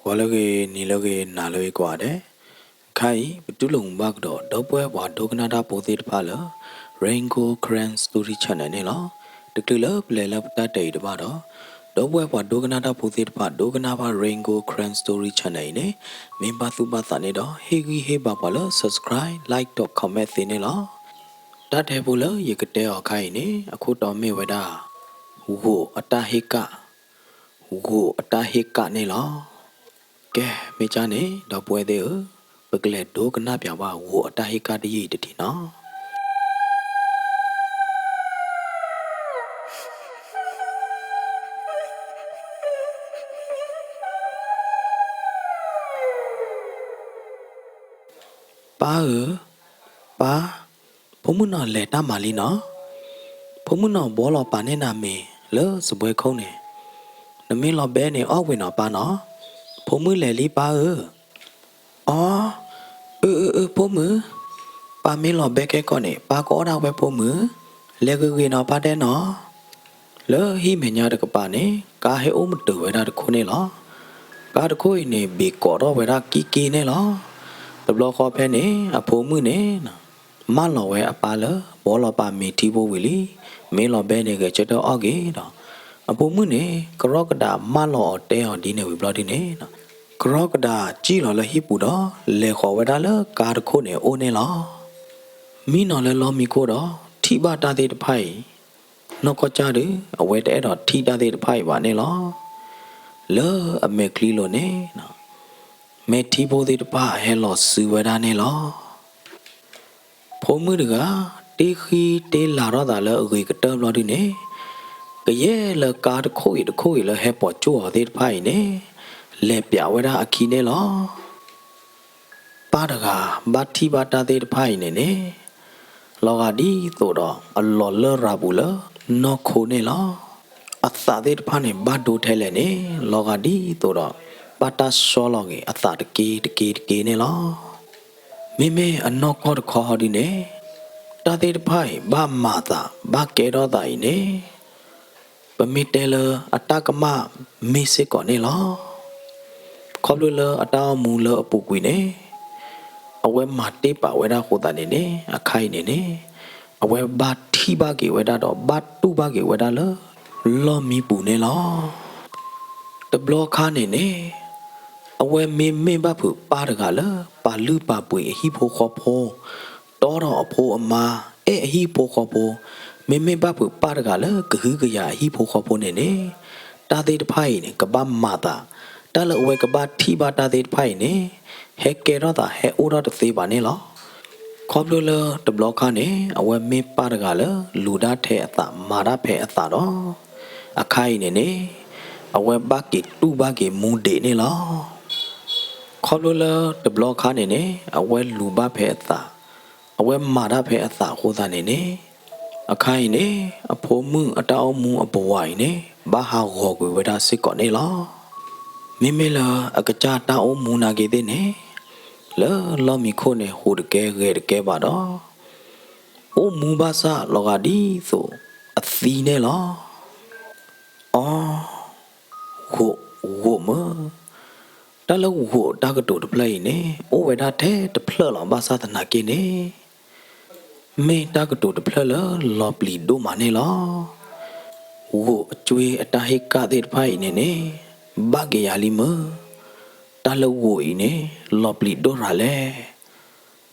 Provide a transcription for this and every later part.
ဂီၤလၢအဂ့ၤ, နံၤလၢအဂ့ၤ, နၤလၢအဂ့ၤကိးဂၤဒဲး. ခဲအံၤ ပတူၢ်လိာ်မုာ်ဘၣ်ကဒီး ဒီပုၢ်ဝဲၢ်ပှၤဒိကနၣ်တၢ်ဖိသ့ၣ်တဖၣ်လၢ Rain Gold Karen Story Channel န့ၣ်လီၤ. တချုးလၢပလဲၤလၢပတၢ်တဲာ်အံၤတဘၣ်ဒီး ဒီပုၢ်ဝဲၢ်ပှၤဒိကနၣ်တၢ်ဖိသ့ၣ်တဖၣ် ဒိကနၣ်ဘၣ် Rain Gold Karen Story Channel အံၤန့ၣ် မ့ၢ်ဘၣ်သူၣ်ဘၣ်သးန့ၣ်ဒီး ဟ့ၣ်ဂံၢ်ဟ့ၣ်ဘါပှၤလၢ subscribe, like ဒီး comment သ့န့ၣ်လီၤ. တၢ်တဲဖိလၢယကတဲအီၤခါအံၤန့ၣ် အခိၣ်တီမ့ၢ်ဝဲဒၣ် ဂိာ်အတၢ်ဟ့ၣ်ကၣ်, ဂိာ်အတၢ်ဟ့ၣ်ကၣ်န့ၣ်လီၤ. ကဲ မ့ၢ်ကၢ်န့ၣ် ဒီပုၢ်ဝဲၢ်သ့ၣ်ဧၢ, ပကလဲၤဒိကနၣ်ပၠးဘၣ် ဂိာ်အတၢ်ဟ့ၣ်ကၣ်တယုၢ်အံၤတထံၣ်နီၤ. ပၢ်ဧၢ, ပၢ်, ဖိမုၣ်နီၢ်လဲၤတၢ်မၤလံနီၤ. ဖိမုၣ်နီၢ်ဘှီလီၤပာ်န့ၢ်နၤမ့ၤလၢစပွဲခိၣ်န့ၣ်, နမ့ၢ်လီၤဘဲန့ၣ်အီၣ်ဝံၤနီၤပၢ်နီၤ. ဖိမုၣ်လဲၤလံပၢ်ဧၢ. အီ, အၢ အၢ အၢ ဖိမုၣ်, ပၢ်မ့ၢ်လီၤဘဲကဲကီးန့ၣ် ပၢ်ကအီၣ်ဒၣ်ဝဲဖိမုၣ်, လဲၤဂ့ၤဂ့ၤနီၤပၢ်တဲနီၤ. လၢဟံၣ်မဲာ်ညါတကပၤန့ၣ် ကါဟဲအိၣ်မုာ်တ့ၢ်ဝဲဒၣ်တခိၣ်န့ၣ်လီၤ. ကါတခိၣ်အံၤန့ၣ် ဘ့ၣ်ကိးထီၣ်ဝဲဒၣ်ကံက့န့ၣ်လီၤ. တဘျီဃီဖဲန့ၣ် အဖိမုၣ်န့ၣ် မၢလီၤဝဲအပၢ်လၢ ဘှီလီၤပာ်မ့ၤထံဖိဝံၤလံ, မ့ၢ်လီၤဘဲန့ၣ်ဂဲၤဆၢထၢၣ်အီၣ်က့ၤဒီး အဖိမုၣ်န့ၣ် ကရီကဒးမၢလီၤအီၤတဲအီၤဒ်န့ၣ်ဝံၤဘျီဒ်န့ၣ် ကရီကဒးစံၣ်လီၤလၢဟံၣ်ပူၤဒီး လဲၤဃီၤဝဲဒၣ်လၢကါတခိၣ်န့ၣ်အအိၣ်န့ၣ်လီၤ. မံနီၤလၢလီၢ်မံခိၣ်ဒီး ထံၣ်ဘၣ်တၢ်သ့ၣ်တဖၣ်အံၤ နီၢ်ကီၢ်ကၢ်ဒီး အဝဲတအဲၣ်ဒိးထံၣ်တၢ်သ့ၣ်တဖၣ်အံၤဘၣ်န့ၣ်လီၤ. လၢအမဲာ်ချံလိၤန့ၣ် မဲာ်ထံဖိသ့ၣ်တဖၣ်ဟဲလီၤစုဝဲဒၣ်န့ၣ်လီၤ. ဖိမုၣ်တဂၤ တ့ဃံတ့လၤထီၣ်သးလၢအဂ့ၤကတၢၢ်ဘျီဒုန့ၣ် ကယဲၢ်လၢကါတခိၣ်ဂ့ၤတခိၣ်ဂ့ၤလၢဟဲပိာ်ကၠိအီၤသ့ၣ်တဖၣ်အံၤန့ၣ် လဲၤပၠးဝဲဒၣ်အခံန့ၣ်လီၤ. ပၢ်တဂၤ ဘၣ်ထံၣ်ဘၣ်တၢ်သ့ၣ်တဖၣ်အံၤန့ၣ်န့ၣ် လီၤဂာ်ဒ်သိးဒီး အလီၤလၢရၤပူၤလၢနီၢ်ခိန့ၣ်လီၤ. အသးသ့ၣ်တဖၣ်န့ၣ် ဘၣ်ဒိထဲလဲၣ်န့ၣ် လီၤဂာ်ဒ်သိးဒီး ဘၣ်တၢ်ဆီလီၤက့ၤအသးတက့တက့တက့န့ၣ်လီၤ. မ့မ့ၢ်အနီၢ်ကီၢ်တခီဟီဒုန့ၣ် တၢ်သ့ၣ်တဖၣ်အံၤ ဘၣ်မၤသး ဘၣ်ကဲထီၣ်သးအံၤန့ၣ် ပမ့ၢ်တဲလၢအတၢ်ကမၣ်မ့ၢ်စ့ၢ်ကီးန့ၣ်လီၤ. ခီဖျိလၢအတၢ်အိၣ်မူလၢအပူၤကွံာ်န့ၣ် အဝဲမၤတ့ၢ်ပာ်ဝဲဒၣ်အဃိသတးန့ၣ်န့ၣ် အခါအံၤန့ၣ်န့ၣ် အဝဲဘၣ်ထံၣ်ဘၣ်က့ၤဝဲဒၣ်ဒီး ဘၣ်တူၢ်ဘၣ်က့ၤဝဲဒၣ်လၢ လီၢ်မံပူၤန့ၣ်လီၤ. တဘျီခါန့ၣ်န့ၣ် အဝဲမ့မ့ၢ်ဘၣ်ဖုးပၢ်တဂၤလၢ ပာ်လုၢ်ပာ်ပှ့ၤအဟံၣ်ဖိဃီဖိ တီထီၣ်အဖိအမါ အဲၣ်အဟံၣ်ဖိဃီဖိ, မ့မ့ၢ်ဘၣ်ဖုးပၢ်တဂၤလၢကဟုကယာ်အဟံၣ်ဖိဃီဖိန့ၣ်န့ၣ် တၢ်သ့ၣ်တဖၣ်အံၤန့ၣ် ကဘၣ်မၤသး, တၢ်လၢအဝဲကဘၣ်ထံၣ်ဘၣ်တၢ်သ့ၣ်တဖၣ်အံၤန့ၣ် ဟဲကဲထီၣ်သးဟဲအိၣ်ထီၣ်တသ့ဘၣ်န့ၣ်လီၤ. ခီဖျိလၢတဘျီခါန့ၣ် အဝဲမ့ၢ်ပၢ်တဂၤလၢ လူၤဒၣ်ထဲအသး မၤတၢ်ဖဲအသးဒီး အခါအံၤန့ၣ်န့ၣ် အဝဲဘၣ်က့ၤတူၢ်ဘၣ်က့ၤမူဒံးန့ၣ်လီၤ. ခီဖျိလၢတဘျီခါန့ၣ်န့ၣ် အဝဲလူၤဘၣ်ဖဲအသး, အဝဲမၤတၢ်ဖဲအသးအဃိသတးန့ၣ်န့ၣ် အခါအံၤန့ၣ် အဖိမုၣ်အတၢ်အိၣ်မူအပဝးအံၤန့ၣ် ဘၣ်ဟးဂီၤကွံာ်ဝဲဒၣ်စ့ၢ်ကီးန့ၣ်လီၤ. မ့မ့ၢ်လၢအကစၢ်တၢ်အိၣ်မူနာ်က့သ့ၣ်န့ၣ် လၢလီၢ်မံခိၣ်န့ၣ် ဟူးတကဲဂဲၤတကဲဘၣ်ဒီး အိၣ်မူဘၣ်ဆၣ်လီၤဂာ်ဒ်သိး အသံန့ၣ်လီၤ. အီ, ဂိာ်, ဂိာ်မၢ, တၢ်လၢဂိာ်တၢ်ကတိၤတဖျၢၣ်အံၤန့ၣ် အိၣ်ဝဲဒၣ်ထဲတဖျၢၣ်လီၤ. ဘၣ်ဆၣ်သနာ်က့န့ၣ် မ့ၢ်တၢ်ကတိၤတဖျၢၣ်လၢလီၤပျံၤဒိၣ်မးန့ၣ်လီၤ. ဂိာ်အကွ့အတၢ်ဟ့ၣ်ကၣ်သ့ၣ်တဖၣ်အံၤန့ၣ်န့ၣ် ဘၣ်က့ၤယၤလံမၢ, တၢ်လၢဂိာ်အံၤန့ၣ် လီၤပျံၤဒိၣ်ရၤလဲၣ်.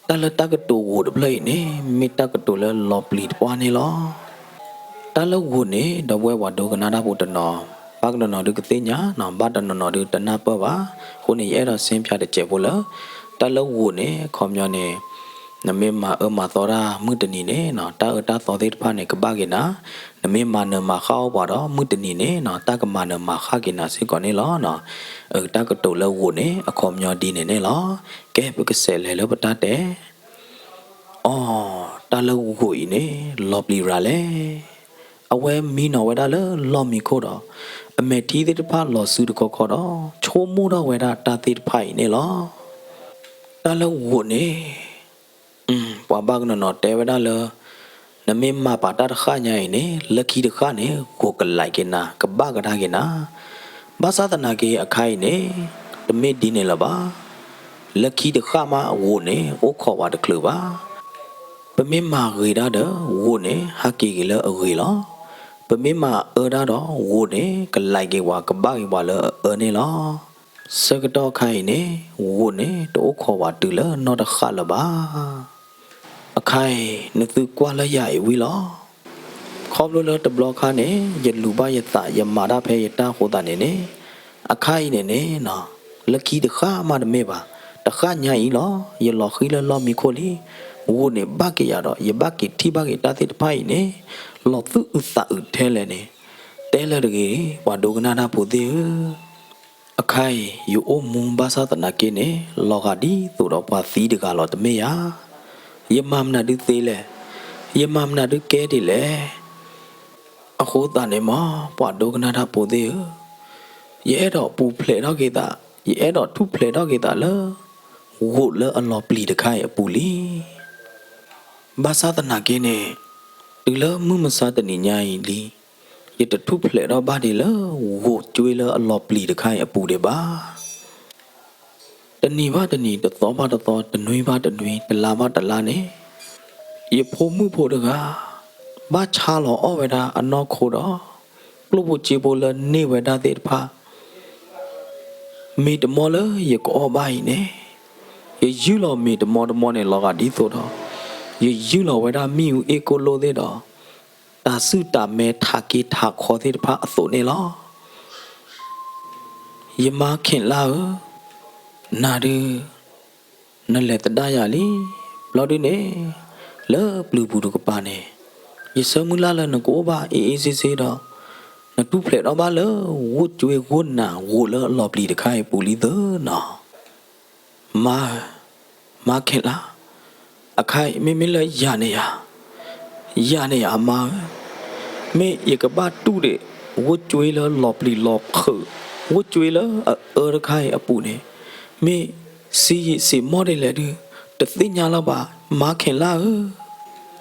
တၢ်လၢတၢ်ကတိၤဂိာ်တဖျၢၣ်အံၤန့ၣ် မ့ၢ်တၢ်ကတိၤလၢလီၤပျံၤတပှၢ်န့ၣ်လီၤ. တၢ်လၢဂိာ်န့ၣ် ဒီပုၢ်ဝဲၢ်ပှၤဒိကနၣ်တၢ်ဖိတနီၤ, ဘၣ်ကနီၤနီၤဒုးကသ့ၣ်ညါနီၤ, ဘၣ်တနီၤနီၤဒုးတနၢ်ပၢၢ်ဘၣ်. အဃိန့ၣ် ယအဲၣ်ဒိးရှင်းပြတစဲးဖိလၢ တၢ်လၢဂိာ်န့ၣ် အခီပညီန့ၣ် နမ့ၢ်မၤအၢမၤသီတၢ်မုၢ်တနံၤန့ၣ်နီၤ, တၢ်အၢတၢ်သီသ့ၣ်တဖၣ်န့ၣ် ကဘၣ်က့ၤနၤ, နမ့ၢ်မၤနၢၤမၤဃၣ်အီၣ်ပှၤဒီး မုၢ်တနံၤန့ၣ်နီၤ တၢ်ကမၤနၢၤမၤဃၣ်က့ၤနၤစ့ၢ်ကီးန့ၣ်လီၤ. အတၢ်ကတိၤလၢဂိာ်န့ၣ် အခီပညီဒ်န့ၣ်န့ၣ်လီၤ. ကဲ ပကစးလဲၤလၢပတၢ်တဲ အီ, တၢ်လၢဂိာ်အံၤန့ၣ် လီၤပျံၤရၤလဲၣ်. အဝဲမံနီၤဝဲဒၣ်လၢလီၢ်မံခိၣ်ဒီး အမဲာ်ထံသ့ၣ်တဖၣ်လီၤစုတခီခီဒီး ဆိကမိၣ်ထီၣ်ဝဲဒၣ်တၢ်သ့ၣ်တဖၣ်အံၤန့ၣ်လီၤ. တၢ်လၢဂိာ်န့ၣ် ပှၤဘၣ်ကနီၤနီၤတဲဝဲဒၣ်လၢ နမ့ၢ်မၤပာ်တၢ်တဃၣ်ညါအံၤန့ၣ် လၢခံတဃၣ်န့ၣ် ဂိာ်ကလဲၤက့ၤနၤ ကဘၣ်ကဒါက့ၤနၤ. ဘၣ်ဆၣ်သနာ်က့အခါအံၤန့ၣ် တမ့ၢ်ဒ်န့ၣ်လၢၤဘၣ်. လၢခံတဃၣ်မး ဂိာ်န့ၣ် အိၣ်ခိးဝဲတချုးဘၣ်. ပမ့ၢ်မၤဂ့ၤတၢ်ဒီး ဂိာ်န့ၣ် ဟးက့ၤက့ၤလၢအဂ့ၤလီၤ. ပမ့ၢ်မၤအၢတၢ်ဒီး ဂိာ်န့ၣ် ကလဲၤက့ၤဝဲ ကဘၣ်က့ၤဝဲလၢအအၢန့ၣ်လီၤ. ဆၢကတီၢ်အခါအံၤန့ၣ် ဂိာ်န့ၣ် တအိၣ်ခိးဝဲတုၤလၢနီတဃၣ်လၢၤဘၣ်. အခါအံၤ နသုကွၢ်လၢယၤအံၤဝံၤလီၤ. ခီဖျိလၢတဘျီခါန့ၣ် ယလူၤဘၣ်ယသး ယမၤတၢ်ဖဲယတၢ်အဃိသတးန့ၣ်န့ၣ်, အခါအံၤန့ၣ်န့ၣ်, လၢခံတဃၣ်မးတမ့ၢ်ဘၣ်, တဃၣ်ညါအံၤလီၤ. ယလီၤဃံလၢလီၢ်မံခိၣ်လံ. ဂိာ်န့ၣ်ဘၣ်က့ၤယၤဒီး ယဘၣ်က့ၤထံၣ်ဘၣ်က့ၤတၢ်သ့ၣ်တဖၣ်အံၤန့ၣ်, လီၤသူၣ်အုးသးအုးထဲလဲၣ်န့ၣ်, တဲလၢတဂ့ၤ, ပှၤဒိကနၣ်တၢ်ဖိသ့ၣ်ဧၢ. အခါအံၤ ယအိၣ်မူဘၣ်ဆၣ်သနာ်က့န့ၣ် လီၤဂာ်ဒ်သိးဒီးပှၤသံတဂၤလီၤ တမ့ၢ်ဧါ. ယမၤမနုၤဒုးသ့လဲၣ်. ယမၤမနုၤဒုးကဲဒ်လဲၣ်. အဃိသတးန့ၣ်မ့ၢ် ပှၤဒိကနၣ်တၢ်ဖိသ့ၣ်ဧၢ, ယအဲၣ်ဒိးပူၤဖျဲးထီၣ်က့ၤသး, ယအဲၣ်ဒိးထူၣ်ဖျဲးထီၣ်က့ၤသးလၢ ဂိာ်လၢအလီၤပျံၤတခါအံၤအပူၤလံ. ဘၣ်ဆၣ်သနာ်က့န့ၣ်, တုၤလၢမုၢ်မဆါတနံၤညါအံၤလံ, ယတထူၣ်ဖျဲးထီၣ်ဘၣ်ဒ်လၢ ဂိာ်ကွ့လၢအလီၤပျံၤတခါအံၤအပူၤဒံးဘၣ်. တနံၤဘၣ်တနံၤ, တသီဘၣ်တသီ, တနွံဘၣ်တနွံ, တလါဘၣ်တလါန့ၣ်, ယဖိမုၣ်ဖိတဂၤ ဘၣ်ဆါလီၤအီၣ်ဝဲဒၣ်အနီၢ်ခိဒီး ကျိၣ်ဖိစ့ဖိလၢန့ၢ်ဝဲဒၣ်သ့ၣ်တဖၣ် မ့ၤတမီလၢယကအီၣ်ဘၣ်အံၤန့ၣ်, ယယုၢ်လီၤမ့ၤတမီတမီန့ၣ် လီၤဂာ်ဒ်သိးဒီး ယယုၢ်လီၤဝဲဒၣ်မ့ၣ်အူအ့ၣ်ကိၣ်လိၣ်သ့ၣ်ဒီး တၢ်စုၣ်တၢ်မဲထးက့ထးခီသ့ၣ်တဖၣ်အသိးန့ၣ်လီၤ. ယမါခ့ၣ်လါဧၢ, နၤဒုး နလဲၤသဒၣ်ယၤလံ. ဘျီဒုန့ၣ် လၢပျုၤပူၤတကပၤန့ၣ် ယဆၢမုၢ်လၢ်လၢနကအိၣ်ဘၣ်အ့ၣ်အ့ၣ်စ့စ့ဒီး နထူၣ်ဖျဲးထီၣ်ဘၣ်လၢ ဂိာ်ကွ့ဂိာ်နၤ ဂိာ်လၢအလီၤပျံၤတခါအံၤပူၤလံသၢနီၤ. မါဧၢ, မါခ့ၣ်လါ, အခါအံၤမ့မ့ၢ်လၢယၤန့ၣ်ယၤ, ယၤန့ၣ်ယၤမါဧၢ, မ့ၢ်ယကဘၣ်တူၢ်ဒံး ဂိာ်ကွ့လၢလီၤပျံၤလီၤဖုး, ဂိာ်ကွ့လၢအအၢတခါအံၤအပူၤန့ၣ် မ့ၢ်စံယံာ်စံးမီၢ်ဒ်လဲၣ်ဒုး တသ့ၣ်ညါလၢၤဘၣ် မါခ့ၣ်လါဧၢ.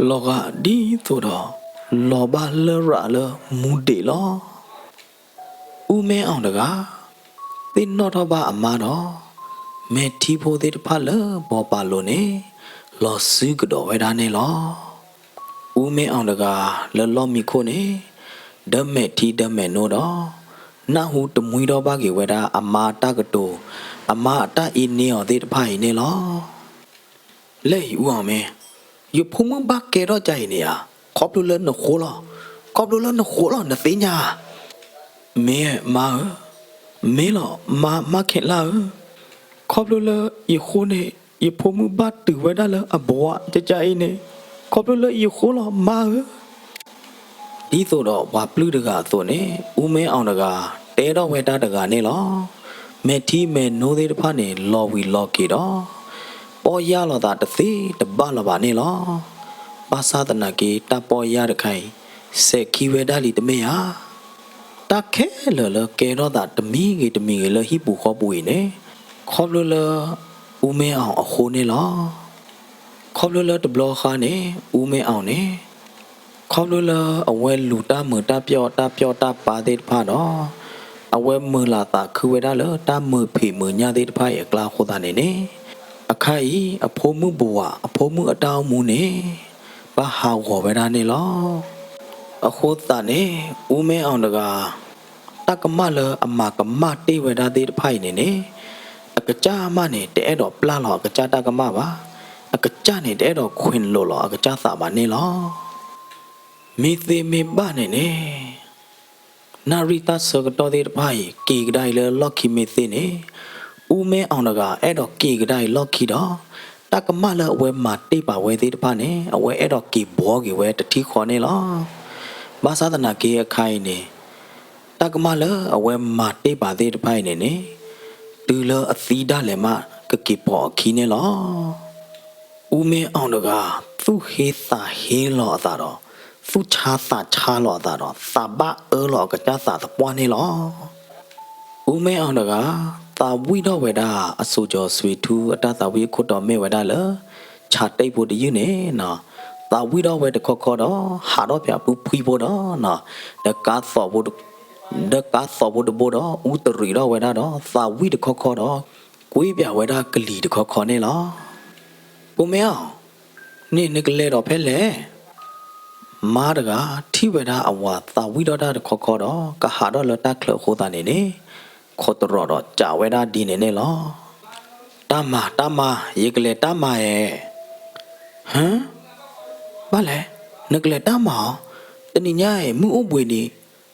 လီၤဂာ်ဒ်သိးဒီး လီၤဘၣ်လရာ်လၢမူဒံးလီၤ. အူမဲအီၣ်တဂၤ သ့ၣ်နီၣ်ထီၣ်ဘၣ်အမါဒီး မဲာ်ထံဖိသ့ၣ်တဖၣ်လၢဘီပာ်လိၤန့ၣ် လီၤစုကဒီးဝဲဒၣ်န့ၣ်လီၤ. အူမဲအီၣ်တဂၤလၢလီၢ်မံခိၣ်န့ၣ် ဒၢမဲာ်ထံဒၢမဲာ်နိဒီး နၢ်ဟူတမှံထီၣ်ဘၣ်က့ၤဝဲဒၣ်အမါတၢ်ကတိၤ, အမါအတၢ်အ့န့အီၤသ့ၣ်တဖၣ်အံၤန့ၣ်လီၤ. လၢအံၤအူအီၣ်မ့ၢ်, ယဖိမုၣ်ဘၣ်ကဲထီၣ်ကါအံၤန့ၣ်ဧါ, ခီဖျိလၢနဃိလီၤ, ခီဖျိလၢနဃိလီၤ နသ့ၣ်ညါဧါ. မ့ၢ်မါဧၢ, မ့ၢ်လီၤ မါ မါခ့ၣ်လါဧၢ, ခီဖျိလၢယဃိန့ၣ် ယဖိမုၣ်ဘၣ်တုၤဝဲဒၣ်လၢအဘှးကကါအံၤန့ၣ်, ခီဖျိလၢယဃိလီၤ မါဧၢ. ဒ်သိးဒီးပှၤပျုၢ်တဂၤအသိးန့ၣ် အူမဲအီၣ်တဂၤ တဲထီၣ်ဝဲတၢ်တဂၤန့ၣ်လီၤ. မဲာ်ထံမဲာ်နိသ့ၣ်တဖၣ်န့ၣ် လီၤဝံၤလီၤက့ၤဒီး ပီၢ်ယၢ်လီၤသးတသ့တဘၣ်လၢၤဘၣ်န့ၣ်လီၤ. ဘၣ်ဆၣ်သနာ်က့ တၢ်ပီၢ်ယၢ်တခါအံၤ စဲးခံဝဲဒၣ်လံတမ့ၢ်ဧါ. တၢ်ခဲလၢာ်လၢကဲထီၣ်သးတမံၤဂ့ၤတမံၤဂ့ၤလၢဟံၣ်ပူၤဃီပူၤအံၤန့ၣ် ခီဖျိလၢ အူမဲအီၣ်အဃိန့ၣ်လီၤ. ခီဖျိလၢတဘျီဃီန့ၣ် အူမဲအီၣ်န့ၣ် ခီဖျိလၢအဝဲလူၤတၢ်မုာ်တၢ်ပျီၣ်တၢ်ပျီၣ်တၢ်ပၤသ့ၣ်တဖၣ်ဒီး အဝဲမုာ်လၤသးခုဝဲဒၣ်လၢတၢ်မုာ်ဖံးမုာ်ညၣ်သ့ၣ်တဖၣ်အံၤအကျါအဃိသတးန့ၣ်န့ၣ် အခါအံၤ အဖိမုၣ်ဘဝး အဖိမုၣ်အတၢ်အိၣ်မူန့ၣ် ဘၣ်ဟးဂီၤဝဲဒၣ်န့ၣ်လီၤ. အဃိသတးန့ၣ် အူမဲအီၣ်တဂၤ တၢ်ကမၣ်လၢအမၤကမၣ်တ့ၢ်ဝဲဒၣ်သ့ၣ်တဖၣ်အံၤန့ၣ်န့ၣ် အကစၢ်မးန့ၣ် တအဲၣ်ဒိးပျၢ်လီၤအကစၢ်တၢ်ကမၣ်ဘၣ်. အကစၢ်န့ၣ် တအဲၣ်ဒိးခွဲးလိာ်လီၤအကစၢ်သးဘၣ်န့ၣ်လီၤ. မ့ၢ်သ့မ့ၢ်ဘၣ်န့ၣ်န့ၣ် နၣ်ရံၣ်တၢ်ဆၢကတီၢ်သ့ၣ်တဖၣ်အံၤ က့ၤကဒါအံၤလၢလီၢ်ခံမ့ၢ်သ့န့ၣ် အူမဲအီၣ်တဂၤ အဲၣ်ဒိးက့ၤကဒါအံၤလီၢ်ခံဒီး တၢ်ကမၣ်လၢအဝဲမၤတ့ၢ်ပာ်ဝဲသ့ၣ်တဖၣ်န့ၣ် အဝဲအဲၣ်ဒိးက့ၤဘှီက့ၤဝဲတထံၣ်ဃီန့ၣ်လီၤ. ဘၣ်ဆၣ်သနာ်က့အခါအံၤန့ၣ် တၢ်ကမၣ်လၢအဝဲမၤတ့ၢ်ပာ်သ့ၣ်တဖၣ်အံၤန့ၣ်န့ၣ် တုၤလၢအသံဒၣ်လဲာ်မး ကက့ၤပိာ်အခံန့ၣ်လီၤ. အူမဲအီၣ်တဂၤ သူၣ်ဟ့သးဟ့လီၤအသးဒီး သူၣ်ဆါသးဆါလီၤအသးဒီး သးဘၣ်အၢလီၤအကစၢ်သးသပှၢ်န့ၣ်လီၤ. အူမဲအီၣ်တဂၤ သးဝံၣ်ထီၣ်ဝဲဒၣ် အစိၤကၠီၤစွံထူ အတၢ်သးဝံၣ်အခိၣ်တီမ့ၢ်ဝဲဒၣ်လၢ ဆးတံၢ်ဖိတယုၢ်န့ၣ် သးဝံၣ်ထီၣ်ဝဲတခီခီဒီး ဟးထီၣ်ဖဲအပုၢ်ဖှံဖိဒီး ဒီးကါသီးဖိတ ဒၢကါသီဖိတဘိဒီး အူတရံးထီၣ်ဝဲဒၣ်ဒီး သးဝံၣ်တခီခီဒီး ကွ့ပၠးဝဲဒၣ်ကလံၤတခီခီန့ၣ်လီၤ. ဖိမ့ၢ်အီၤ, န့ၣ်နကလဲၤဒီးဖဲလဲၣ်. မါတဂၤထံၣ်ဝဲဒၣ်အဝၤသးဝံၣ်ထီၣ်တၢ်တခီခီဒီး ကဟးထီၣ်လၢတၢ်ချၢအဃိသတးန့ၣ်န့ၣ်, ခိးတရီးဒီးစံးဝဲဒၣ်ဒ်န့ၣ်န့ၣ်လီၤ. တၢ်မၤ တၢ်မၤ, ယကလဲၤတၢ်မၤဧါ. ဟါ, ဘၣ်လဲၣ်, နကလဲၤတၢ်မၤအီၤ, တနံၤညါအံၤ မုၢ်အိၣ်ဘှံးနံၤ,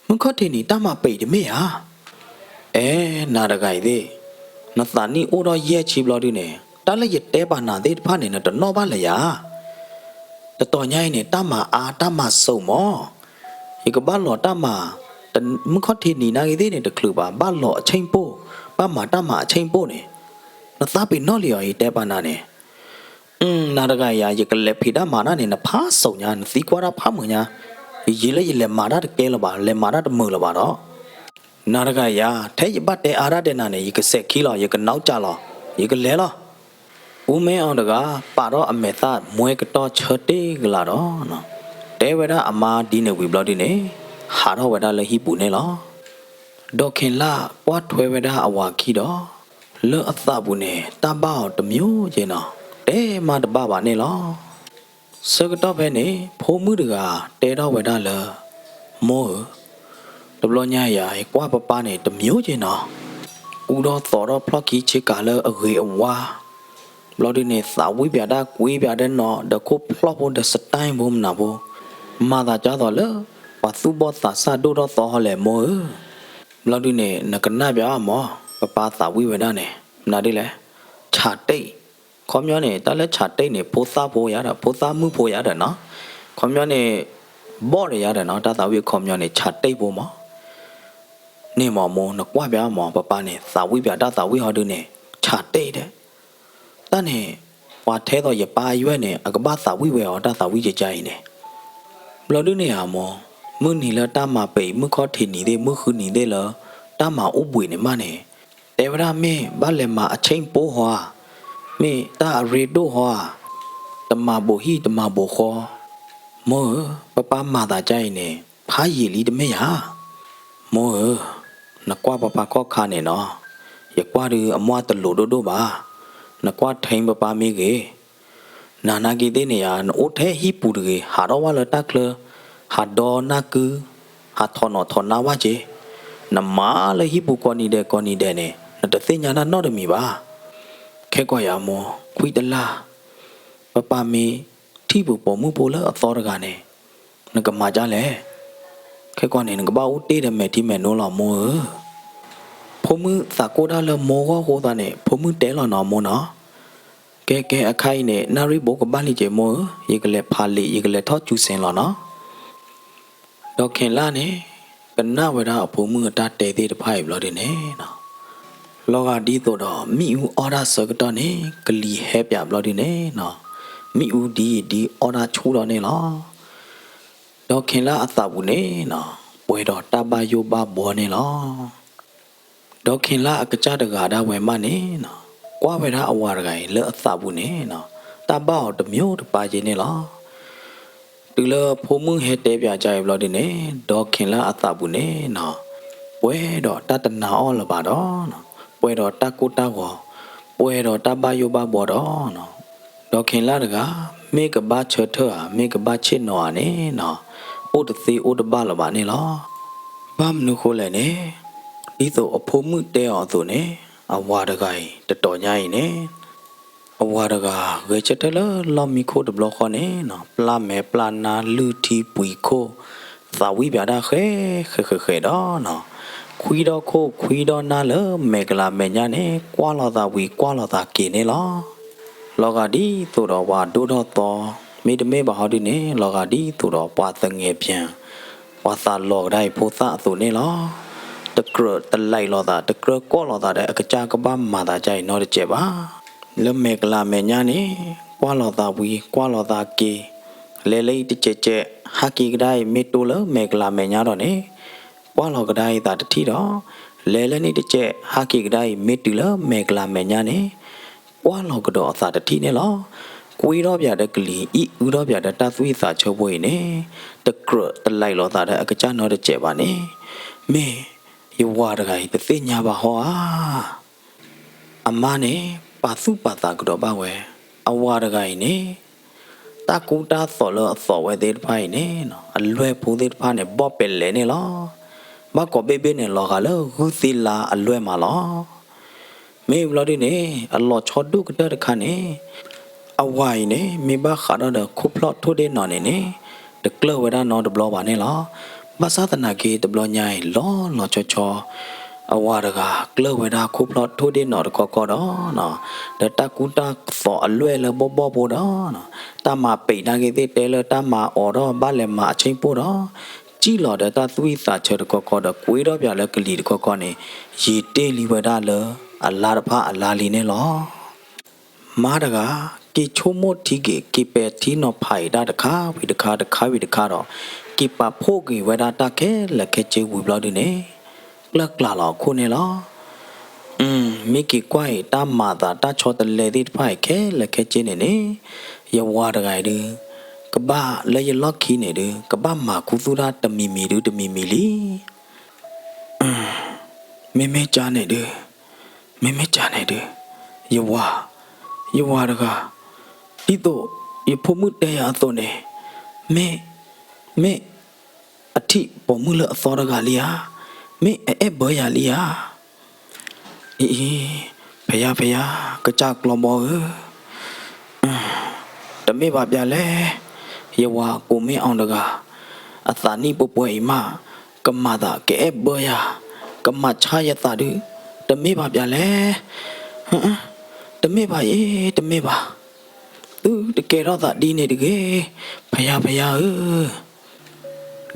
မုၢ်ခီၣ်ထံးနံၤ တၢ်မၤပံးတမ့ၢ်ဧါ. အဲ, နၤတဂၤအံၤသ့ၣ်, နသးနံၣ်အိၣ်ဒီးယဲၢ်ဆံဘျီဒုန့ၣ် တၢ်လၢယတဲပာ်နၤသ့ၣ်တဖၣ်န့ၣ် နတနီၣ်ဘၣ်လၢၤယၤ. တတီၤညါအံၤန့ၣ် တၢ်မၤအါ တၢ်မၤစိးမး, ယကဘၣ်လီၤတၢ်မၤ, မုၢ်ခီၣ်ထံးနံၤနာ်က့သ့ၣ်န့ၣ် တချုးဘၣ် ဘၣ်လီၤအဆ့ၣ်ပိၢ်, ဘၣ်မၤတၢ်မၤအဆ့ၣ်ပိၢ်န့ၣ်, နသးပ့ၤနီၣ်လံအီၤ ယတဲပာ်နၤန့ၣ်. နၤတဂၤယၤ ယကလဲၤဖံးတၢ်မၤတၢ်န့ၣ် နဖးစိးညါ နသံကွၢ်တၢ်ဖးမုာ်ညါ, ယယံာ်လၢယလဲၤမၤတၢ်တကဲလၢၤဘၣ် လဲၤမၤတၢ်တမုာ်လၢၤဘၣ်ဒီး, နၤတဂၤယၤ ထဲယဘၣ်တဲအါတၢ်ဒဲးနၤန့ၣ် ယကစဲးခံလီၤ ယကနီၣ်ကၢ်လီၤ ယကလဲၤလီၤ. အူမ့ၢ်အီၤတဂၤ ပာ်ထီၣ်အမဲာ်သၣ်မွဲကတီၢ်ဆၢတ့ၢ်ကလာ်ဒီး, တဲဝဲဒၣ်အမါဒ်န့ၣ်ဝံၤဘျီဒုန့ၣ်, ဟးထီၣ်ဝဲဒၣ်လၢဟံၣ်ပူၤန့ၣ်လီၤ. ဒီးခ့ၤလၢ်ကွၢ်ထွဲဝဲဒၣ်အဝၤခံဒီး, လၢအသးပူၤန့ၣ် တၢ်ဘၣ်အီၤတမံၤက့နီၤ, တဲမးတဘၣ်ဘၣ်န့ၣ်လီၤ. ဆၢကတီၢ်ဖဲန့ၣ် ဖိမုၣ်တဂၤတဲထီၣ်ဝဲဒၣ်လၢ, မိၢ်ဧၢ, တဘျီညါယၤ ယကွၢ်ပၢ်ပၢ်န့ၣ် တမံၤက့နီၤ, အူထီၣ်သီထီၣ်ဖျီၣ်ခံဆ့ကၤလၢအဂ့ၤအဝါ, ဘျီဒုန့ၣ် သးဝံၣ်ပၠးတၢ်ကွ့ပၠးဒီးနီၤ ဒီးခိၣ်ဖျီၣ်ဖိဒီး style ဖိမနုၤဖိ, မၤသးဒ်သိးလၢ ပှၤသူၣ်ဘီၣ်သးစၢ်ဒိၣ်ထီၣ်သီဟီလဲၣ်မိၢ်ဧၢ. ဘျီဒုန့ၣ် နကနၣ်ပၠးမး, ပၢ်ပၢ်သးဝံၣ်ဝဲဒၣ်န့ၣ် မနုၤဒ်လဲၣ်, ဆးတ့ၢ်, ခီပညီန့ၣ် တၢ်လၢဆးတ့ၢ်န့ၣ် ဖိသၣ်ဖိယၤဒီး ဖိသၣ်မုၣ်ဖိယၤဒီးနီၤ, ခီပညီန့ၣ် ဘီၣ်ဒီးယၤဒီးနီၤ တၢ်သးဝံၣ်အခီပညီန့ၣ် ဆးတ့ၢ်ဖိမး န့ၣ်မးမိၢ် နကွၢ်ပၠးမး ပၢ်ပၢ်န့ၣ် သးဝံၣ်ပၠးတၢ်သးဝံၣ်ဟီဒုန့ၣ် ဆးတ့ၢ်ဒဲး, တၢ်န့ၣ် ပှၤထဲသိးယပၢ်အယွဲၢ်န့ၣ် အကဘၣ်သးဝံၣ်ဝဲအီၤတၢ်သးဝံၣ်ကကါအံၤန့ၣ်, ဘျီဒုန့ၣ်ဧါမိၢ်, မုၢ်နံၤလၢတၢ်မၤပံး မုၢ်ခီၣ်ထံးနံၤသ့ၣ် မုၢ်ဃုနံၤသ့ၣ်လၢ တၢ်မၤအိၣ်ဘှံးန့ၣ်မးန့ၣ်, တဲဝဲဒၣ်မ့ၢ်ဘၣ်လဲၤမၤအဆ့ၣ်ပိၢ်ဟီဧါ, မ့ၢ်တၢ်အရ့ဒိၣ်ဟီဧါ, တမၤဘိးဟံၣ်တမၤဘိးဃီ, မိၢ်ဧၢ, ပၢ်ပၢ်မၤသးဒ်အံၤန့ၣ် ဖးယံာ်လံတမ့ၢ်ဧါ. မိၢ်ဧၢ, နကွၢ်ပၢ်ပၢ်ခီၣ်ခါန့ၣ်နီၤ, ယကွၢ်ဒုးအမွၢ်တလိၤဒိၣ်ဒိၣ်ဘၣ်, နကွၢ်ထဲပၢ်ပၢ်မ့ၢ်ဂ့ၤ, နၤနာ်က့သ့ၣ်န့ၣ်ဧါ နအိၣ်ထဲဟံၣ်ပူၤတဂ့ၤ ဟးထီၣ်ဝဲလၢတၢ်ချၢ, ဟးဒီနၢ်ကု, ဟးထီၣ်နီၣ်ထီၣ်နၢ်ဝဲက့ၤ, နမၤလၢဟံၣ်ပူၤကိးနံၤဒဲးကိးနံၤဒဲးန့ၣ် နတသ့ၣ်ညါတၢ်နီတမံၤဘၣ်. ခဲကီးယၤမိၢ် ခွံတလါ, ပၢ်ပၢ်မ့ၢ်ထံၣ်ပှၤပိာ်မုၣ်ဖိလၢအသီတဂၤန့ၣ် နကမၤဒ်လဲၣ်. ခဲကီးန့ၣ် နကဘၣ်အိၣ်တ့ၢ်ဒီးမဲာ်ထံမဲာ်နိလီၤမိၢ်ဧၢ. ဖိမုၣ်သးကိၢ်တၢ်လၢမိၢ်ဂီၢ်အဃိသတးန့ၣ် ဖိမုၣ်တဲလီၤနီၤမိၢ်နီၤ. ကဲကဲအခါအံၤန့ၣ် နၣ်ရံၣ်ဘိကဘၣ်လံက့ၤမိၢ်ဧၢ, ယကလဲၤဖးလံာ် ယကလဲၤထီၣ်စူၤစ့လီၤနီၤ. ဒီးခ့ၤလၢ်န့ၣ် ကနၣ်ဝဲဒၣ်အဖိမုၣ်အတၢ်တဲသ့ၣ်တဖၣ်အံၤဘျီဒုန့ၣ် လီၤဂာ်ဒ်သိးဒီး မ့ၣ်အူအီၣ်တၢ်ဆၢကတီၢ်န့ၣ် ကလံၤဟဲပၠးဘျီဒုန့ၣ် မ့ၣ်အူဒ်အံၤဒ်အီၣ်တၢ်ဆူၣ်ထီၣ်န့ၣ်လီၤ. ဒီးခ့ၤလၢ်အသးပူၤန့ၣ် ပှဲၤဒီးတၢ်ဘၣ်ယိၣ်ဘၣ်ဘှီန့ၣ်လီၤ. ဒီးခ့ၤလၢ်အကစၢ်တဂၤဒၣ်ဝဲမးန့ၣ် ကွၢ်ဝဲဒၣ်အဝၤတဂၤအံၤလၢအသးပူၤန့ၣ် တၢ်ဘၣ်အီၤတမံၤတပၢ်က့န့ၣ်လီၤ. တုၤလၢဖိမုၣ်ဟဲတဲပၠးကါအံၤဘျီဒုန့ၣ် ဒီးခ့ၤလၢ်အသးပူၤန့ၣ် ပှဲၤဒီးတၢ်တနာ်အီၣ်လၢၤဘၣ်ဒီး ပှဲၤဒီးတၢ်ကိၢ်တၢ်ဂီၤ, ပှဲၤဒီးတၢ်ဘၣ်ယိၣ်ဘၣ်ဘှီဒီး ဒီးခ့ၤလၢ်တဂၤ မ့ၢ်ကဘၣ်ဆၢထၢၣ်ဧါ မ့ၢ်ကဘၣ်ဆ့ၣ်နီၤဧါန့ၣ် အိၣ်တသ့အိၣ်တဘၣ်လၢၤဘၣ်န့ၣ်လီၤ. ဘၣ်မနုၤဃိလဲၣ်န့ၣ် ဒ်သိးအဖိမုၣ်တဲအီၤအသိးန့ၣ် အဝၤတဂၤအံၤ တတီၤညါအံၤန့ၣ် အဝၤတဂၤ ဂဲၤဆၢထၢၣ်လၢလီၢ်မံခိၣ်တဘျီဃီန့ၣ် ပျၢ်မဲာ်ပျၢ်နါလုၢ်ထံပှံၤခိၣ် သးဝံၣ်ပၠးတၢ်ဃဲၤဃဲၤဃဲၤဃဲၤဒီး ခွံဒီခိၣ်ခွံဒီနၢ်လၢမဲာ်ကလၤမဲာ်ညါန့ၣ် ကွၢ်လီၤသးဝံၤ ကွၢ်လီၤသးက့ၤန့ၣ်လီၤ. လီၤဂာ်ဒ်သိးဒီးပှၤဒိၣ်ထီၣ်သီ, မ့တမ့ၢ်ဘၣ်ဟီဒုန့ၣ် လီၤဂာ်ဒ်သိးဒီးပှၤသငဲးပၠၣ်, ပှၤသးလီၤကဒါအံၤဖိသၣ်အသိးန့ၣ်လီၤ. တကြၢးတလံာ်လိာ်သး တကြၢးကွၢ်လိာ်သးဒီးအကစၢ်ကဘၣ်မၤသးဒ်အံၤနီတစဲးဘၣ်. လၢမဲာ်ကလၤမဲာ်ညါန့ၣ် ကွၢ်လိာ်သးဝံၤ ကွၢ်လိာ်သးက့ၤ, လဲၤလၢအံၤတစဲးစဲး ဟးက့ၤကဒါအံၤ မ့ၢ်တိၢ်လၢမဲာ်ကလၤမဲာ်ညါဒီးန့ၣ် ကွၢ်လီၤကဒါအံၤသးတထံၣ်ဒီး လဲၤလၢန့ၣ်တစဲး ဟးက့ၤကဒါအံၤ မ့ၢ်တုၤလၢမဲာ်ကလၤမဲာ်ညါန့ၣ် ကွၢ်လီၤကဒီးအသးတထံၣ်န့ၣ်လီၤ. ကွ့ထီၣ်ပၠးဒီးကလံၤ အံၣ်အုထီၣ်ပၠးဒီးတၢ်သွံၣ်သးဆၢဖိအံၤန့ၣ် တကြၢးတလံာ်လိာ်သးဒီးအကစၢ်နီတစဲးဘၣ်န့ၣ် မ့ၢ်ယဝၤတဂၤအံၤ တသ့ၣ်ညါဘၣ်ဟီဧါ. အမါန့ၣ် ပာ်သူၣ်ပာ်သးကဒီးဘၣ်ဝဲ, အဝၤတဂၤအံၤန့ၣ် တၢ်ကူတၢ်သိးလၢအသိးဝဲသ့ၣ်တဖၣ်အံၤန့ၣ် အလွဲၢ်ဖိသ့ၣ်တဖၣ်န့ၣ် ဘီၣ်ပဲာ်လဲၤန့ၣ်လီၤ. ဘၣ်ကိးဘ့ၣ်ဘ့ၣ်န့ၣ် လီၤဂာ်လၢဂုၢ်သ့လါအလွဲၢ်မးလီၤ. မ့ၢ်ဘျီဒုန့ၣ် အလီၤဆီဒိၣ်ကတၢၢ်တခါန့ၣ် အဝၤအံၤန့ၣ် မ့ၢ်ဘၣ်ဃးဒီးဒီးခိၣ်ဖျီၣ်ထိၣ်ဒ့ၣ်နီၤန့ၣ်န့ၣ် တကျၢၢ်ဝဲဒၣ်နီတဘျီဘၣ်န့ၣ်လီၤ. ဘၣ်ဆၣ်သနာ်က့တဘျီညါအံၤ လီၤလီၤဆီဆီ အဝၤတဂၤ ကျၢၢ်ဝဲဒၣ်ခိၣ်ဖျီၣ်ထိၣ်ဒ့ၣ်နီၤတခီခီဒီး ဒီးတၢ်ကူတၢ်သိးအလွဲၢ်လၢဘီၣ်ဘီၣ်ဖိဒီး တၢ်မၤပံာ်နာ်က့သ့ၣ်တဲလၢတၢ်မၤအီၤဒီးဘၣ်လဲၤမၤအဆ့ၣ်ပိၢ်ဒီး စံၣ်လီၤဒီးတၢ်သွံၣ်သးဆၢတခီခီဒီး ကွ့ထီၣ်ပၠးလၢကလံၤတခီခီန့ၣ် ယံာ်တ့ၢ်လံဝဲဒၣ်လၢအလါတဖၣ်အလါလံန့ၣ်လီၤ. မါတဂၤ က့ၤဆိကမိၣ်ထံက့ၤ က့ၤပဲာ်ထံနီၤဖးအံၤတၢ်တခါဝံၤတခါ တခါဝံၤတခါဒီး က့ၤပာ်ဖှိၣ်က့ၤဝဲဒၣ်တၢ်ခဲလၢာ်ခဲဆ့ဝံၤဘျီဒုန့ၣ် ကျၢၢ်ကျးလီၤအခိၣ်န့ၣ်လီၤ. မ့ၢ်က့ၤကွၢ်အံၤ တၢ်မၤအသးတၢ်ဆီတလဲသ့ၣ်တဖၣ်အံၤခဲလၢာ်ခဲဆ့န့ၣ်န့ၣ် ယဝၤတဂၤအံၤဒု ကဘၣ်လၢယလီၢ်ခံန့ၣ်ဒု ကဘၣ်မၤခူသူၣ်တၢ်တမံၤမံၤဒုတမံၤမံၤလံ. မ့မ့ၢ်ကါန့ၣ်ဒု, မ့မ့ၢ်ကါန့ၣ်ဒု, ယဝၤ, ယဝၤတဂၤ, ဒ်သိးယဖိမုၣ်တဲယၤအသိးန့ၣ်, မ့ၢ်, မ့ၢ်အထံၣ်ပိာ်မုၣ်လၢအသီတဂၤလံဧါ, မ့ၢ်အအဲၣ်ဘၢယၤလံဧါ. အံၤ, ဖယါဖယါ, ကစၢ်ကျီဘီဧၢ, တမ့ၢ်ဘၣ်ပျၢ်လဲၣ်, ယဝၤကိးမ့ၢ်အီၤတဂၤ, အသးနံၣ်ပှဲၤပှဲၤအံၤမး, ကမၤသးကအဲၣ်ဘၢယၤ, ကမၤဆါယသးဒု, တမ့ၢ်ဘၣ်ပျၢ်လဲၣ်, တမ့ၢ်ဘၣ်အံၤ, တမ့ၢ်ဘၣ်, သုတကဲထီၣ်သးဒ်န့ၣ်တဂ့ၤ, ဖယါဖယါဧၢ.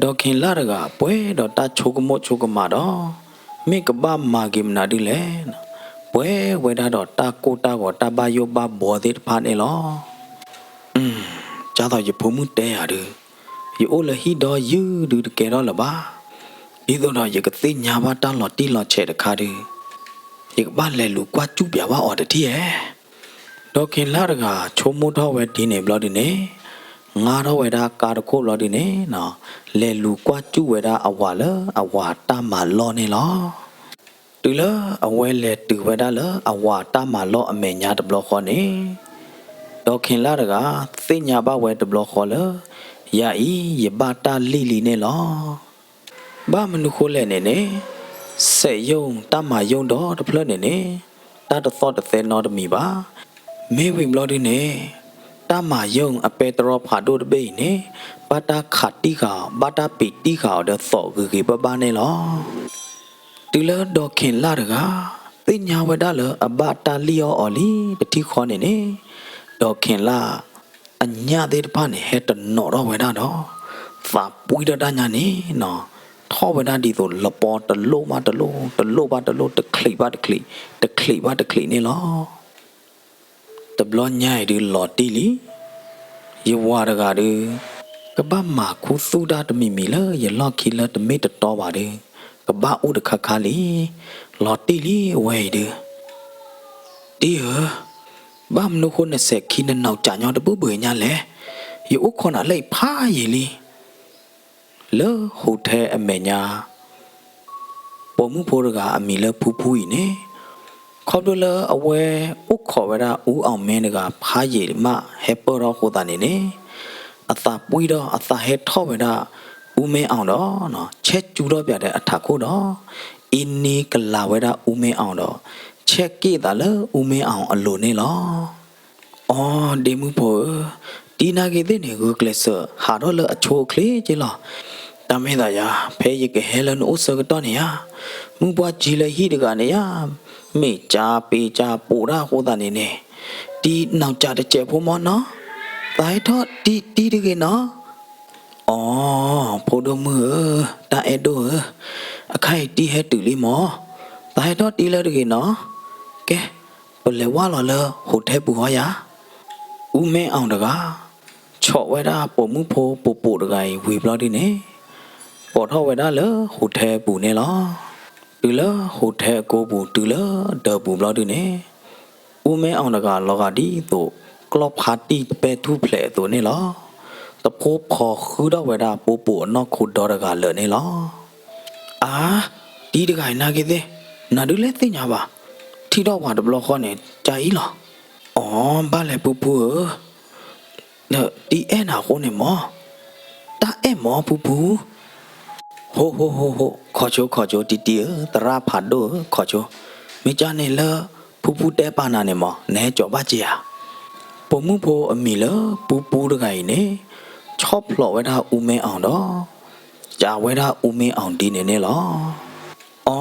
ဒီးခ့ၤလၢ်တဂၤပှဲၤဒီးတၢ်ဆိကမိၣ်ဆိကမးဒီး, မ့ၢ်ကဘၣ်မၤက့ၤမနုၤဒုလဲၣ်, ပှဲၤဝဲဒၣ်ဒီးတၢ်ကိၢ်တၢ်ဂီၤတၢ်ဘၣ်ယိၣ်ဘၣ်ဘှီသ့ၣ်တဖၣ်န့ၣ်လီၤ. ကသိးယဖိမုၣ်တဲယၤဒု, ယအိၣ်လၢဟံၣ်ဒီယုၢ်ဒုတကဲထီၣ်လၢၤဘၣ်. ဒ်သိးဒီးယကသ့ၣ်ညါဘၣ်တၢ်လီၤတံၢ်လီၤဆဲးတခါဒု, ယကဘၣ်လဲၤလူၤကွၢ်စူၣ်ပၠးဘၣ်အီၤတထံၣ်ဧါ. ဒီးခ့ၤလၢ်တဂၤဆိကမိၣ်ထီၣ်ဝဲဒ်န့ၣ်ဘျီဒုန့ၣ်, ငါထီၣ်ဝဲဒၣ်ကါတခိၣ်ဘျီဒုန့ၣ်, လဲၤလူၤကွၢ်စူၣ်ဝဲဒၣ်အဝၤလၢအဝၤတၢ်မၤလီၢ်န့ၣ်လီၤ. တုၤလၢအဝဲလဲၤတုၤဝဲဒၣ်လၢအဝၤတၢ်မၤလီၢ်အမဲာ်ညါတဘျီဃီန့ၣ်, ဒီးခ့ၤလၢ်တဂၤသ့ၣ်ညါဘၣ်ဝဲတဘျီဃီလၢ, ယၤအံၤယဘၣ်တၢ်လံၣ်လံန့ၣ်လီၤ. ဘၣ်မနုၤဃိလဲၣ်န့ၣ်န့ၣ်, စဲးယိၣ်တၢ်မၤယိၣ်ဒီတဖျၢၣ်န့ၣ်န့ၣ်, တၢ်တသီၣ်တသဲနီတမံၤဘၣ်. မ့ၢ်ဝံၤဘျီဒုန့ၣ်, တၢ်မၤယိၣ်အပဲတြီဖးဒိၣ်တဘ့ၣ်အံၤန့ၣ်, ဘၣ်တၢ်ခးတံၢ်ဃာ်အီၤ ဘၣ်တၢ်ပံာ်တံၢ်ဃာ်အီၤဒီးသိးဂ့ၤဂ့ၤဘၣ်ဘၣ်န့ၣ်လီၤ. တုၤလၢဒီးခ့ၤလၢ်တဂၤ, သ့ၣ်ညါဝဲဒၣ်လၢအဘၣ်တၢ်လံၣ်အီၣ်အီၤလံတထံၣ်ဃီန့ၣ်န့ၣ်, ဒီးခ့ၤလၢ်, အညၣ်သ့ၣ်တဖၣ်န့ၣ်ဟဲတနီၤထီၣ်ဝဲဒၣ်ဒီး, သးပှံထီၣ်တၢ်ညါန့ၣ်နီၤ, ထီၣ်ဝဲဒၣ်ဒ်သိးလပီတလိၣ်ဘၣ်တလိၣ်, တလိၣ်ဘၣ်တလိၣ်, တချံးဘၣ်တချံး, တချံးဘၣ်တချံးန့ၣ်လီၤ. တဘျီညါအံၤဒုလီၤတံၢ်လံ, ယဝၤတဂၤဒု, ကဘၣ်မၤခူသူၣ်တၢ်တမံၤမံၤလၢယလီၢ်ခံလၢတမ့ၢ်တတီဘၣ်ဒု, ကဘၣ်အိၣ်တခါခါလံ, လီၤတံၢ်လံအဝဲအံၤဒု. တံၢ်ဧၢ, ဘၣ်မနုၤဃိနစဲးခံနနီၢ်ကၠးညီတဘၣ်ဘၣ်ညါလဲၣ်, ယအိၣ်ခိးနၤလၢအံၤဖးယံာ်လံ. လၢ hotel အမဲာ်ညါ ပိာ်မုၣ်ဖိတဂၤအမံၤလၢဖူဖူအံၤန့ၣ်, ခီဖျိလၢအဝဲအိၣ်ခိးဝဲဒၣ် ဦးအောင်မင်း တဂၤဖးယံာ်မးဟဲပၢၢ်ထီၣ်အဃိသတးန့ၣ်န့ၣ်, အသးပှံထီၣ်အသးဟဲထီၣ်ဝဲဒၣ် ဦးမင်းအောင် ဒီး ဆဲးစူၤထီၣ်ပၠးဒီးအထးခိၣ်ဒီး အ့န့ကလၤဝဲဒၣ် ဦးမင်းအောင် ဒီး ဆဲးက့ၣ်သးလၢ ဦးမင်းအောင် အလိၤန့ၣ်လီၤ. အိ ဒ့မုၣ်ဖိဧၢ, တံၤနာ်က့သ့ၣ်န့ၣ် ဂုာ်ကျဲးစၢးဟးထီၣ်လၢအဆိအချ့က့လီၤ. တၢ်မ့ၢ်သးယၤ, ဖဲယကဟဲလၢနအိၣ်ဆၢကတီၢ်န့ၣ်ယၤ, မုၢ်ပှၢ်ကၠံလၢဟံၣ်တဂၤန့ၣ်ယၤ, မ့ၢ်ကၠးပ့ၤကၠးပိးတၢ်အဃိသတးန့ၣ်န့ၣ်, တံၤနီၢ်ကၠးတစဲးဖိမီၢ်နီၤ, သးဟဲထီၣ်တံၤတံၤတဂ့ၤနီၤ. အိ ဖိဒိၣ်မုၣ်ဧၢ, တၢ်အဲၣ်ဒိၣ်ဧၢ, အခါအံၤတံၤဟဲတုၤလံမီၢ်, သးဟဲထီၣ်တံၤလၢတဂ့ၤနီၤ. ကဲ, ပလဲၤဝၢ်လီၤလၢ hotel ပူၤဟီယၤ. ဦးမင်းအောင် တဂၤ ဆီၣ်ဝဲဒၣ်ပိာ်မုၣ်ဖိပိာ်ပိာ်တဂၤအံၤဝံၤဘျီဒုန့ၣ်, ပိာ်ထီၣ်ဝဲဒၣ်လၢ hotel ပူၤန့ၣ်လီၤ. တုၤလၢ hotel အကိပူၤ တုၤလၢဒၢးပူၤဘျီဒုန့ၣ်, ဦးမင်းအောင် တဂၤလီၤဂာ်ဒ်သိး ကျီၢ်ဖါတံၢ်တပဲၢ်ထူၣ်ဖျဲးအသိးန့ၣ်လီၤ. သဖှိဖီဃုထီၣ်ဝဲဒၣ်ပိာ်ပိာ်အနီၢ်ခိဒီတဂၤလၢာ်န့ၣ်လီၤ. အါ, တံၤတဂၤအံၤနာ်က့သ့ၣ်, နၤဒုးလဲၣ်သ့ၣ်ညါဘၣ်, ထံၣ်ထီၣ်ပှၤတဘျီဃီန့ၣ် ကအံၤလီၤ. အီ, ဘၣ်လဲၣ်ဖုဖုဧၢ, ဒီးတံၤအဲၣ်နၤအဃိန့ၣ်မၢ်, တၢ်အဲၣ်မၢ်ဖုဖု. ဟိဟိဟိဟိ, ခီဆိခီဆိ တံၤတံၤဧၢ, သရၣ်ဖးဒိၣ်ဧၢ ခီဆိ, မ့ၢ်ကန့ၣ်လၢ ဖုဖုတဲပာ်နၤန့ၣ်မၢ် နဟဲကၠီၤဘၣ်က့ၤဧါ. ပိာ်မုၣ်ဖိအမံၤလၢပူပူတဂၤအံၤန့ၣ် ဆီၣ်ဖျိးဝဲဒၣ်အူမ့ၢ်အီၤဒီး ကးဝဲဒၣ်အူမ့ၢ်အီၤဒ်န့ၣ်န့ၣ်လီၤ. အ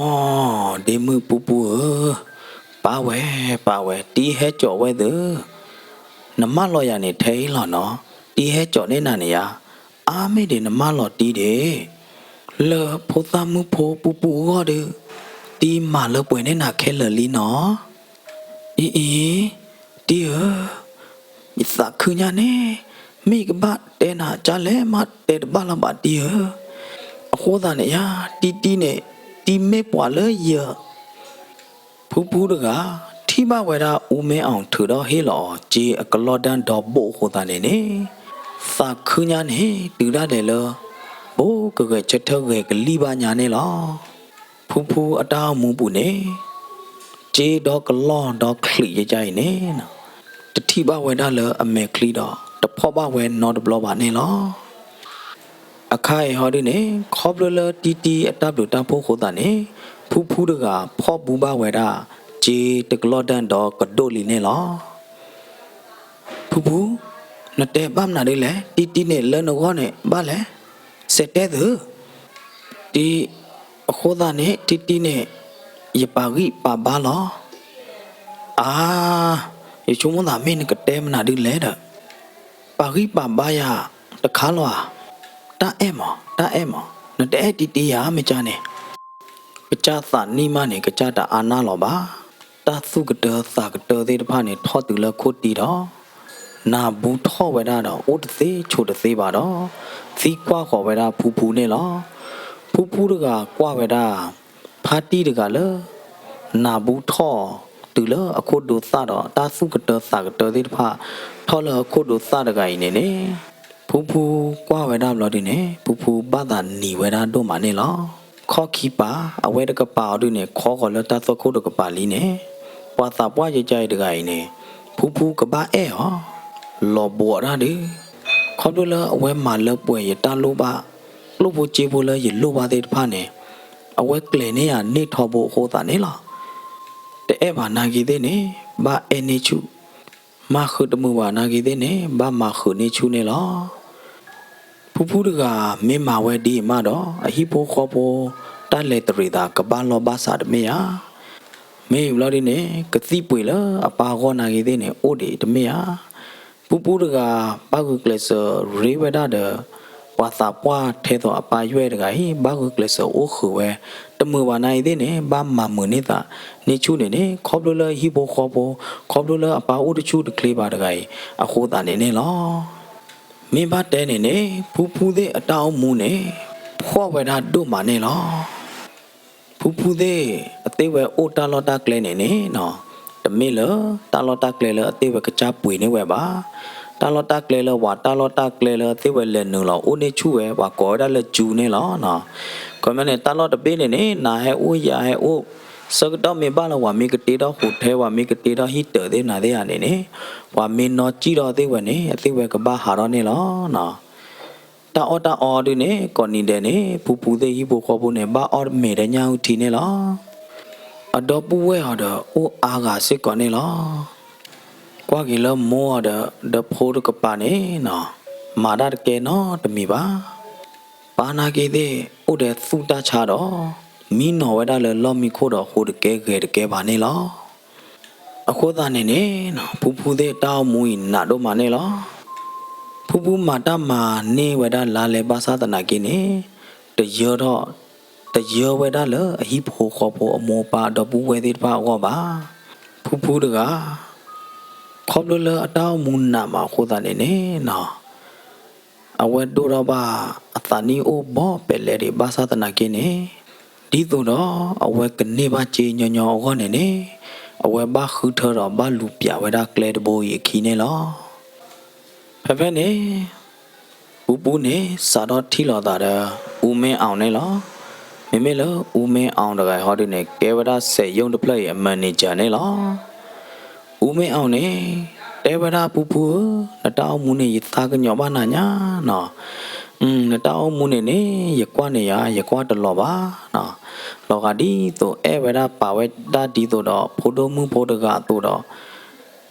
ီ, ဒ့မုၣ်ပူပူဧၢ, ပၢ်ဝဲ, ပၢ်ဝဲ, တံၤဟဲကၠီၤဝဲသု, နမၢလီၤယၤန့ၣ်ထဲအံၤလီၤနီၤ, တံၤဟဲကၠီၤန့ၢ်နၤန့ၣ်ယါ, အါမ့ၢ်ဒံးနမၢလီၤတံၤဒ့ၣ်, လၢဖိသၣ်မုၣ်ဖိပူပူအဂီၢ်ဒီး တံၤမၤလၢပှဲၤန့ၢ်နၤခဲလၢာ်လံနီၤ. အံၤအံၤ, တံၤဧၢ, ယသးခုညါန့ၣ်, မ့ၢ်ယကဘၣ်တဲနၤကၢ်လဲၣ်မးတဲတဘၣ်လၢၤဘၣ်တံၤဧၢ, အဃိသတးန့ၣ်ယါ, တံၤတံၤန့ၣ်, တံၤမ့ၢ်ပှၤလၢယ ဖုဖုတဂၤ ထံၣ်ဘၣ်ဝဲဒၣ်အူမ့ၢ်အီၤထုးဒီးဟ့ၣ်လီၤအီၤ စ့အကလီၢ်ဒၢၣ်ဒီဘိအဃိသတးန့ၣ်န့ၣ်, သးခုညါန့ၣ် တုၤဒၣ်လဲာ်လၢ ဘိကဂဲၤဆၢထၢၣ်ဂဲၤကလံၣ်ဘၣ်ညါန့ၣ်လီၤ. ဖုဖုအတၢ်အိၣ်မူပူၤန့ၣ် စ့ဒီကလီၢ်ဒီချံးယကါအံၤန့ၣ် တထံၣ်ဘၣ်ဝဲဒၣ်လၢအမဲာ်ချံဒီး တဖီၣ်ဘၣ်ဝဲနီတဘျီဘၣ်န့ၣ်လီၤ. အခါအံၤဟီဒုန့ၣ် ခီဖျိလၢတံၤတံၤအတၢ်ဘျုးတၢ်ဖှိၣ်အဃိသတးန့ၣ် ဖုဖုတဂၤဖီၣ်ဘူးဘၣ်ဝဲဒၣ် စ့တကလီၢ်ဒၢၣ်ဒီကဒိၣ်လံန့ၣ်လီၤ. ဖုဖု, နတဲဘၣ်မနုၤဒ်လဲၣ်, တံၤတံၤန့ၣ်လၢနဂီၢ်န့ၣ် ဘၣ်လဲၣ်, စဲးတဲသု, တံၤ, အဃိသတးန့ၣ် တံၤတံၤန့ၣ် ယပာ်ဂံၢ်ပာ်ဘါလီၤ. အါ, ယဆိကမိၣ်သးမ့ၢ်နကတဲမနုၤဒ်လဲၣ်ဒီး ပာ်ဂံၢ်ပာ်ဘါယၤတခါလီၤဧါ. တၢ်အဲၣ်မး, တၢ်အဲၣ်မး, နတအဲၣ်တံၤတံၤယၤ မ့ၢ်ကါန့ၣ် ကစၢ်သးနံၣ်မးန့ၣ် ကစၢ်တအါနၢ်လီၤဘၣ်. တၢ်သူၣ်ကတၢသးကတၢသ့ၣ်တဖၣ်န့ၣ် ထီၣ်တုၤလၢခိၣ်တံၢ်ဒီး နၢ်ဘူးထီၣ်ဝဲဒၣ်ဒီး အိၣ်တသ့ဆိးတသ့ဘၣ်ဒီး သံကွၢ်ဃီၤဝဲဒၣ်ဖုဖုန့ၣ်လီၤ. ဖုဖုတဂၤကွၢ်ဝဲဒၣ် ဖါတံၢ်တဂၤလၢ နၢ်ဘူးထီၣ်တုၤလၢအခိၣ်ဒိသၣ်ဒီး တၢ်သူၣ်ကတၢသးကတၢသ့ၣ်တဖၣ် ထီၣ်လၢအခိၣ်ဒိသၣ်တဂၤအံၤန့ၣ်န့ၣ် ဖုဖုကွၢ်ဝဲဒၣ်ဘျီဒုန့ၣ် ဖုဖုဘၣ်သးနံၤဝဲဒၣ်ဒိၣ်မးန့ၣ်လီၤ. ခီၣ်ခံပၤ အဝဲတကပၤအီၤဒုန့ၣ် ခီဃီၤလၢတၢ်သွၣ်ခိၣ်တကပၤလံန့ၣ် ပှၤသးပှၢ်ယကါအံၤတဂၤအံၤန့ၣ် ဖုဖုကဘၣ်အဲၣ်အီၤ လီၤဘှီးတၢ်ဒု ခီဖျိလၢအဝဲမၤလၢပှဲၤယတၢ်လိၣ်ဘၣ် ကျိၣ်ဖိစ့ဖိလၢယလိၣ်ဘၣ်သ့ၣ်တဖၣ်န့ၣ် အဝဲကျဲၤန့ၢ်ယၤန့ၢ်ထီဘိအဃိသတးန့ၣ်လီၤ. တအဲၣ်ဘၣ်နာ်က့သ့ၣ်န့ၣ် ဘၣ်အဲၣ်န့ၢ်ဆူၣ်, မၤဃုာ်တမုာ်ဘၣ်နာ်က့သ့ၣ်န့ၣ် ဘၣ်မၤဃုာ်န့ၢ်ဆူၣ်န့ၣ်လီၤ. ဖုဖုတဂၤမ့ၢ်မၤဝဲဒ်အံၤမးဒီး အဟံၣ်ဖိဃီဖိ တၢ်လဲၤတရံးသးကဘၣ်လီၢ်ဘၣ်စးတမ့ၢ်ဧါ. မ့ၢ်ဘျီဒ်န့ၣ် ကသံၣ်ပှ့ၤလၢအပၢ်အဂီၢ်နာ်က့သ့ၣ်န့ၣ် အိၣ်ဒံးတမ့ၢ်ဧါ. ဖုဖုတဂၤ ဘၣ်ဂုာ်ကျဲးစၢးရ့ဝဲဒၣ်ဒီး ပှၤသးပှၢ်ထဲသိးအပၢ်ယွဲၢ်တဂၤအံၤ ဘၣ်ဂုာ်ကျဲးစၢးအိၣ်ဃုာ်ဝဲ တမုာ်ဘၣ်နာ်က့သ့ၣ်န့ၣ် ဘၣ်မၤမုာ်န့ၢ်သးန့ၢ်ဆူၣ်န့ၣ်န့ၣ် ခီဖျိလၢဟံၣ်ဖိဃီဖိ ခီဖျိလၢအပၢ်အိၣ်တဆူၣ်တချ့ဘၣ်တဂၤအံၤ အဃိသတးန့ၣ်န့ၣ်လီၤ. မ့ၢ်ဘၣ်တဲန့ၣ်န့ၣ် ဖုဖုသ့ၣ်အတၢ်အိၣ်မူန့ၣ် ဖှီၣ်ဝဲဒၣ်ဒိၣ်မးန့ၣ်လီၤ. ဖုဖုသ့ၣ်အသ့ၣ်ဝဲအိၣ်တၢ်လီၢ်တၢ်ကျဲန့ၣ်န့ၣ် တမ့ၢ်လၢတၢ်လီၢ်တၢ်ကျဲလၢအသ့ၣ်ဝဲကစၢ်ပှ့ၤန့ၢ်ဝဲဘၣ်. တၢ်လီၢ်တၢ်ကျဲလၢပှၤတၢ်လီၢ်တၢ်ကျဲလၢအသ့ၣ်ဝဲလဲၤနုာ်လီၤအိၣ်န့ၢ်ဆူၣ်ဝဲ ပှၤကိးဝဲဒၣ်လၢကၠူန့ၣ်လီၤ. ခီမ့ၢ်န့ၣ် တၢ်လီၢ်တဘ့ၣ်န့ၣ်န့ၣ် နၤဟဲအိၣ်ယၤဟဲအိၣ် ဆၢကတီၢ်မ့ၢ်ဘၣ်လၢပှၤမ့ၢ်ကတ့ထီၣ်ဟူးထဲ ပှၤမ့ၢ်ကတ့ထီၣ်ဟံၣ်တၢးသ့ၣ်နၤသ့ၣ်ဧါန့ၣ်န့ၣ် ပှၤမ့ၢ်နီၢ်ကံၣ်ထီၣ်သ့ၣ်ဝဲန့ၣ် အသ့ၣ်ဝဲကဘၣ်ဟးထီၣ်န့ၣ်လီၤ. တၢ်အီၣ်တၢ်အီဒုန့ၣ် ကိးနံၤဒဲးန့ၣ် ဖုဖုသ့ၣ်ဟံၣ်ဖိဃီဖိန့ၣ် ဘၣ်အီၣ်မ့ၤဒီးညၣ်အုၣ်ထံန့ၣ်လီၤ. အဒီပုၢ်ဝဲၢ်အီၤဒီးအိၣ်အါဂၤစ့ၢ်ကီးန့ၣ်လီၤ. ကွၢ်က့ၤလၢမိၢ်အီၤဒီး ဒီဖိတကပၤန့ၣ် မၤတၢ်တကဲနီတမံၤဘၣ်. ပၢ်နာ်က့သ့ၣ် အိၣ်ဒီးသူၣ်တၢ်ဆါဒီး မံနီၤဝဲဒၣ်လၢလီၢ်မံခိၣ်ဒီး ဟူးတကဲဂဲၤတကဲဘၣ်န့ၣ်လီၤ. အဃိသတးန့ၣ်န့ၣ် ဖုဖုသ့ၣ်တၢ်အိၣ်မူအံၤနးဒိၣ်မးန့ၣ်လီၤ. ဖုဖုမၤတၢ်မၤန့ၢ်ဝဲဒၣ်လါလဲဘၣ်ဆၣ်သနာ်က့န့ၣ် တယၢထီၣ် တယၢဝဲဒၣ်လၢအဟံၣ်ဖိဃီဖိအမိၢ်အပၢ်ဒီပုၢ်ဝဲၢ်သ့ၣ်တဖၣ်အဂီၢ်ဘၣ်. ဖုဖုတဂၤ ခီဖျိလၢအတၢ်အိၣ်မူနးမးအဃိသတးန့ၣ်န့ၣ် အဝဲဒိၣ်ထီၣ်ဘၣ်အသးနံၣ်အိၣ်ဘီပဲာ်လဲဒံးဘၣ်ဆၣ်သနာ်က့န့ၣ် ဒ်သိးဒီးအဝဲကန့ၢ်ဘၣ်စ့ညီညီအဂီၢ်န့ၣ်န့ၣ် အဝဲဘၣ်ဃုထၢဒီးဘၣ်လူၤပျးဝဲဒၣ်ကျဲတဘိအံၤအခံန့ၣ်လီၤ. ဖဲဖဲန့ၣ် ဖုဖုန့ၣ် စးထီၣ်ထံၣ်လိာ်သးဒီး အူမ့ၢ်အီၤန့ၣ်လီၤ. မ့မ့ၢ်လၢအူမ့ၢ်အီၣ်တဂၤအံၤဟီဒုန့ၣ် ကဲဝဲဒၣ်စဲးယိၣ်တဖျၢၣ်အံၤအ manager န့ၣ်လီၤ. အူမ့ၢ်အီၣ်န့ၣ် တဲဝဲဒၣ်ဖူဖူဧၢ, နတၢ်အိၣ်မူန့ၣ် ယသးကညီၤဘၣ်နၤညါနီၤ. နတၢ်အိၣ်မူန့ၣ်န့ၣ် ယကွၢ်န့ၢ်ယၤ ယကွၢ်တလီၤဘၣ်နီၤ. လီၤဂာ်ဒ်သိးအဲၣ်ဝဲဒၣ်ပာ်ဝဲဒၣ်ဒ်သိးဒီး ဖိဒိၣ်မုၣ်ဖိတဂၤအသိးဒီး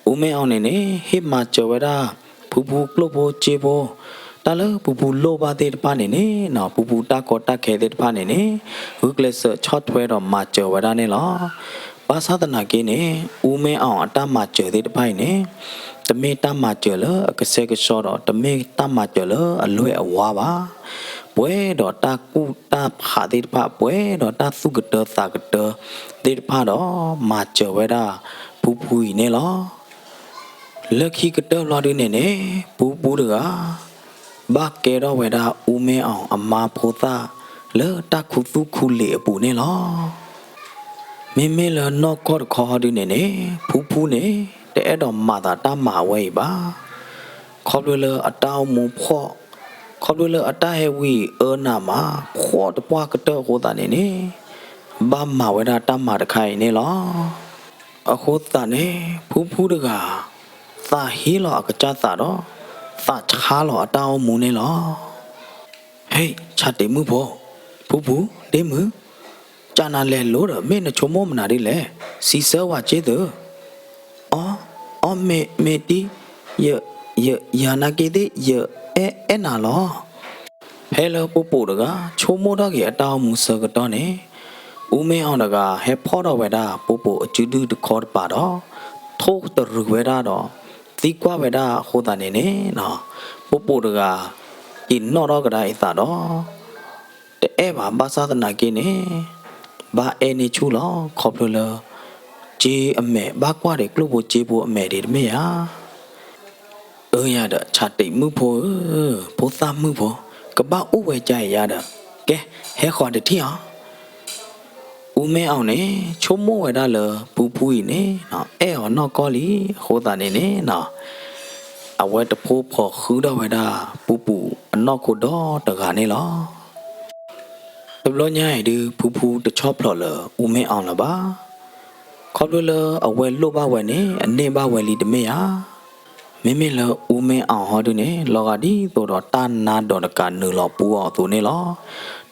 အူမ့ၢ်အီၣ်န့ၣ်န့ၣ် ဟ့ၣ်မၤစၢၤဝဲဒၣ် ဖူဖူကျိၣ်ဖိစ့ဖိ တၢ်လၢဖူဖူလိၣ်ဘၣ်သ့ၣ်တဖၣ်န့ၣ်န့ၣ်နီၤ, ဖူဖူတၢ်ကီတၢ်ခဲသ့ၣ်တဖၣ်န့ၣ်န့ၣ် ဂုာ်ကျဲးစၢးဆီၣ်ထွဲဒီးမၤစၢၤဝဲဒၣ်န့ၣ်လီၤ. ဘၣ်ဆၣ်သနာ်က့န့ၣ် အူမ့ၢ်အီၣ်အတၢ်မၤစၢၤသ့ၣ်တဖၣ်အံၤန့ၣ် တမ့ၢ်တၢ်မၤစၢၤလၢအကဆှဲကဆှီဒီး တမ့ၢ်တၢ်မၤစၢၤလၢအလွဲၢ်အဝါဘၣ်. ပှဲၤဒီးတၢ်ကူၣ်တၢ်ဖးသ့ၣ်တဖၣ် ပှဲၤဒီးတၢ်သူၣ်ကတၢသးကတၢသ့ၣ်တဖၣ်ဒီး မၤစၢၤဝဲဒၣ်ဖူဖူအံၤန့ၣ်လီၤ. လၢခံကတၢၢ်ဘျီဒုန့ၣ်န့ၣ် ဖူဖူတဂၤ ဘၣ်ကဲထီၣ်ဝဲဒၣ်အူမ့ၢ်အီၣ်အမါဖိသၣ် လၢတၢ်ခူသူၣ်ခူလံာ်အပူၤန့ၣ်လီၤ. မ့မ့ၢ်လၢနီၢ်ကီၢ်တခီဟီဒုန့ၣ်န့ၣ် ဖူဖူန့ၣ် တအဲၣ်ဒိးမၤသးတၢ်မၤဝဲအံၤဘၣ်. ခီဖျိလၢအတၢ်အိၣ်မူဖှီၣ်, ခီဖျိလၢအတၢ်ဟဲဝံအၢနးမး ဖှီၣ်တပှၢ်ကတၢၢ်အဃိသတးန့ၣ်န့ၣ် ဘၣ်မၤဝဲဒၣ်တၢ်မၤတခါအံၤန့ၣ်လီၤ. အဃိသတးန့ၣ် ဖူဖူတဂၤ သးဟ့လီၤအကစၢ်သးဒီး သးဆါလီၤအတၢ်အိၣ်မူန့ၣ်လီၤ. ဟ့ၣ် ဆၣ်တံးမုၣ်ဖိ, ဖူဖူ, ဒ့မုၣ်, ကနၤလဲၤလိၤဒီး မ့ၢ်နဆိကမိၣ်မနုၤဒ်လဲၣ်, စံးဆၢဝဲက့ၤသု. အီ, အီ မ့ၢ်, မ့ၢ်တံၢ်, ယ, ယ, ယၤနာ်က့သ့ၣ် ယအဲၣ်, အဲၣ်နၤလီၤ. ဖဲလၢပိာ်ပိာ်တဂၤ ဆိကမိၣ်ထီၣ်က့ၤအတၢ်အိၣ်မူဆၢကတီၢ်န့ၣ် အူမ့ၢ်အီၣ်တဂၤ ဟဲဖီၣ်ထီၣ်ဝဲဒၣ်ပိာ်ပိာ်အစုဒုၣ်တခီတပၤဒီး ထိၣ်တရုၤဝဲဒၣ်ဒီး သံကွၢ်ဝဲဒၣ်အဃိသတးန့ၣ်န့ၣ် ပိာ်ပိာ်တဂၤ က့ၤနီၣ်ထီၣ်ကဒါအသးဒီး တအဲၣ်ဘၣ် ဘၣ်ဆၣ်သနာ်က့န့ၣ် ဘၣ်အဲၣ်န့ၢ်ဆူၣ်လီၤ. ခီဖျိလၢ စ့အမဲာ် ဘၣ်ကွၢ်ဒံးကျိၣ်ဖိစ့ဖိအမဲာ်ဒံးတမ့ၢ်ဧါ. အၢယၤဒီး ဆၣ်တံးမုၣ်ဖိဧၢ, ဖိသၣ်မုၣ်ဖိ, ကဘၣ်အိၣ်ဝဲကါအံၤယၤဒီး, ကဲ, ဟဲဃီၤတထံၣ်အီၤ. အူမ့ၢ်အီၣ်န့ၣ် ဆိကမိၣ်ဝဲဒၣ်လၢ ဖူဖူအံၤန့ၣ် အဲၣ်အီၤနီၢ်ကီၢ်လံအဃိသတးန့ၣ်န့ၣ် အဝဲတဖိဖီၣ်ဃုထီၣ်ဝဲဒၣ် ပူၤပူၤအနီၢ်ခိဒီတဂၤန့ၣ်လီၤ. တဘျီညါအံၤဒုး ဖူဖူတဆီၣ်ဖျိးလၢ အူမ့ၢ်အီၣ်လၢၤဘၣ်. ခီဖျိလၢအဝဲလိၣ်ဘၣ်ဝဲန့ၣ် အန့ၢ်ဘၣ်ဝဲလံတမ့ၢ်ဧါ. မ့မ့ၢ်လၢအူမ့ၢ်အီၣ်ဟီဒုးန့ၣ် လီၤဂာ်ဒ်သိးဒီးတၢ်နါဒိးတကးနုာ်လီၤပူၤအီၤအသိးန့ၣ်လီၤ.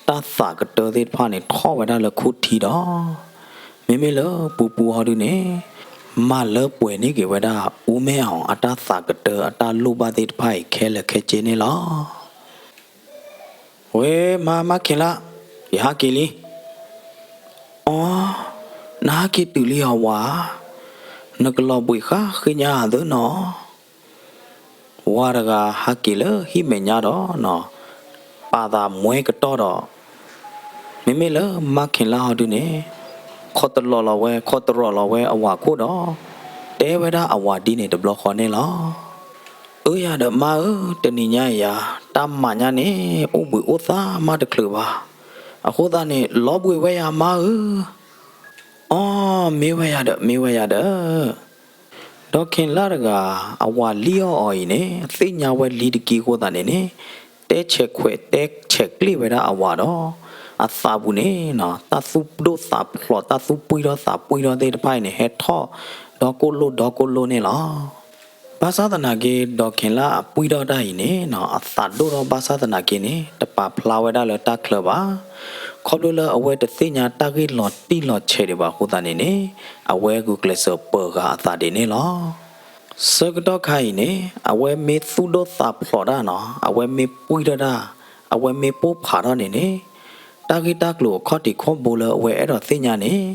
တၢ်သးကတၢသ့ၣ်တဖၣ်န့ၣ် ထီၣ်ဝဲဒၣ်လၢခိၣ်ထံဒီး မ့မ့ၢ်လၢပူၤပူၤဟီဒုးန့ၣ် မၤလၢပှဲၤန့ၢ်က့ၤဝဲဒၣ် အူမ့ၢ်အီၣ်အတၢ်သးကတၢ အတၢ်လိၣ်ဘၣ်သ့ၣ်တဖၣ်အံၤခဲလၢာ်ခဲဆ့န့ၣ်လီၤ. ဝဲမါ မါခ့လၢ်, ယဟးက့ၤလံ. အီ, နဟးက့ၤတုၤလံအီၤဝၤ, နကလီၤဘှံးဃါဃ့ညါသၢနီၤ. ဝၤတဂၤဟးက့ၤလၢဟံၣ်မဲာ်ညါဒီးနီၤ, ပာ်သးမွဲကတီၢ်ဒီး မ့မ့ၢ်လၢမါခ့လၢ်ဟီဒုးန့ၣ် ခိးတလီၤလီၤဝဲ ခိးတရီးလီၤဝဲအဝၤခိၣ်ဒီး တဲဝဲဒၣ်အဝၤဒ်န့ၣ်တဘျီဃီန့ၣ်လီၤ. အၢယၤဒီးမါဧၢ, တနံၤညါအံၤယၤ တၢ်မၤညါန့ၣ် အိၣ်ဘှံးအိၣ်သါမးတချုးဘၣ်. အဃိသတးန့ၣ် လီၤဘှံးဝဲယၤမါဧၢ. အီ, မ့ၢ်ဝဲယၤဒီး မ့ၢ်ဝဲယၤဒီး ဒီးခ့လၢ်တဂၤ အဝၤလံၣ်အီၣ်အီၤအံၤန့ၣ် သ့ၣ်ညါဝဲလံတက့ၢ်အဃိသတးန့ၣ်န့ၣ် တဲဆဲးခွဲးတဲဆဲးကျ့ၣ်ဝဲဒၣ်အဝၤဒီး အသးပူၤန့ၣ် တၢ်သူၣ်ဒိၣ်သးဖျိး တၢ်သူၣ်ပှံၢ်ထီၣ်သးပှံၢ်ထီၣ်သ့ၣ်တဖၣ်အံၤန့ၣ် ဟဲထီၣ်ဒီကိၣ်လိၣ်ဒီကိၣ်လိၣ်န့ၣ်လီၤ. ဘၣ်ဆၣ်သနာ်က့ ဒီးခ့လၢ်အပှံၢ်ထီၣ်တၢ်အံၤန့ၣ် အသးဒိၣ်ထီၣ်ဘၣ်ဆၣ်သနာ်က့န့ၣ် တပာ်ဖျါဝဲဒၣ်လၢတၢ်ချၢဘၣ်. ခီဖျိလၢအဝဲတသ့ၣ်ညါတၢ်ဂ့ၢ်လီၤတံၢ်လီၤဆဲးဒံးဘၣ်အဃိသတးန့ၣ်န့ၣ် အဝဲဂုာ်ကျဲးစၢးပၢၤဂၤအသးဒံးန့ၣ်လီၤ. ဆၢကတီၢ်ခါအံၤန့ၣ် အဝဲမ့ၢ်သူၣ်ဒိၣ်သးဖျိးတၢ်နီၤ အဝဲမ့ၢ်ပှံၢ်ထီၣ်တၢ် အဝဲမ့ၢ်ပိၢ်ဖးထီၣ်န့ၣ်န့ၣ် တၢ်ဂ့ၢ်တၢ်ကျိၤအခီၣ်ထံးခီၣ်ဘိလၢအဝဲအဲၣ်ဒိးသ့ၣ်ညါန့ၣ်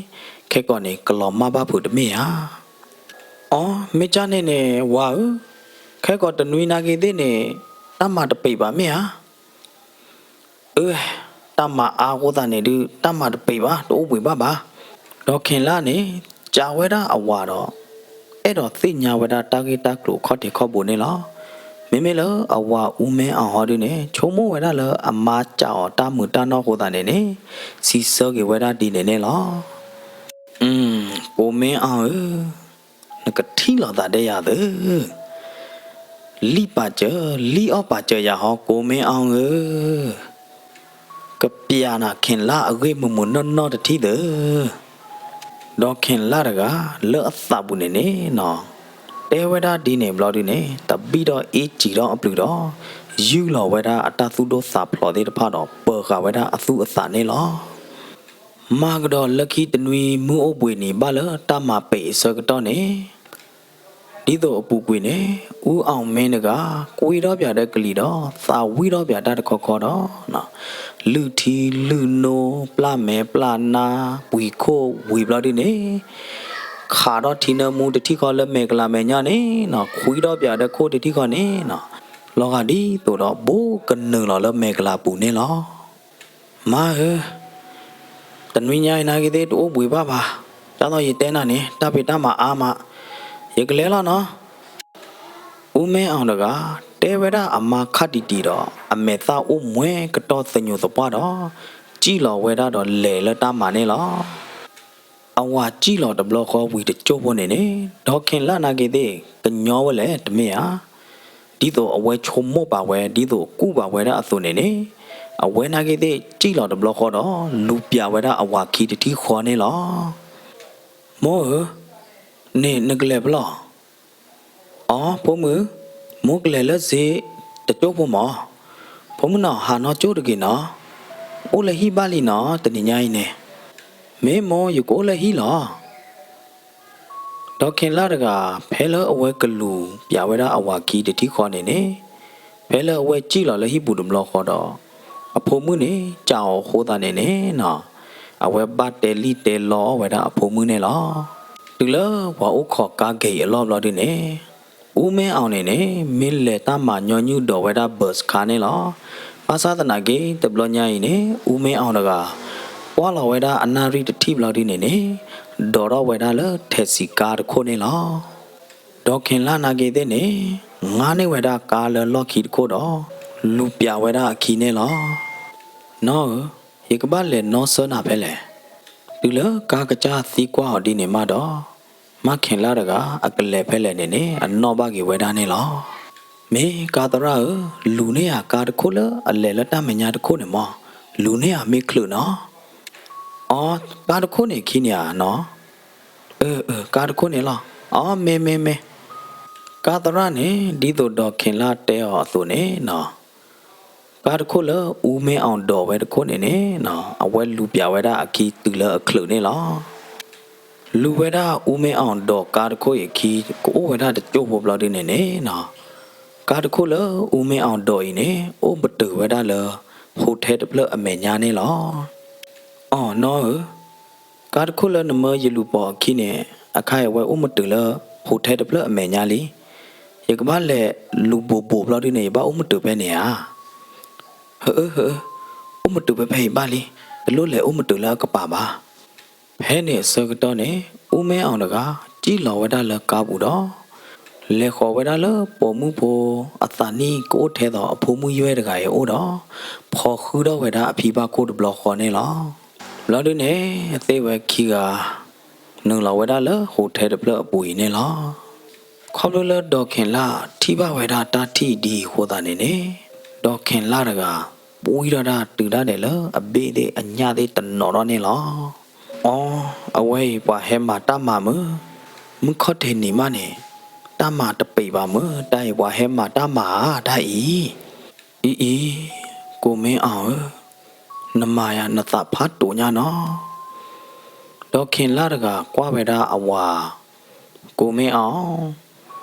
ခဲကိာ်န့ၣ် ကလီၤမၢ်ဘၣ်ဖုးတမ့ၢ်ဧါ. အီ, မ့ၢ်ကၢ်န့ၣ်န့ၣ် ဝၤဧၢ, ခဲကိာ်တနွံနာ်က့သ့ၣ်န့ၣ် တၢ်မၤတပံာ်ဘၣ်မ့ၢ်ဧါ. အၢ, တၢ်မၤအါအဃိသတးန့ၣ်ဒုး တၢ်မၤတပံာ်ဘၣ် တအိၣ်ဘှံးဘၣ်ဘၣ်. ဒီးခ့လၢ်န့ၣ် ကးဝဲဒၣ်အဝၤဒီး အဲၣ်ဒိးသ့ၣ်ညါဝဲဒၣ်တၢ်ဂ့ၢ်တၢ်ကျိၤအခီၣ်ထံးခီၣ်ဘိန့ၣ်လီၤ. မ့မ့ၢ်လၢအဝၤအူမ့ၢ်အီၣ်ဟီဒုးန့ၣ် ဆိကမိၣ်ဝဲဒၣ်လၢအမါကးအီၤတၢ်မုာ်တၢ်နီၢ်အဃိသတးန့ၣ်န့ၣ် စံးဆၢက့ၤဝဲဒၣ်ဒ်န့ၣ်န့ၣ်လီၤ. ကိးမ့ၢ်အီၣ်ဧၢ, နကထံၣ်လိာ်သးဒဲယၤသၢ, လံၣ်ပာ်စၢၤ လံၣ်အီၣ်ပာ်စၢၤယၤဟီ ကိးမ့ၢ်အီၣ်ဧၢ. ကပျးနၤ ခ့ၣ်လၣ်အဂ့ၢ်မုာ်မုာ်နီၢ်နီၢ်တထံၣ်သု. ဒီးခ့ၣ်လၣ်တဂၤ လၢအသးပူၤန့ၣ်န့ၣ်နီၤ, တဲဝဲဒၣ်ဒ်န့ၣ်ဘျီဒုန့ၣ် တဘံၣ်ဒီးအ့ၣ်စံၣ်ထီၣ်အပျုၤဒီး ယူၢ်လီၤဝဲဒၣ်အတၢ်သူၣ်ဒိၣ်သးဖျိးသ့ၣ်တဖၣ်ဒီး ပၢၤဃာ်ဝဲဒၣ်အသူၣ်အသးန့ၣ်လီၤ. မၤကဒီးလၢခံတနွံမုၢ်အိၣ်ဘှံးနံၤဘၣ်လၢတၢ်မၤပ့ၤအဆၢကတီၢ်န့ၣ် ဒ်သိးအပူၤကွံာ်န့ၣ် အူအီၣ်မ့တဂၤ ကွံထီၣ်ပၠးဒီးကလံၤဒီး သးဝံၣ်ထီၣ်ပၠးတၢ်တခီခီဒီး လုၢ်ထံလုၢ်နိ ပျၢ်မဲာ်ပျၢ်နါ ပှံၤခိၣ်ဝံၤဘျီဒုန့ၣ် ခးထီၣ်ထံနၢမူတထံၣ်ဃီလၢမဲာ်ကလၤမဲာ်ညါန့ၣ်နီၤ ခွံထီၣ်ပၠးဒီးခိၣ်တထံၣ်ဃီန့ၣ်နီၤ လီၤဂာ်ဒ်သိးဒီး ဘူးကနုာ်လီၤလၢမဲာ်ကလၤပူၤန့ၣ်လီၤ. မါဧၢ, တနွံညါအံၤနာ်က့သ့ၣ်တအိၣ်ဘှံးဘၣ်ဘၣ်, ဒ်သိးယတဲနၤန့ၣ် တၢ်ဖံးတၢ်မၤအါမး, ယကလဲၤလီၤနီၤ. အူမဲအီၣ်တဂၤ တဲဝဲဒၣ်အမါခါတံၢ်တံၢ်ဒီး အမဲာ်သၣ်အိၣ်မှဲကတီၢ်သညိးသပှၢ်ဒီး စံၣ်လီၤဝဲဒၣ်ဒီးလဲၤလၢတၢ်မၤန့ၣ်လီၤ. အဝၤစံၣ်လီၤတဘျီဃီဝံၤတကၠိၢ်ဖိန့ၣ်န့ၣ် ဒီးခ့ၣ်လၣ်နာ်က့သ့ၣ် ကညီဝဲလဲၣ်တမ့ၢ်ဧါ. ဒ်သိးအဝဲဆိကမိၣ်ပာ်ဝဲ ဒ်သိးကူၣ်ဘၣ်ဝဲဒၣ်အသိးန့ၣ်န့ၣ် အဝဲနာ်က့သ့ၣ်စံၣ်လီၤတဘျီဃီဒီး လူၤပၠးဝဲဒၣ်အဝၤခံတထံၣ်ဃီန့ၣ်လီၤ. မိၢ်ဧၢ, န့ၣ်နကလဲၤဖဲလဲၣ်. အိ ဖိမုၣ်, မိၢ်ကလဲၤလၢစ့တကၠိၢ်ဖိမး. ဖိမုၣ်နီၤ ဟးနီၢ်ကၠိၢ်တဂ့ၤနီၤ. အိၣ်လၢဟံၣ်ဘၣ်လံနီၤ တနံၤညါအံၤန့ၣ်. မ့ၢ်မိၢ် ယကအိၣ်လၢဟံၣ်လီၤ. ဒီးခ့ၣ်လၣ်တဂၤ ဖဲလၢအဝဲကလူၤပၠးဝဲဒၣ်အဝၤခံတထံၣ်ဃီန့ၣ်န့ၣ်, ဖဲလၢအဝဲစံၣ်လီၤလၢဟံၣ်ပူၤတဘျီဃီဒီး အဖိမုၣ်န့ၣ် စံၣ်အီၤအဃိသတးန့ၣ်န့ၣ်နီၤ, အဝဲဘၣ်တဲလံၣ်တဲလီအီၣ်ဝဲဒၣ်အဖိမုၣ်န့ၣ်လီၤ. တုၤလၢပှၤအိၣ်ခိးကါက့ၤအလီၢ်ဘျီဒုန့ၣ် အူမဲအီၣ်န့ၣ်န့ၣ် မ့ၢ်လဲၤတၢ်မၤညီနုၢ်ဒိးဝဲဒၣ်ဘၢးစခါန့ၣ်လီၤ. ဘၣ်ဆၣ်သနာ်က့ တဘျီညါအံၤန့ၣ် အူမဲအီၣ်တဂၤ ကွၢ်လီၤဝဲဒၣ်အနၣ်ရံၣ်တထံၣ်ဘျီဒုန့ၣ်န့ၣ် ဒိးထီၣ်ဝဲဒၣ်လၢထဲးစံးကါတခိၣ်န့ၣ်လီၤ. ဒီးခ့ၣ်လၣ်နာ်က့သ့ၣ်န့ၣ် ငါန့ၢ်ဝဲဒၣ်ကါလၢလီၢ်ခံတခိၣ်ဒီး လူၤပၠးဝဲဒၣ်အခံန့ၣ်လီၤ. နီၢ်ဧၢ, ယကဘၣ်လဲၤနီၣ်ဆၢနၤဖဲလဲၣ်. တုၤလၢကါကစၢ်သံကွၢ်အီၤဒ်န့ၣ်မးဒီး မါခ့ၣ်လၣ်တဂၤ အကလဲၤဖဲလဲၣ်န့ၣ်န့ၣ် အနီၣ်ဘၣ်က့ၤဝဲဒၣ်န့ၣ်လီၤ. မ့ၢ်ကါသရၣ်ဧၢ, လူၤန့ၢ်ယၤကါတခိၣ်လၢအလဲၤလၢတၢ်မဲာ်ညါတခိၣ်န့ၣ်မး, လူၤန့ၢ်ယၤမ့ၢ်ချုးနီၤ. အိ ကါတခိၣ်န့ၣ်ခံန့ၣ်ဧါနီၤ. အၢ အၢ ကါတခိၣ်န့ၣ်လီၤ. အိ မ့ၢ် မ့ၢ် မ့ၢ်. ကါသရၣ်န့ၣ် ဒ်သိးဒီးခ့ၣ်လၣ်တဲအီၤအသိးန့ၣ်နီၤ ကါတခိၣ်လၢအူမဲအီၣ်ဒိးဝဲတခိၣ်န့ၣ်န့ၣ်နီၤ အဝဲလူၤပၠးဝဲဒၣ်အခံတုၤလၢအချုးန့ၣ်လီၤ. လူၤဝဲဒၣ်အူမဲအီၣ်ဒိးကါတခိၣ်အံၤအခံ ကအိၣ်ဝဲဒၣ်တကၠိၢ်ဖိဘျီဒုန့ၣ်န့ၣ်နီၤ ကါတခိၣ်လၢအူမဲအီၣ်ဒိးအံၤန့ၣ် အိၣ်ပတုာ်ဝဲဒၣ်လၢ ဟိးထဲတဖျၢၣ်အမဲာ်ညါန့ၣ်လီၤ. အိ နီၢ်ဧၢ, ကါတခိၣ်လၢနမၢယလူၤပိာ်အခံန့ၣ် အခါအံၤဝဲအိၣ်မတုာ်လၢ ဟိးထဲတဖျၢၣ်အမဲာ်ညါလံ. ယကဘၣ်လဲၤလူၤဘိးဘိးဘျီဒုန့ၣ် ယဘၣ်အိၣ်မတုာ်ဖဲန့ၣ်ဧါ. ဟၢအၢ ဟၢအၢ, အိၣ်မတုာ်ဖဲဖဲအံၤဘၣ်လံ. တလိၣ်လဲၤအိၣ်မတုာ်လၢအကပၤဘၣ်. ဖဲန့ၣ်အဆၢကတီၢ်န့ၣ် အူမဲအီၣ်တဂၤ စံၣ်လီၤဝဲဒၣ်လၢကါပူၤဒီး လဲၤဃီၤဝဲဒၣ်လၢပိာ်မုၣ်ဖိအသးနံၣ်ကအိၣ်ထဲသိးအဖိမုၣ်ယွဲၢ်တဂၤအံၤအအိၣ်ဒီး ဖီၣ်ဃုာ်ထီၣ်ဝဲဒၣ်အဖံဘၣ်ခိၣ်တဘျီဃီန့ၣ်လီၤ. ဘျီဒုန့ၣ် သ့ၣ်ဝဲခံဂၤ နုာ်လီၤဝဲဒၣ်လၢဟိးထဲတဖျၢၣ်အပူၤအံၤန့ၣ်လီၤ. ခီဖျိလၢဒီးခ့ၣ်လၣ်ထံၣ်ဘၣ်ဝဲဒၣ်တၢ်ထံၣ်ဒ်အံၤအဃိသတးန့ၣ်န့ၣ် ဒီးခ့ၣ်လၣ်တဂၤ ပှံထီၣ်ဒၣ်တုၤဒၣ်ဒဲးလၢအဘ့ၣ်သ့ၣ်အညၣ်သ့ၣ်တနီၤထီၣ်န့ၣ်လီၤ. အိ အဝဲအံၤပှၤဟဲမၤတၢ်မၤမုၢ်, မုၢ်ခီၣ်ထံးနံၤမးန့ၣ် တၢ်မၤတပ့ၤဘၣ်မုၢ်, တၢ်အံၤပှၤဟဲမၤတၢ်မၤဧါတၢ်အံၤ. အံၤအံၤ, ကိးမ့ၢ်အီၣ်ဧၢ, နမၤယၤနသးဖးတိာ်ညါနီၤ. ဒီးခ့ၣ်လၣ်တဂၤကွၢ်ဝဲဒၣ်အဝၤ ကိးမ့ၢ်အီၣ်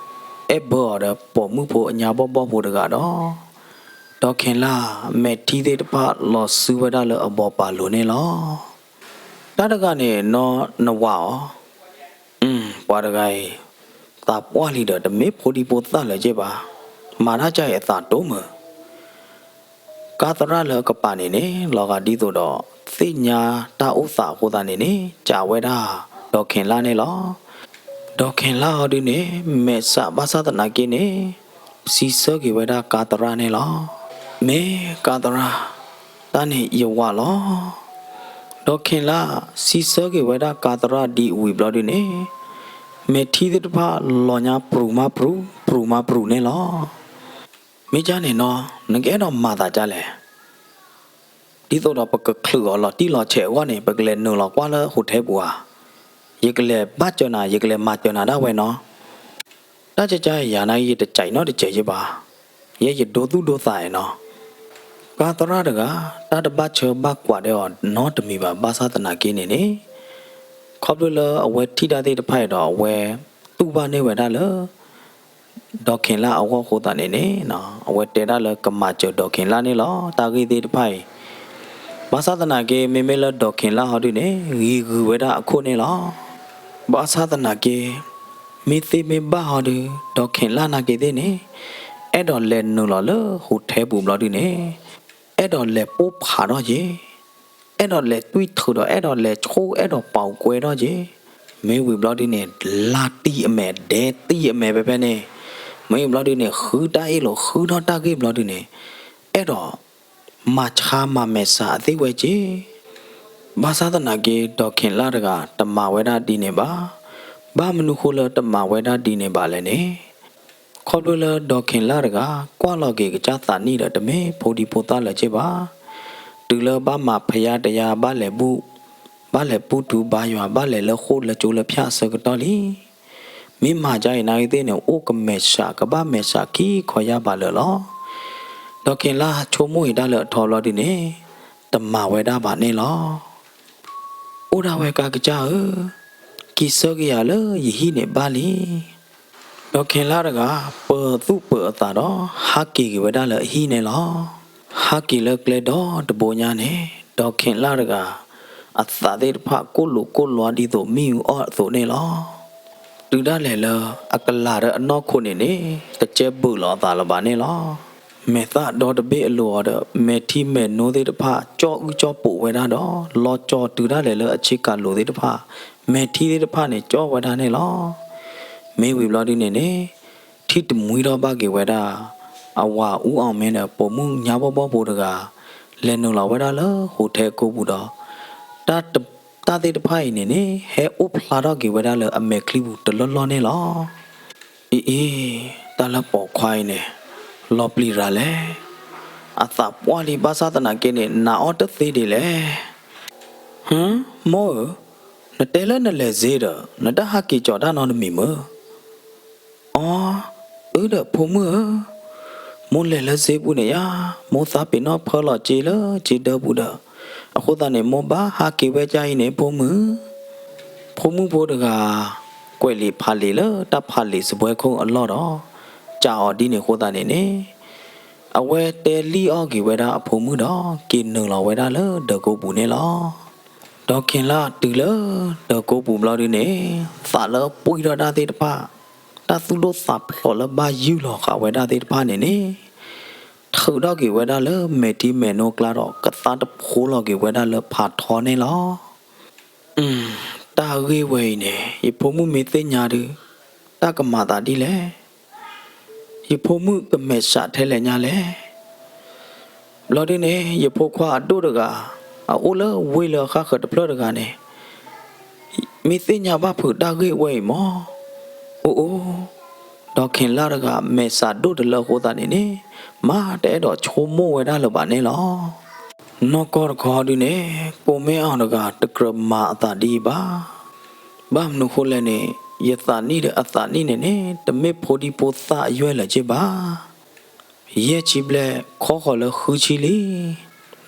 အဲၣ်ဘၢအီၤဒီးပိာ်မုၣ်ဖိအညါဘီၣ်ဘီၣ်ဖိတဂၤဒီး ဒီးခ့ၣ်လၣ် မဲာ်ထံသ့ၣ်တဖၣ်လီၤစုဝဲဒၣ်လၢအဘီပာ်လိၤန့ၣ်လီၤ. တၢ်တဂၤန့ၣ်နီၤ နဝၤအီၤ, ပှၤတဂၤအံၤ သးပှၢ်လံဒီး တမ့ၢ်ဖိဒံဖိသၣ်လၢၤက့ဘၣ်, မၤတၢ်ကါအံၤအသးတိၢ်မုၢ်. ကါသရၣ်လၢအကပၤန့ၣ်န့ၣ် လီၤဂာ်ဒ်သိးဒီး သ့ၣ်ညါတၢ်အိၣ်သးအဃိသတးန့ၣ်န့ၣ် စံးဝဲဒၣ် ဒီးခ့ၣ်လၣ်န့ၣ်လီၤ. ဒီးခ့ၣ်လၣ်အီၤဒုန့ၣ် မဲာ်ဆှးဘၣ်ဆၣ်သနာ်က့န့ၣ် စံးဆၢက့ၤဝဲဒၣ်ကါသရၣ်န့ၣ်လီၤ. မ့ၢ်ကါသရၣ်, တၢ်န့ၣ်ယဝၤလီၤ. ဒီးခ့ၣ်လၣ် စံးဆၢက့ၤဝဲဒၣ်ကါသရၣ်ဒ်အဝံၤဘျီဒုန့ၣ် မဲာ်ထံသ့ၣ်တဖၣ်လီၤညါပြူၤမးပြူၤ ပြူၤမးပြူၤန့ၣ်လီၤ. မ့ၢ်ကၠၢ်န့ၣ်နီၤ နကအဲၣ်ဒိးမၤသးကၠၢ်လဲၣ်. ဒ်သိးဒီးပကချုးအီၤလီၤတံၢ်လီၤဆဲးအဂီၢ်န့ၣ် ပကလဲၤနုာ်လီၤကွၢ်လၢ hotel ပူၤဧါ. ယကလဲၤဘၣ်စၢၤနၤ, ယကလဲၤမၤစၢၤနၤဒၣ်ဝဲနီၤ. တၢ်ကကါယၤနာ်က့ ယတကးနီတစဲးက့ဘၣ်. ယဲယဒိသူၣ်ဒိသးနီၤ. ပှၤသရၣ်တဂၤ တၢ်တဘၣ်ဆၢဘၣ်ကွၢ်ဒီးအီၤနီတမံၤဘၣ်. ဘၣ်ဆၣ်သနာ်က့န့ၣ်န့ၣ် ခီဖျိလၢအဝဲထံၣ်တၢ်သ့ၣ်တဖၣ်အံၤဒီး အဝဲတူၢ်ဘၣ်န့ၢ်ဝဲဒၣ်လၢ ဒီးခ့ၤလၢ်အဂီၢ်အဃိသတးန့ၣ်န့ၣ် အဝဲတဲဒၣ်လၢကမၤစၢၤဒီးခ့ၤလၢ်န့ၣ်လီၤ. တၢ်ဂ့ၢ်သ့ၣ်တဖၣ်အံၤ ဘၣ်ဆၣ်သနာ်က့ မ့မ့ၢ်လၢဒီးခ့ၤလၢ်ဟီဒုန့ၣ် ဂံၤဂုၤဝဲဒၣ်အခိၣ်န့ၣ်လီၤ. ဘၣ်ဆၣ်သနာ်က့ မ့ၢ်သ့မ့ၢ်ဘၣ်ဟီဒု ဒီးခ့ၤလၢ်နာ်က့သ့ၣ်န့ၣ် အဲၣ်ဒိးလဲၤနုာ်လီၤလၢ hotel ပူၤဘျီဒုန့ၣ် အဲၣ်ဒိးလဲၤပိၢ်ဖးထီၣ်က့ၤ အဲၣ်ဒိးလဲၤတွံၢ်ထုးဒီး အဲၣ်ဒိးလဲၤဆိၣ် အဲၣ်ဒိးပာ်ကွဲထီၣ်က့ၤ, မ့ၢ်ဝံၤဘျီဒုန့ၣ် လါတံၢ်အမဲာ် ဒဲတံၢ်အမဲာ်ဖဲဖဲန့ၣ်, မ့ၢ်ဝံၤဘျီဒုန့ၣ် ဃုတၢ်အ့ၣ်လိာ် ဃုထီၣ်တၢ်ဂ့ၢ်ဘျီဒုန့ၣ် အဲၣ်ဒိးမၤဆါမၤမဲာ်ဆှးအသ့ၣ်ဝဲက့ၤ. ဘၣ်ဆၣ်သနာ်က့ ဒီးခ့ၤလၢ်တဂၤ တမၤဝဲဒၣ်ဒ်န့ၣ်ဘၣ်. ဘၣ်မနုၤဃိလၢတမၤဝဲဒၣ်ဒ်န့ၣ်ဘၣ်လဲၣ်န့ၣ် ခီဖျိလၢဒီးခ့ၤလၢ်တဂၤ ကွၢ်လီၤက့ၤကစၢ်သးနံၣ်ဒီး တမ့ၢ်ဖိဒံဖိသၣ်လၢၤက့ဘၣ်. တုၤလၢဘၣ်မၤဖယါတယါ ဘၣ်လဲၤဘူၣ်, ဘၣ်လဲၤဘူၣ်ထူဘါယွၤ ဘၣ်လဲၤလၢဃိၣ်လၢကၠိလၢဖၠၣ်အဆၢကတီၢ်လံ. မ့ၢ်မၤဒ်အံၤနာ်ဂ့ၤသ့ၣ်န့ၣ် အိၣ်ကမဲာ်ဆှး ကဘၣ်မဲာ်ဆှးခံခီယၢ်ဘၣ်လၢာ်လီၤ. ဒီးခ့ၤလၢ်ဆိကမိၣ်အံၤတၢ်လၢအထီဘျီဒုန့ၣ် တမၤဝဲဒၣ်ဘၣ်န့ၣ်လီၤ. အိၣ်ဒၣ်ဝဲကါကစၢ်ဧၢ, က့ၤဆၢက့ၤယၤလၢယဟံၣ်န့ၣ်ဘၣ်လံ. ဒီးခ့ၤလၢ်တဂၤ ပၢၤသူၣ်ပၢၤအသးဒီး ဟးက့ၤက့ၤဝဲဒၣ်လၢအဟံၣ်န့ၣ်လီၤ. ဟးက့ၤလၢကျဲဒီတဘိညါန့ၣ် ဒီးခ့ၤလၢ်တဂၤ အသးသ့ၣ်တဖၣ် ကိၣ်လိာ်ကိၣ်လီဒ်သိးမ့ၣ်အူအီၣ်အသိးန့ၣ်လီၤ. တုၤဒၣ်လဲာ်လၢအကလၤဒီးအနီၢ်ခိန့ၣ်န့ၣ် တကဲဘုးလီၤအသးလၢၤဘၣ်န့ၣ်လီၤ. မဲာ်သၣ်ဒီတဘ့ၣ်အလိၤအီၤဒီး မဲာ်ထံမဲာ်နိသ့ၣ်တဖၣ် ကၠီၣ်အုၣ်ကၠီၣ်ပိာ်ဝဲဒၣ်ဒီး လီၤကၠီၤတုၤဒၣ်လဲာ်လၢအဆ့ကၤလိၤသ့ၣ်တဖၣ် မဲာ်ထံသ့ၣ်တဖၣ်န့ၣ် ကၠီၣ်ဝဲဒၣ်န့ၣ်လီၤ. မ့ၢ်ဝံၤဘျီဒုန့ၣ်န့ၣ် ထံၣ်တမှံထီၣ်ဘၣ်က့ၤဝဲဒၣ် အဝၤအူအီၣ်မ့ၢ်ဒီး ပိာ်မုၣ်ညါဘီဘီဖိတဂၤ လဲၤနုာ်လီၤဝဲဒၣ်လၢ hotel ကိပူၤဒီး တၢ်တ တၢ်သ့ၣ်တဖၣ်အံၤန့ၣ်န့ၣ် ဟဲအိၣ်ဖျါထီၣ်က့ၤဝဲဒၣ်လၢအမဲာ်ချံပူၤတလီၢ်လီၢ်န့ၣ်လီၤ. အံၤအံၤ, တၢ်လၢပိာ်ခွါအံၤန့ၣ် လီၤပျံၤရၤလဲၣ်. အသးပှၢ်လံ ဘၣ်ဆၣ်သနာ်က့န့ၣ် နာ်အီၤတသ့ဒံးလဲၣ်. ဟၢ, မိၢ်ဧၢ, နတဲလၢနလဲၤစ့ဒီး နတဟးက့ၤကၠီၤတၢ်နီတမံၤမ့ၢ်. အီ, အၢဒီးဖိမုၣ်ဧၢ, မိၢ်လဲၤလၢစ့ပူၤန့ၣ်ယါ, မိၢ်သးပ့ၤနီၣ်ဖၢလီၤစ့လၢစ့ဒၢပူၤဒီး, အဃိသတးန့ၣ် မိၢ်ဘၣ်ဟးက့ၤဝဲဒ်အံၤန့ၣ် ဖိမုၣ်. ဖိမုၣ်ဖိတဂၤ ကွဲးလံာ်ဖးလံာ်လၢတၢ်ဖးလံာ်စားပွဲခုံအလီၢ်ဒီး စံးအီၤဒ်န့ၣ်အဃိသတးန့ၣ်န့ၣ် အဝဲတဲလံၣ်အီၣ်က့ၤဝဲဒၣ်အဖိမုၣ်ဒီး က့ၤနုာ်လီၤဝဲဒၣ်လၢဒၢးကိပူၤန့ၣ်လီၤ. ဒီးခ့ၤလၢ်တုၤလၢဒၢးကိပူၤဘျီဒုန့ၣ် သးလၢပှံၢ်ထီၣ်တၢ်သ့ၣ်တဖၣ်, တၢ်သူၣ်ဒိၣ်သးဖျိးလၢဘၣ်ယုၢ်လီၤဃာ်ဝဲဒၣ်သ့ၣ်တဖၣ်န့ၣ်န့ၣ် ထုးထီၣ်က့ၤဝဲဒၣ်လၢမဲာ်ထံမဲာ်နိကျါဒီး ကသါတဖိလီၤက့ၤဝဲဒၣ်လၢဖးထီန့ၣ်လီၤ. တၢ်ဂ့ၢ်ဝဲအံၤန့ၣ် ယဖိမုၣ်မ့ၢ်သ့ၣ်ညါဒုး တၢ်ကမၤသးဒ်လဲၣ်. ယဖိမုၣ်ကမဲာ်ဆှးထဲလဲၣ်ညါလဲၣ်. ဘျီဒုန့ၣ် ယဖိခွါအဒိၣ်တဂၤ အအိၣ်လၢဝ့ၢ်လၢအဃၣ်ဃၢၤတဖျၢၣ်တဂၤန့ၣ် မ့ၢ်သ့ၣ်ညါဘၣ်ဖုးတၢ်ဂ့ၢ်ဝဲအံၤမး. အိၣ်အိၣ်, ဒီးခ့ၤလၢ်တဂၤ မဲာ်ဆှးဒိၣ်တလၢအဃိသတးန့ၣ်န့ၣ် မ့ၢ်တအဲၣ်ဒိးဆိကမိၣ်ဝဲဒၣ်လၢၤဘၣ်န့ၣ်လီၤ. နီၢ်ကီၢ်တခီဒုန့ၣ် ကိးမ့ၢ်အီၤတဂၤ တကြၢးမၤအသးဒ်အံၤဘၣ်. ဘၣ်မနုၤဃိလဲၣ်န့ၣ် ယသးနံၣ်ဒီးအသးနံၣ်န့ၣ်န့ၣ် တမ့ၢ်ဖိဒံဖိသၣ်အယွဲၢ်လၢၤက့ဘၣ်. ယဲၢ်ဆံဘျဲၣ် ခီဃီၤလၢဃုဆံလံ. နီၢ်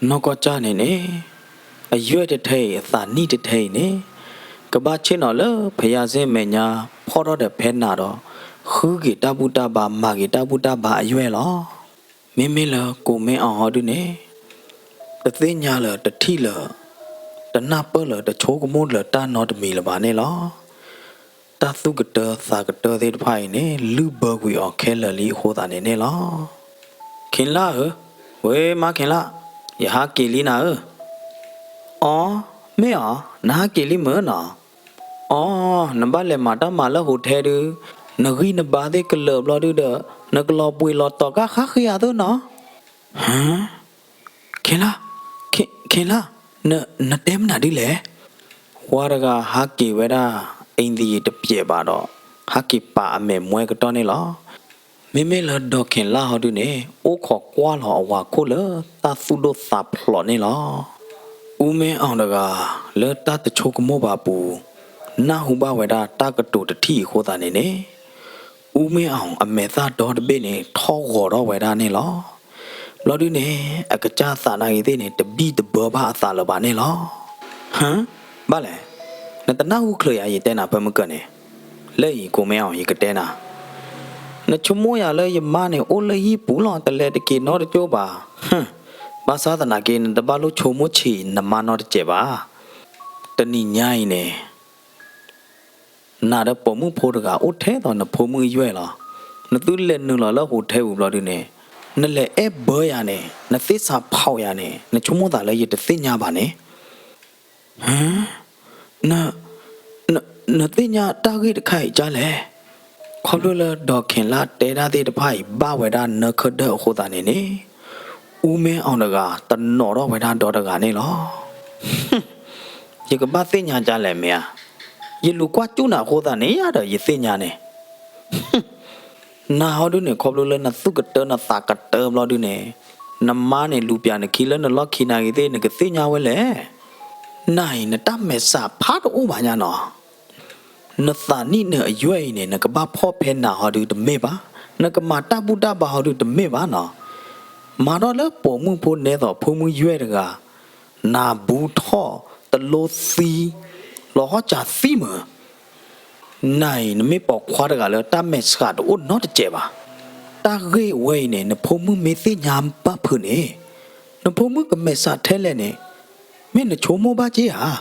ကီၢ်ကၢ်န့ၣ်န့ၣ် အယွဲၢ်တထဲအံၤ အသးနံၣ်တထဲအံၤန့ၣ် ကဘၣ်ဆ့ၣ်နီၤလၢဖယါစ့ၣ်မဲာ်ညါ ဖီၣ်ထီၣ်ဒီးဖဲနၤဒီး ဃုက့ၤတၢ်ဘူၣ်တၢ်ဘါ မၤက့ၤတၢ်ဘူၣ်တၢ်ဘါအယွဲၢ်လီၤ. မ့မ့ၢ်လၢကိးမ့ၢ်အီၤဟီဒုန့ၣ် တသ့ၣ်ညါလၢၤ တထံၣ်လၢၤ တနၢ်ပၢၢ်လၢၤ တဆိကမိၣ်လၢၤတၢ်နီတမံၤလၢၤဘၣ်န့ၣ်လီၤ. တၢ်သူၣ်ကတၢသးကတၢသ့ၣ်တဖၣ်အံၤန့ၣ် လုၢ်ဘၢကွံာ်အီၤခဲလၢာ်လံအဃိသတးန့ၣ်န့ၣ်လီၤ. ခ့ၤလၢ်ဧၢ, ဝ့မါခ့ၤလၢ်, ယဟးက့ၤလံနၤဧၢ. အီ, မ့ၢ်အီၤ, နဟးက့ၤလံမ့ၢ်နီၤ. အီ, နဘၣ်လဲၤမၤတၢ်မၤလၢ hotel ဒု, နဂံၢ်နဘါသ့ၣ်ကလၢာ်ဘျီဒုဒီး နကလီၤပှ့ၤလီၤတီၤကါဃါဃ့အသိးနီၤ. ဟၢ, ခ့ၤလၢ်, ခ့ၤလၢ်, နတဲမနုၤဒ်လဲၣ်. ဝၤတဂၤဟးက့ၤဝဲဒၣ် အ့ၣ်သံယံၤတပျဲးဘၣ်ဒီး ဟးက့ၤပာ်အမဲာ်မွဲကတီၢ်န့ၣ်လီၤ. မ့မ့ၢ်လၢဒီးခ့ၣ်လၣ်ဟီဒုန့ၣ် အိၣ်ခိးကွၢ်လီၤအဝၤခိၣ်လၢတၢ်သူၣ်ဒိၣ်သးဖျိးန့ၣ်လီၤ. အူမ့ၢ်အီၣ်တဂၤ လၢတၢ်တဆိကမိၣ်ဘၣ်အပူၤ နၢ်ဟူဘၣ်ဝဲဒၣ်တၢ်ကတိၤတထံၣ်အဃိသတးန့ၣ်န့ၣ် အူမ့ၢ်အီၣ်အမဲာ်သၣ်ဒီတဘ့ၣ်န့ၣ် ထီၣ်ဂီၤထီၣ်ဝဲဒၣ်န့ၣ်လီၤ. ဘျီဒုန့ၣ် အကစၢ်သးနာ်ဂ့ၤသ့ၣ်န့ၣ် တဘံၣ်တဘၢဘၣ်အသးလၢၤဘၣ်န့ၣ်လီၤ. ဟၢ, ဘၣ်လဲၣ်, နတနၢ်ဟူချုးယၤ ယတဲနၤဖဲမုၢ်ကၢၢ်န့ၣ်, လၢအံၤကိးမ့ၢ်အီၣ် ယကတဲနၤ, နဆိကမိၣ်ယၤလၢယမါန့ၣ် အိၣ်လၢဟံၣ်ပူၤလီၤ တလဲၤတက့ၤနီတကၠိဘၣ်, ဟၢ, ဘၣ်ဆၣ်သနာ်က့ နတဘၣ်လိၣ်ဆိကမိၣ်ဆံးနမါနီတစဲးဘၣ်. တနံၤညါအံၤန့ၣ် နၤဒီးပိာ်မုၣ်ဖိတဂၤအိၣ်ထဲသိးနဖိမုၣ်ယွဲၢ်လီၤ. နသုလဲၤနုာ်လီၤလၢ hotel ပူၤဘျီဒုန့ၣ်, နလဲၤအဲၣ်ဘၢယၤန့ၣ်, နသ့ၣ်ဆးဖီၣ်ယၤန့ၣ် နဆိကမိၣ်သးလၢယတသ့ၣ်ညါဘၣ်န့ၣ်, ဟၢ, န, န, နသ့ၣ်ညါတၢ်ဂ့ၢ်တခါအံၤဒ်လဲၣ်. ခီဖျိလၢဒီးခ့ၣ်လၣ်တဲဒၣ်သ့ၣ်တဖၣ်အံၤ ဘၣ်ဝဲဒၣ်နၢခၢၣ်ဒၢၣ်အဃိသတးန့ၣ်န့ၣ်, အူမ့ၢ်အီၣ်တဂၤ တနီၤထီၣ်ဝဲဒၣ်ဒီတဂၤန့ၣ်လီၤ. ယကဘၣ်သ့ၣ်ညါဒ်လဲၣ်မ့ၢ်ဧါ, ယလူၤကွၢ်စူၣ်နၤအဃိသတးန့ၣ်ယၤဒီး ယသ့ၣ်ညါန့ၣ် နၤဟီဒုန့ၣ် ခီဖျိလၢနသူၣ်ကတၢနသးကတၢဘျီဒုန့ၣ်, နမါန့ၣ်လူၤပျးနခံလၢနလီၢ်ခံနာ်ဂ့ၤသ့ၣ် နကသ့ၣ်ညါဝဲလဲၣ်. နၤအံၤ နတၢ်မဲာ်ဆှးဖးတအိၣ်ဘၣ်ညါနီၤ. နသးနံၣ်နၢၤအယွဲၢ်အံၤန့ၣ် နကဘၣ်ဖီၣ်ဖဲနၤဟီဒုတမ့ၢ်ဘၣ်, နကမၤတၢ်ဘူၣ်တၢ်ဘါဟီဒုတမ့ၢ်ဘၣ်နီၤ. မၤထီၣ်လၢပိာ်မုၣ်ဖိနဲသိးဖိမုၣ်ယွဲၢ်တဂၤ နၢ်ဘူးထီၣ်တလိသံ လီၤဟီၣ်စၢ်သံမုၢ်. နၤအံၤ နမ့ၢ်ပိာ်ခွါတဂၤလၢတၢ်မဲာ်ဆှးတအိၣ်နီတစဲးဘၣ်. တၢ်ဂ့ၢ်ဝဲအံၤန့ၣ် နဖိမုၣ်မ့ၢ်သ့ၣ်ညါဘၣ်ဖုးန့ၣ်, နဖိမုၣ်ကမဲာ်ဆှးထဲလဲၣ်န့ၣ် မ့ၢ်နဆိကမိၣ်ဘၣ်က့ဧါ.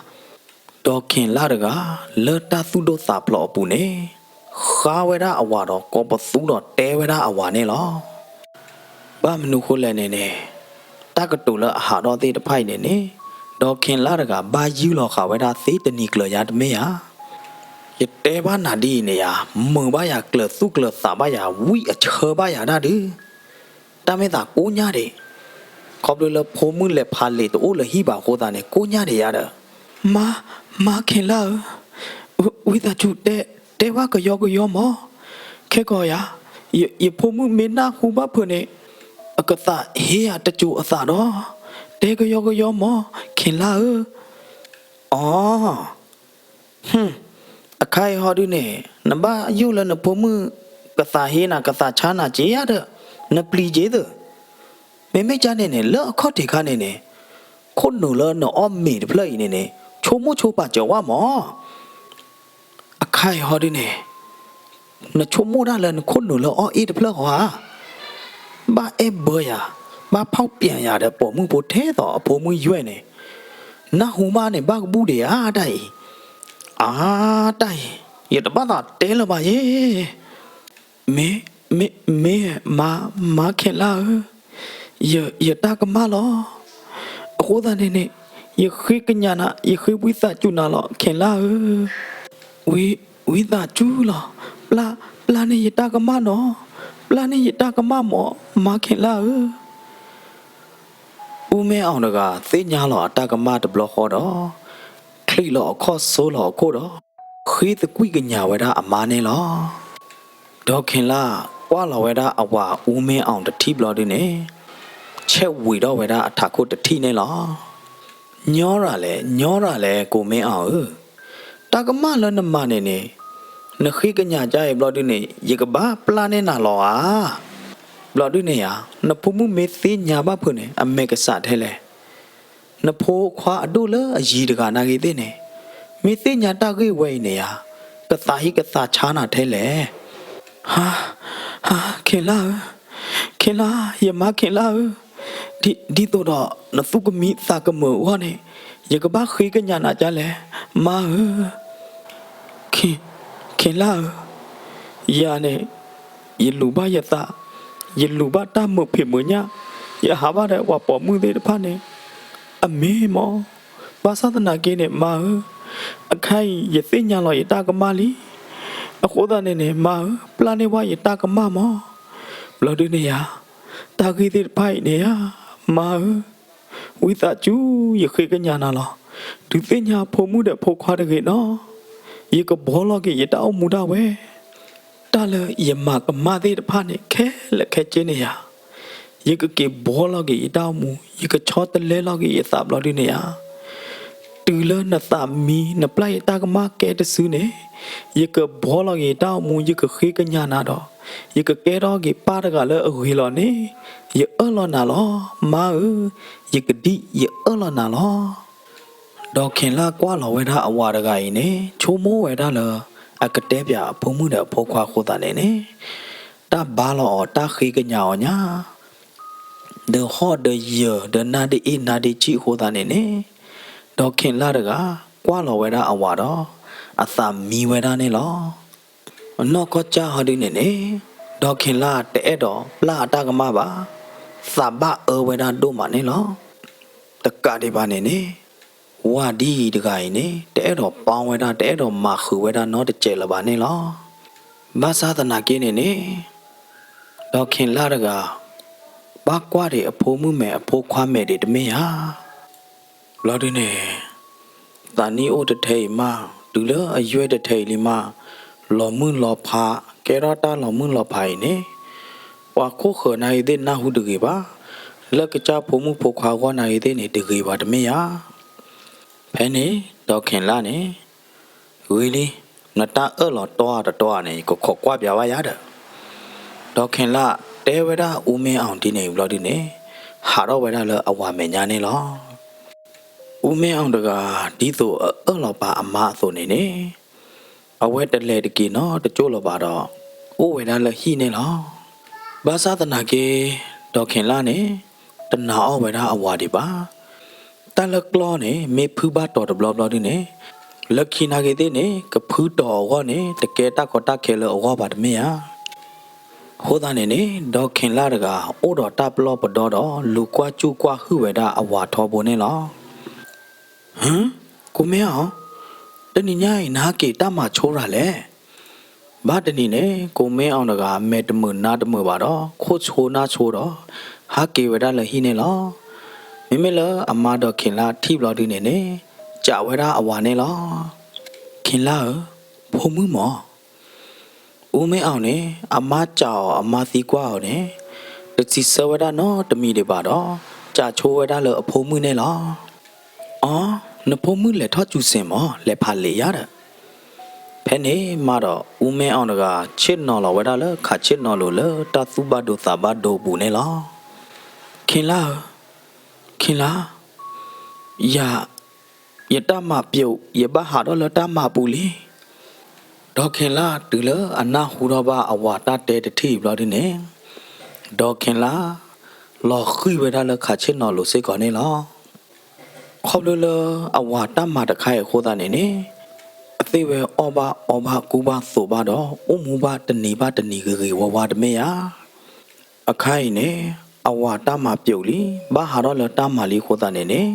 ဒီးခ့ၣ်လၣ်တဂၤ လၢတၢ်သူၣ်ဒိၣ်သးဖျိးအပူၤန့ၣ် ဃါဝဲဒၣ်အဝၤဒီးကိးပသူဒီးတဲဝဲဒၣ်အဝၤန့ၣ်လီၤ. ဘၣ်မနုၤဃိလဲၣ်န့ၣ်န့ၣ်, တၢ်ကတိၤလၢအဟးထီၣ်သ့ၣ်တဖၣ်အံၤန့ၣ်န့ၣ်, ဒီးခ့ၣ်လၣ်တဂၤဘၣ်ယုၢ်လီၤဃာ်ဝဲဒၣ်သ့တနံၤကျၢၤယါတမ့ၢ်ဧါ. ယတဲဘၣ်နၤဒ်အံၤန့ၣ်ယါ, မုာ်ဘၣ်ယၤ ကျၢၤသူၣ်ကျၢၤသးဘၣ်ယၤ ဝံၣ်အဆၢဘၣ်ယၤဒၣ်ဒုး တၢ်မ့ၢ်သးကိးညါဒံး, ခီဖျိလၢဖိမုၣ်လဲၤဖးလံာ်တအိၣ်လၢဟံၣ်ဘၣ်အဃိသတးန့ၣ် ကိးညါဒံးယါဒီး, မါ, မါခ့ၣ်လၣ်ဧၢ, ဝံသးစူၤတဲ, တဲဘၣ်ကယီကယီမး, ခဲကီးယၤ, ယဖိမုၣ်မ့ၢ်နၢ်ဟူဘၣ်ဖုးန့ၣ်, အကသးဟ့ယၤတစိၤအသးဒီး, တဲကယီကယီမး, ခ့ၣ်လၣ်ဧၢ. အီ ဟူ, အခါအံၤဟီဒုန့ၣ် နဘၣ်ယိၣ်လၢနဖိမုၣ်ကသးဟ့နၤ ကသးဆါနၤက့ယါဒီး, နပျံၤက့သု, မ့မ့ၢ်ကန့ၣ်န့ၣ် လၢအခီၣ်ထံးခါန့ၣ်န့ၣ်, ခိၣ်နူာ်လၢနအီၣ်မ့ၤတဖျၢၣ်အံၤန့ၣ်န့ၣ် ဆိကမိၣ်ဆိပာ်စၢၤဝဲမး. အခါအံၤဟီဒုန့ၣ် နဆိကမိၣ်တၢ်လၢနခိၣ်နူာ်လၢအီၣ်အ့ၣ်တဖျၢၣ်ဃီဧါ. ဘၣ်အဲၣ်ဘၢယၤ, ဘၣ်ဖီၣ်ပျံၤယၤဒီးပိာ်မုၣ်ဖိထဲသိးအဖိမုၣ်ယွဲၢ်န့ၣ်, နၢ်ဟူမးန့ၣ် ဘၣ်ကဘူၣ်ဒံးဧါတၢ်အံၤ. အါ, တၢ်အံၤ ယတဘၣ်သးတဲလၢၤဘၣ်ယဲ. မ့ၢ်, မ့ၢ်, မ့ၢ်, မါ, မါခ့ၣ်လၣ်ဧၢ, ယ, ယတၢ်ကမၣ်လီၤ. အဃိသတးန့ၣ်န့ၣ်, ယဃ့ကညးနၤ, ယဃ့ဝံသးစူၤနၤလီၤ ခ့ၣ်လၣ်ဧၢ. ဝံ, ဝံသးစူၤလီၤ. ပျၢ်, ပျၢ်န့ၢ်ယတၢ်ကမၣ်နီၤ. ပျၢ်န့ၢ်ယတၢ်ကမၣ်မး မါခ့ၣ်လၣ်ဧၢ. အူမ့ၢ်အီၣ်တဂၤ သ့ၣ်ညါလီၤအတၢ်ကမၣ်တဘျီဃီဒီး, ချံးလီၤအခီၣ်ဆိလီၤအခိၣ်ဒီး, ဃ့သကွံၢ်ကညးဝဲဒၣ်အမါန့ၣ်လီၤ. ဒီးခ့ၣ်လၣ်ကွၢ်လီၤဝဲဒၣ်အဝၤအူမ့ၢ်အီၣ်တထံၣ်ဘျီဒုန့ၣ်, ဆဲးဝံၤထီၣ်ဝဲဒၣ်အထးခိၣ်တထံၣ်န့ၣ်လီၤ. ညီရၤလဲၣ်, ညီရၤလဲၣ် ကိၣ်မ့ၢ်အီၣ်ဧၢ, တၢ်ကမၣ်လၢနမၤန့ၣ်န့ၣ်, နဃ့ကညးကါအံၤဘျီဒုန့ၣ် ယကဘၣ်ပျၢ်န့ၢ်နၤလီၤဧါ. ဘျီဒုန့ၣ်ဧါ, နဖိမုၣ်မ့ၢ်သ့ၣ်ညါဘၣ်ဖုးန့ၣ် အမဲာ်ကစးထဲလဲၣ်. နဖိခွါအဒိၣ်လၢအယံၤတဂၤနာ်ဂ့ၤသ့ၣ်န့ၣ်, မ့ၢ်သ့ၣ်ညါတၢ်ဂ့ၢ်ဝဲအံၤန့ၣ်ဧါ, ကသးဟ့ကသးဆါနၤထဲလဲၣ်. ဟါ, ဟါ, ခ့ၣ်လၣ်ဧၢ, ခ့ၣ်လၣ်, ယမါခ့ၣ်လၣ်ဧၢ, ဒ်, ဒ်သိးဒီးနသူၣ်ကမံသးကမုာ်အဂီၢ်န့ၣ်, ယကဘၣ်ဃ့ကညးနၤကါလဲၣ်, မါဧၢ. ခ့ၣ်, ခ့ၣ်လၣ်ဧၢ, ယၤန့ၣ်, ယလူၤဘၣ်ယသး, ယလူၤဘၣ်တၢ်မုာ်ဖံးမုာ်ညၣ်, ယဟးဘၣ်ဒီးပှၤပိာ်မုၣ်သ့ၣ်တဖၣ်န့ၣ်, အမ့ၢ်မး, ဘၣ်ဆၣ်သနာ်က့န့ၣ် မါဧၢ, အခါအံၤယသ့ၣ်ညါလီၤယတၢ်ကမၣ်လံ. အဃိသတးန့ၣ်န့ၣ် မါဧၢ, ပျၢ်န့ၢ်ဝဲယတၢ်ကမၣ်မး. ဘျီဒုန့ၣ်ဧါ, တၢ်ဂ့ၢ်သ့ၣ်တဖၣ်အံၤန့ၣ်ဧါ, မါဧၢ, ဝံသးစူၤ ယဃ့ကညးနၤလီၤ. ဒုးသ့ၣ်ညါဖိမုၣ်ဒီးဖိခွါတဂ့ၤနီၤ. ယကဘှီလီၤက့ၤယတၢ်အိၣ်မူဒၣ်ဝဲ. တၢ်လၢယမၤကမၣ်သ့ၣ်တဖၣ်န့ၣ် ခဲလၢာ်ခဲဆ့န့ၣ်ယၤ, ယကက့ၤဘှီလီၤက့ၤယတၢ်အိၣ်မူ, ယကဆီတလဲလီၤက့ၤယသးဘျီဒုန့ၣ်ဧါ. တုၤလၢနသးမံ နပျၢ်ယတၢ်ကမၣ်ကဲတစုန့ၣ်, ယကဘှီလီၤက့ၤယတၢ်အိၣ်မူ, ယကဃ့ကညးနၤဒီး, ယကကဲထီၣ်က့ၤပၢ်တဂၤလၢအဂ့ၤလီၤန့ၣ်, ယအၢၣ်လီၤနၤလီၤ, မါဧၢ, ယကဒံၣ်ယအၢၣ်လီၤနၤလီၤ. ဒီးခ့ၣ်လၢ်ကွၢ်လီၤဝဲဒၣ်အဝၤတဂၤအံၤန့ၣ် ဆိကမိၣ်ဝဲဒၣ်လၢ အကတဲပၠးအဖိမုၣ်ဒီးအဖိခွါအဃိသတးန့ၣ်န့ၣ်, တၢ်ဘါလီၤအီၤ တၢ်ဃ့ကညးအီၤညါ, ဒီးဟီၣ်ဒီးယၢၤ ဒီးနါဒ့အ့ၣ်နါဒ့ဆံၣ်အဃိသတးန့ၣ်န့ၣ်, ဒီးခ့ၣ်လၢ်တဂၤ ကွၢ်လီၤဝဲဒၣ်အဝၤဒီး အသးမံဝဲဒၣ်န့ၣ်လီၤ. နီၢ်ကီၢ်ကၠၢ်ဟီဒုန့ၣ်န့ၣ်, ဒီးခ့ၣ်လၢ်တအဲၣ်ဒိးပျၢ်အတၢ်ကမၣ်ဘၣ်, သးဘၣ်အၢဝဲဒၣ်ဒိၣ်မးန့ၣ်လီၤ. တကးဒံးဘၣ်န့ၣ်န့ၣ်, ဝၤဒ်အံၤတဂၤအံၤန့ၣ် တအဲၣ်ဒိးပီဝဲဒၣ် တအဲၣ်ဒိးမၤဃုာ်ဝဲဒၣ်နီတစဲးလၢၤဘၣ်န့ၣ်လီၤ. ဘၣ်ဆၣ်သနာ်က့န့ၣ်န့ၣ်, ဒီးခ့ၣ်လၢ်တဂၤ ဘၣ်ကွၢ်ဒံးအဖိမုၣ်မဲာ်အဖိခွါမဲာ်ဒံးတမ့ၢ်ဧါ. ဘျီဒုန့ၣ်, သးနံၣ်အိၣ်တထဲအံၤမး, တုၤလၢအယွဲၢ်တထဲအံၤလံမး, လီၤမုၢ်လီၤဖး, ကဲထီၣ်တၢ်လီၤမုၢ်လီၤဖးအံၤန့ၣ်, ပှၤခိၣ်ဃၢၤနာ်ဂ့ၤသ့ၣ်နၢ်ဟူတဂ့ၤဘၣ်, လၢကစၢ်ဖိမုၣ်ဖိခွါအဂီၢ်နာ်ဂ့ၤသ့ၣ်န့ၣ် တဂ့ၤဘၣ်တမ့ၢ်ဧါ. ဖဲန့ၣ် ဒီးခ့ၣ်လၢ်န့ၣ်, ဂ့ၤလံ, နတၢ်အၢၣ်လီၤတီတတီဧါန့ၣ် ယကခိးကွၢ်ပၠးဘၣ်ယၤဒီး, ဒီးခ့ၣ်လၢ်တဲဝဲဒၣ်အူမ့ၢ်အီၣ်ဒ်န့ၣ်ဘျီဒုန့ၣ်, ဟးထီၣ်ဝဲဒၣ်လၢအဝၤမဲာ်ညါန့ၣ်လီၤ. အူမ့ၢ်အီၣ်တဂၤ ဒ်သိးအအၢၣ်လီၤပာ်အမါအသိးန့ၣ်န့ၣ်, အဝဲတလဲၤတက့ၤနီတကၠိၢ်လၢၤဘၣ်ဒီး, အိၣ်ဝဲဒၣ်လၢဟံၣ်န့ၣ်လီၤ. ဘၣ်ဆၣ်သနာ်က့, ဒီးခ့ၣ်လၢ်န့ၣ်, တနာ်အီၣ်ဝဲဒၣ်အဝၤဒံးဘၣ်. တၢ်လၢကျီၢ်န့ၣ် မ့ၢ်ဖုဘၣ်တီၤတဘျီဘျီဒုန့ၣ်, လၢခံနာ်ဂ့ၤသ့ၣ်န့ၣ် ကဖုတီၤအဂီၢ်န့ၣ် တကဲတၢ်ကီတၢ်ခဲလၢအဂီၢ်ဘၣ်တမ့ၢ်ဧါ. အဃိသတးန့ၣ်န့ၣ် ဒီးခ့ၣ်လၢ်တဂၤ အိၣ်ဒီးတၢ်ပလီၢ်ပဒီဒီး လူၤကွၢ်စူၣ်ကွၢ်ဟုၣ်ဝဲဒၣ်အဝၤထီဘိန့ၣ်လီၤ. ဟၢ, ကိၣ်မ့ၢ်အီၣ်, တနံၤညါအံၤ နဟးက့ၤတၢ်မၤဆိရၤလဲၣ်. ဘၣ်တနံၤန့ၣ် ကိၣ်မ့ၢ်အီၣ်တဂၤ မဲာ်တမုာ်နါတမုာ်ဘၣ်ဒီး ခိၣ်ဆိနၢ်ဆိဒီး ဟးက့ၤဝဲဒၣ်လၢဟံၣ်န့ၣ်လီၤ. မ့မ့ၢ်လၢအမါဒီးခ့ၣ်လၢ်ထံၣ်ဘျီဒုန့ၣ်န့ၣ် စံးဝဲဒၣ်အဝၤန့ၣ်လီၤ. ခ့ၣ်လၢ်ဧၢ, ဖိမုၣ်မၢ် အူမ့ၢ်အီၣ်န့ၣ် အမါစံးအီၤ အမါသံကွၢ်အီၤန့ၣ် တစံးဆၢဝဲဒၣ်နီတမံၤဒံးဘၣ်ဒီး စံးဆိဝဲဒၣ်လၢအဖိမုၣ်န့ၣ်လီၤ. အီ, နဖိမုၣ်လဲၤထီၣ်စူၤစ့ၣ်မၢ် လဲၤဖးလံာ်ယၤဒီး. ဖဲန့ၣ်မးဒီး အူမ့ၢ်အီၣ်တဂၤ ဆ့ၣ်နီၤလီၤဝဲဒၣ်လၢခးဆ့ၣ်နီၤလိၤလၢတၢ်သူၣ်ဘၣ်ဒိသးဘၣ်ဒိအပူၤန့ၣ်လီၤ. ခ့ၣ်လၢ်ဧၢ, ခ့ၣ်လၢ်, ယၤ ယတၢ်မၤပျိာ် ယဘၣ်ဟးထီၣ်လၢတၢ်မၤပူၤလံ. ဒီးခ့ၣ်လၢ်တုၤလၢအနၢ်ဟူထီၣ်ဘၣ်အဝၤတၢ်တဲတထံၣ်အံၤဘျီဒုန့ၣ်, ဒီးခ့ၣ်လၢ် လီၤဃံၢ်ဝဲဒၣ်လၢခးဆ့ၣ်နီၤလိၤစ့ၢ်ကီးန့ၣ်လီၤ. ခီဖျိလၢအဝၤတၢ်မၤတခါအံၤအဃိသတးန့ၣ်န့ၣ်, အသ့ၣ်ဝဲအီၣ်ဘၣ်အီဘၣ်ကူဘၣ်သိးဘၣ်ဒီး အိၣ်မူဘၣ်တနံၤဘၣ်တနံၤဂ့ၤဂ့ၤဝါဝါတမ့ၢ်ဧါ. အခါအံၤန့ၣ် အဝၤတၢ်မၤပျိာ်လံ ဘၣ်ဟးထီၣ်လၢတၢ်မၤလံအဃိသတးန့ၣ်န့ၣ်,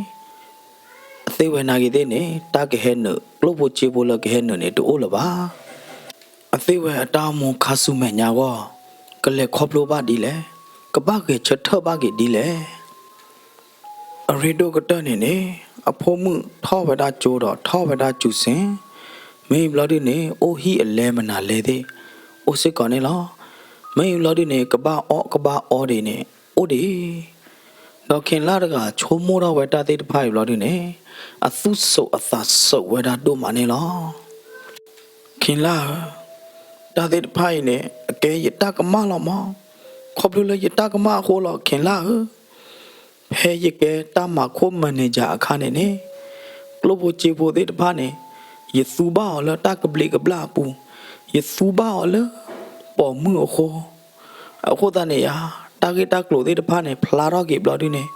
အသ့ၣ်ဝဲနာ်ဂ့ၤသ့ၣ်န့ၣ် တၢ်ကဟဲနုာ် ကျိၣ်ဖိစ့ဖိလၢကဟဲနုာ်န့ၣ် တအိၣ်လၢၤဘၣ်. အသ့ၣ်ဝဲအတၢ်အိၣ်မူခါဆူမဲာ်ညါအဂီၢ် ကလဲၤခီဖျိဘၣ်ဒ်လဲၣ်, ကဘၣ်ဂဲၤဆၢထၢၣ်ဘၣ်က့ၤဒ်လဲၣ်. အရ့ဒိၣ်ကတၢၢ်န့ၣ်န့ၣ် အဖိမုၣ်ထီၣ်ဝဲဒၣ်ကၠိဒီးထီၣ်ဝဲဒၣ်စူၤစ့ၣ်, မ့ၢ်ဘျီဒုန့ၣ် အိၣ်ဟံၣ်အလဲမနုၤလဲသ့ၣ် အိၣ်စ့ၢ်ကီးန့ၣ်လီၤ. မ့ၢ်ဘျီဒုန့ၣ် ကဘၣ်အီၣ်ကဘၣ်အီဒံးန့ၣ် အိၣ်ဒံး ဒီးခ့ၣ်လၢ်တဂၤဆိကမိၣ်ထီၣ်ဝဲတၢ်သ့ၣ်တဖၣ်အံၤဘျီဒုန့ၣ် အသူၣ်စိးအသးစိးဝဲဒၣ်ဒိၣ်မးန့ၣ်လီၤ. ခ့ၣ်လၢ်ဧၢ, တၢ်သ့ၣ်တဖၣ်အံၤန့ၣ် အကဲယတၢ်ကမၣ်လီၤမး, ခီဖျိလၢယတၢ်ကမၣ်အဃိလီၤ ခ့ၣ်လၢ်ဧၢ. ဖဲယကဲတၢ်မၤခိၣ် manager အခါန့ၣ်န့ၣ်, ကျိၣ်ဖိစ့ဖိသ့ၣ်တဖၣ်န့ၣ် ယသူဘၣ်အီၤလၢတၢ်ကဘျံးကဘျၣ်အပူၤ, ယသူဘၣ်အီၤလၢပိာ်မုၣ်အဃိ အဃိသတးန့ၣ်ယၤ တၢ်ဂ့ၢ်တၢ်ကျိၤသ့ၣ်တဖၣ်န့ၣ် ဖျါထီၣ်က့ၤဘျီဒုန့ၣ်,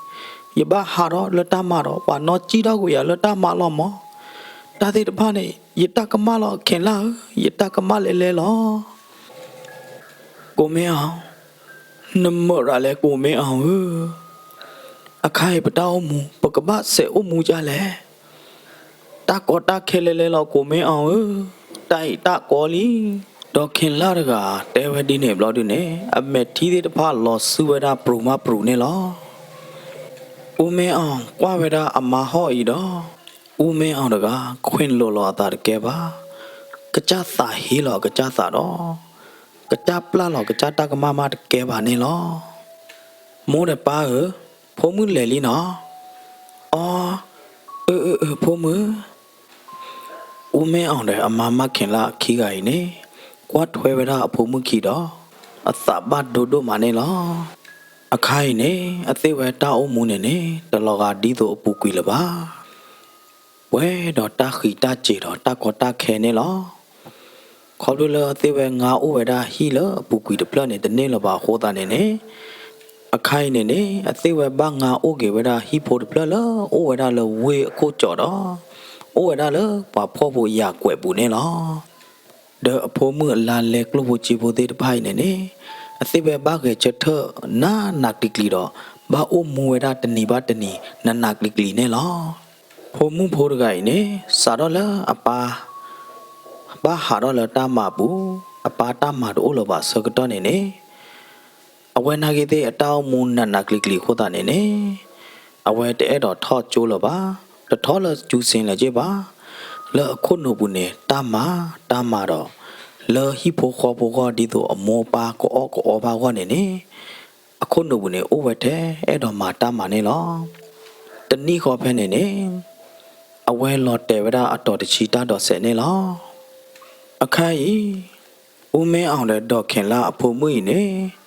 ယဘၣ်ဟးထီၣ်လၢတၢ်မၤဒီး ပှၤနီၣ်ကံၣ်ထီၣ်ကွံာ်ယၤလၢတၢ်မၤလီၤမး. တၢ်သ့ၣ်တဖၣ်န့ၣ် ယတၢ်ကမၣ်လီၤ ခ့ၣ်လၢ်ဧၢ, ယတၢ်ကမၣ်လဲၤလဲၤလီၤ. ကိၣ်မ့ၢ်အီၣ်, နမၢၢ်ရၤလဲၣ်ကိၣ်မ့ၢ်အီၣ်ဧၢ, အခါအံၤပတၢ်အိၣ်မူ ပကဘၣ်စဲးအိၣ်မူဒ်လဲၣ်. တၢ်ကီတၢ်ခဲလဲၤလဲၤလီၤ ကိၣ်မ့ၢ်အီၣ်ဧၢ, တၢ်အံၤတၢ်ကီလံ. ဒီးခ့ၣ်လၢ်တဂၤတဲဝဲဒ်န့ၣ်ဘျီဒုန့ၣ် အမဲာ်ထံသ့ၣ်တဖၣ်လီၤစုဝဲဒၣ်ပြူၤမးပြူၤန့ၣ်လီၤ. အူမ့ၢ်အီၣ်ကွၢ်ဝဲဒၣ်အမါဟီၣ်အံၤဒီး အူမ့ၢ်အီၣ်တဂၤ ခွ့ၣ်လိာ်လီၤအသးတကဲဘၣ်, ကစၢ်သးဟ့လီၤအကစၢ်သးဒီး ကစၢ်ပျၢ်လီၤကစၢ်တၢ်ကမၣ်မးတကဲဘၣ်န့ၣ်လီၤ. မိၢ်ဒီးပၢ်ဧၢ, ဖိမုၣ်လဲၤလံနီၤ. အီ, အၢ အၢ အၢ ဖိမုၣ် အူမ့ၢ်အီၤဒီးအမါမၢ်ခဲၣ်လၢခံဂၤအံၤန့ၣ် ကွၢ်ထွဲဝဲဒၣ်အဖိမုၣ်ခံဒီး အသးဘၣ်ဒိဒိၣ်မးန့ၣ်လီၤ. အခါအံၤန့ၣ် အသ့ၣ်ဝဲတၢ်အိၣ်မူန့ၣ်န့ၣ် တလီၤဂာ်ဒ်သိးအပူၤကွံာ်လၢၤဘၣ်. ပှဲၤဒီးတၢ်ဃံးတၢ်စ့ၤဒီးတၢ်ကီတၢ်ခဲန့ၣ်လီၤ. ခီဖျိလၢအသ့ၣ်ဝဲငါအိၣ်ဝဲဒၣ်ဟံၣ်လၢအပူၤကွံာ်တဖျၢၣ်န့ၣ် တန့ၢ်လၢၤဘၣ်အဃိသတးန့ၣ်န့ၣ် အခါအံၤန့ၣ်န့ၣ် အသ့ၣ်ဝဲဘၣ်ငါအိၣ်က့ၤဝဲဒၣ်ဟံၣ်ဖိတဖျၢၣ်လၢအိၣ်ဝဲဒၣ်လၢဝ့ၢ်အခိၣ်ကၠီဒီး အိၣ်ဝဲဒၣ်လၢပှၤဖှီၣ်ဖိယာ်ကွဲးပူၤန့ၣ်လီၤ. ဒီးအဖိမုၣ်အလါလဲကျိၣ်ဖိစ့ဖိသ့ၣ်တဖၣ်အံၤန့ၣ်န့ၣ် အသ့ၣ်ဝဲဘၣ်ဂဲၤဆၢထၢၣ်နးနးကျံၤကျံၤဒီး ဘၣ်အိၣ်မူဝဲဒၣ်တနံၤဘၣ်တနံၤ နးနးကျံၤကျံၤန့ၣ်လီၤ. ဖိမုၣ်ဖိတဂၤအံၤန့ၣ် စးထီၣ်လၢအပၢ် ဘၣ်ဟးထီၣ်လၢတၢ်မၤပူၤ, အပၢ်တၢ်မၤတအိၣ်လၢၤဘၣ်ဆၢကတီၢ်န့ၣ်န့ၣ် အဝဲနာ်က့သ့ၣ်အတၢ်အိၣ်မူနးနးကျံၤကျံၤအဃိသတးန့ၣ်န့ၣ် အဝဲတအဲၣ်ဒိးထီၣ်ကၠိလၢၤဘၣ်, တထီၣ်လၢကၠူစ့လဲၣ်က့ဘၣ်. လၢအခိၣ်နူာ်ပူၤန့ၣ် တၢ်မၤ တၢ်မၤဒီး လၢဟံၣ်ဖိဃီဖိဂီၢ်ဒ်သိးအမိၢ်ပၢ်ကအီၣ်ကအီဘၣ်ဂီၢ်န့ၣ်န့ၣ် အခိၣ်နူာ်ပူၤန့ၣ် အိၣ်ဝဲထဲအဲၣ်ဒိးမၤတၢ်မၤန့ၣ်လီၤ. တနံၣ်ဃီဖဲန့ၣ်န့ၣ် အဝဲလီၤတဲာ်ဝဲဒၣ်အတီၤတဆံတၢ်ဒိးစဲးန့ၣ်လီၤ. အခါအံၤ အူမ့ၢ်အီၤဒီးဒီးခဲၣ်လၢအဖိမုၣ်အံၤန့ၣ်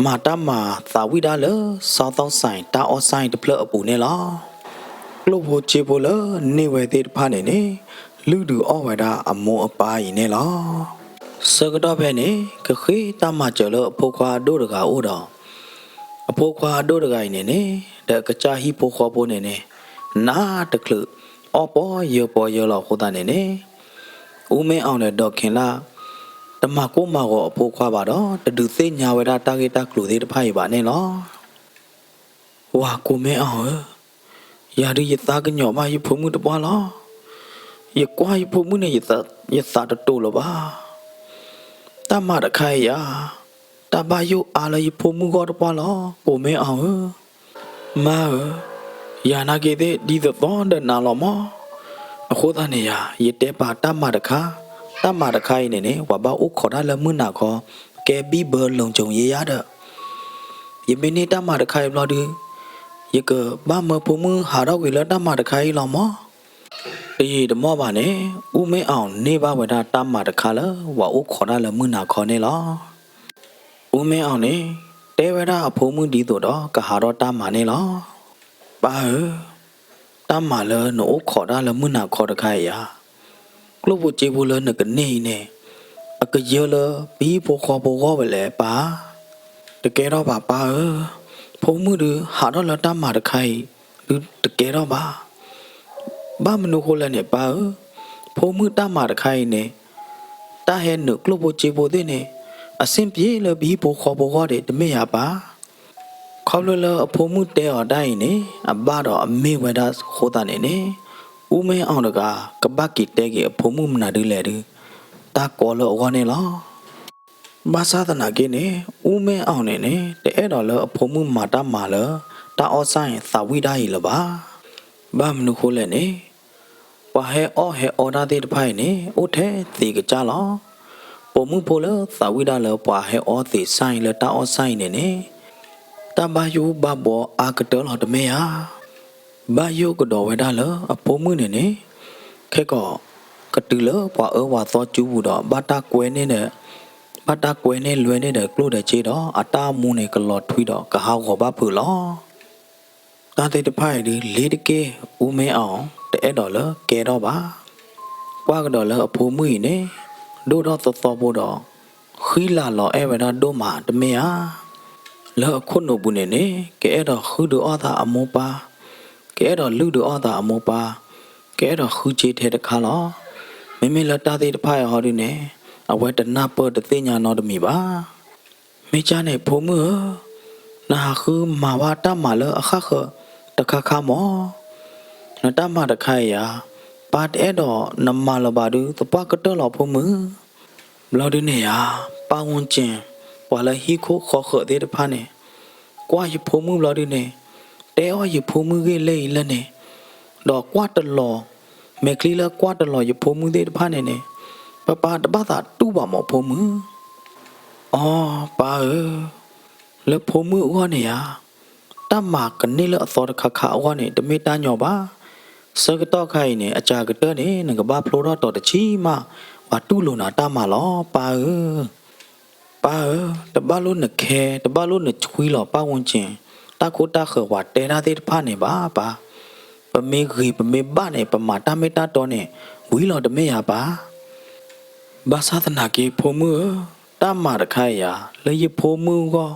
မၤတၢ်မၤသးဝံၣ်ဒၣ်လၢ စီၤသီၣ်စဲၣ် တၢ်အီၣ်စၢ်အံၤတဖျၢၣ်အပူၤန့ၣ်လီၤ. ကျိၣ်ဖိစ့ဖိလၢန့ၢ်ဝဲသ့ၣ်တဖၣ်န့ၣ်န့ၣ် လုၢ်ဒုးအီၣ်ဝဲဒၣ်အမိၢ်အပၢ်အံၤန့ၣ်လီၤ. ဆၢကတီၢ်ဖဲန့ၣ် ကဃ့တၢ်မၤစၢၤလၢအဖိခွါအဒိၣ်တဂၤအအိၣ်ဒီး အဖိခွါအဒိၣ်တဂၤအံၤန့ၣ်န့ၣ် ဒီးကစၢ်ဟံၣ်ဖိဃီဖိန့ၣ်န့ၣ် နးတချုး အီၣ်ပီယၢၤပီယၢၤလီၤအဃိသတးန့ၣ်န့ၣ် အူမ့ၢ်အီၤဒီးဒီးခဲၣ်လၢ တမၤကိၢ်မၤဂီၤအဖိခွါဘၣ်ဒီး တဒုးသ့ၣ်ညါဝဲဒၣ်တၢ်ဂ့ၢ်တၢ်ကျိၤသ့ၣ်တဖၣ်အံၤဘၣ်န့ၣ်လီၤ. ဝၤကိၣ်မ့ၢ်အီၤဧၢ, ယၤဒုးယသးကညီၤဘၣ်ယဖိမုၣ်တပှၢ်လီၤ. ယကွၢ်ယဖိမုၣ်န့ၣ် ယသးတတိာ်လၢၤဘၣ်. တၢ်မၤတခါအံၤယၤ တၢ်ဘၣ်ယိၣ်အါလၢယဖိမုၣ်ဂီၢ်တပှၢ်လီၤ ကိၣ်မ့ၢ်အီၤဧၢ. မါဧၢ, ယၤနာ်က့သ့ၣ်ဒ်သိးသိးဒီးနၤလီၤမး. အဃိသတးန့ၣ်ယၤ ယတဲပာ်တၢ်မၤတခါ, တၢ်မၤတခါအံၤန့ၣ်န့ၣ် ပှၤဘၣ်အိၣ်ခိးတၢ်လၢမုၢ်နၤခီ, ကဲဘံၣ်ဘၢလိၤကၠိယဲယါဒီး ယမ့ၢ်န့ၢ်တၢ်မၤတခါအံၤဘျီဒုး ယကဘၣ်မၢဖိမုၣ်ဟးထီၣ်ကွံာ်လၢတၢ်မၤတခါအံၤလီၤမး. တယံာ်တမီၢ်ဘၣ်န့ၣ် အူမ့ၢ်အီၤန့ၢ်ဘၣ်ဝဲဒၣ်တၢ်မၤတခါလၢ ပှၤအိၣ်ခိးတၢ်လၢမုၢ်နၤခီန့ၣ်လီၤ. အူမ့ၢ်အီၤန့ၣ် တဲဝဲဒၣ်အဖိမုၣ်ဒ်သိးဒီးကဟးထီၣ်တၢ်မၤန့ၣ်လီၤ. ပၢ်ဧၢ, တၢ်မၤလၢနအိၣ်ခိးတၢ်လၢမုၢ်နၤခီတခါအံၤဧါ, ကျိၣ်ဖိစ့ဖိလၢနကန့ၢ်အံၤန့ၣ် အကယၢလၢပဟံၣ်ဖိဃီဖိဂီၢ်ဝဲလဲၣ်ပၢ်. တကဲထီၣ်ဘၣ်ပၢ်ဧၢ, ဖိမုၣ်ဒုးဟးထီၣ်လၢတၢ်မၤတခါအံၤ ဒုးတကဲထီၣ်ဘၣ်. ဘၣ်မနုၤဃိလဲၣ်န့ၣ်ပၢ်ဧၢ, ဖိမုၣ်တၢ်မၤတခါအံၤန့ၣ် တၢ်ဟဲနုာ်ကျိၣ်ဖိစ့ဖိသ့ၣ်န့ၣ် အဆင်ပြေလၢပဟံၣ်ဖိဃီဖိဂီၢ်ဒံးတမ့ၢ်ဧါပၢ်. ခီဖျိလၢအဖိမုၣ်တဲအီၤတၢ်အံၤန့ၣ် အဘၣ်ဒီးအမ့ၢ်ဝဲဒၣ်အဃိသတးန့ၣ်န့ၣ် အူမ့ၢ်အီၤတဂၤ ကဘၣ်က့ၤတဲက့ၤအဖိမုၣ်မနုၤဒ်လဲၣ်ဒုး တၢ်ကီလၢအဂီၢ်န့ၣ်လီၤ. ဘၣ်ဆၣ်သနာ်က့န့ၣ် အူမ့ၢ်အီၤန့ၣ်န့ၣ် တအဲၣ်ဒိးလၢအဖိမုၣ်မၤတၢ်မၤလၢ တၢ်အီၣ်စၢ်အံၤသးဝံၣ်ဒၣ်အံၤလၢၤဘၣ်. ဘၣ်မနုၤဃိလဲၣ်န့ၣ် ပှၤဟဲအီၣ်ဟဲအီတၢ်သ့ၣ်တဖၣ်အံၤန့ၣ် အိၣ်ထဲသ့ကစၢ်လီၤ. ပိာ်မုၣ်ဖိလၢသးဝံၣ်ဒၣ်လၢပှၤဟဲအီသံးစၢ်အံၤလၢတၢ်အီၣ်စၢ်အံၤန့ၣ်န့ၣ် တၢ်ဘၣ်ယိၣ်ဘၣ်ဘှီအါကတၢၢ်လီၤတမ့ၢ်ဧါ. ဘၣ်ယိၣ်ကဒီးဝဲဒၣ်လၢအဖိမုၣ်န့ၣ်န့ၣ် ခဲကီး ကတုၤလၢပှၤအၢပှၤသီစုပူၤဒီး ဘၣ်တၢ်ကွဲန့ၢ်ဒီး ဘၣ်တၢ်ကွဲန့ၢ်လွဲန့ၢ်ဒီးကျိၣ်ဒီးစ့ဒီး အတၢ်အိၣ်မူန့ၣ်ကလီၤထွံဒီးကဟးဂီၤဘၣ်ဖုးလီၤ. တၢ်သ့ၣ်တဖၣ်အံၤဒုး လ့ၤတက့ၢ် အူမ့ၢ်အီၤ တအဲၣ်ဒိးလၢကဲထီၣ်ဘၣ်. ကွၢ်ကဒီးလၢအဖိမုၣ်အံၤန့ၣ် ဒိၣ်ထီၣ်သီသီဖိဒီး ဃံလၤလီၤအဲၣ်ဝဲဒၣ်ဒိၣ်မးတမ့ၢ်ဧါ. လၢအခိၣ်နူာ်ပူၤန့ၣ်န့ၣ် ကအဲၣ်ဒိးဃုဒုးအီၣ်သးအမိၢ်ပၢ်, ကအဲၣ်ဒိးလုၢ်ဒုးအီၣ်သးအမိၢ်ပၢ်, ကအဲၣ်ဒိးဃုစ့ထဲတခါလီၤ. မ့မ့ၢ်လၢတၢ်သ့ၣ်တဖၣ်အံၤဟီဒုးန့ၣ် အဝဲတနၢ်ပၢၢ်တသ့ၣ်ညါနီတမံၤဘၣ်. မ့ၢ်ကၢ်န့ၣ်ဖိမုၣ်ဧၢ, နဟးဃုမၤဘၣ်တၢ်မၤလၢအဃၣ်ဃၢၤတခါခါမး. နတၢ်မၤတခါအံၤဧါ, ပၢ်တအဲၣ်ဒိးနမၤလၢၤဘၣ်ဒုး သပှၢ်ကတၢၢ်လီၤဖိမုၣ်. ဘျီဒုးန့ၣ်ဧါ, ပၢ်ဝူကၠ့ၣ် ပှၤလၢဟံၣ်ခိၣ်ဃီဃၢၤသ့ၣ်တဖၣ်န့ၣ် ကွၢ်ယဖိမုၣ်ဘျီဒုးန့ၣ် တဲအီၣ်ယဖိမုၣ်ဂ့ၢ်လၢအံၤလၢန့ၣ်, ဒီးကွၢ်တလီၤ, မဲာ်ချံလၢကွၢ်တလီၤယဖိမုၣ်သ့ၣ်တဖၣ်န့ၣ်န့ၣ်, ပၢ်ပၢ်တဘၣ်သးတူၢ်ဘၣ်မးဖိမုၣ်. အီ ပၢ်ဧၢ, လၢဖိမုၣ်အဂီၢ်န့ၣ်ဧါ, တၢ်မၤကန့ၢ်လၢအသီတခါခါအဂီၢ်န့ၣ် တမ့ၢ်တၢ်ညီဘၣ်. ဆၢကတီၢ်ခါအံၤန့ၣ် အစှၤကတၢၢ်န့ၣ် နကဘၣ်ဖျိထီၣ်တီၤတဆံမး, ပှၤတူၢ်လိာ်နၤတၢ်မၤလီၤ ပၢ်ဧၢ. ပၢ်ဧၢ, တဘၣ်လိၣ်နခဲ, တဘၣ်လိၣ်နဆွံလီၤ ပတ်ဝန်းကျင်, တၢ်ခိတၢ်ဃၢၤပှၤတဲတၢ်သ့ၣ်တဖၣ်န့ၣ်ဘၣ်ပၢ်. ပမ့ၢ်ဂ့ၤပမ့ၢ်ဘၣ်န့ၣ် ပမၤတၢ်မ့ၢ်တၢ်တီန့ၣ် ဝံၤလီၤတမ့ၢ်ဧါပၢ်. ဘၣ်ဆၣ်သနာ်က့ ဖိမုၣ်ဧၢ, တၢ်မၤတခါအံၤဧါ, လၢယဖိမုၣ်အဂီၢ်,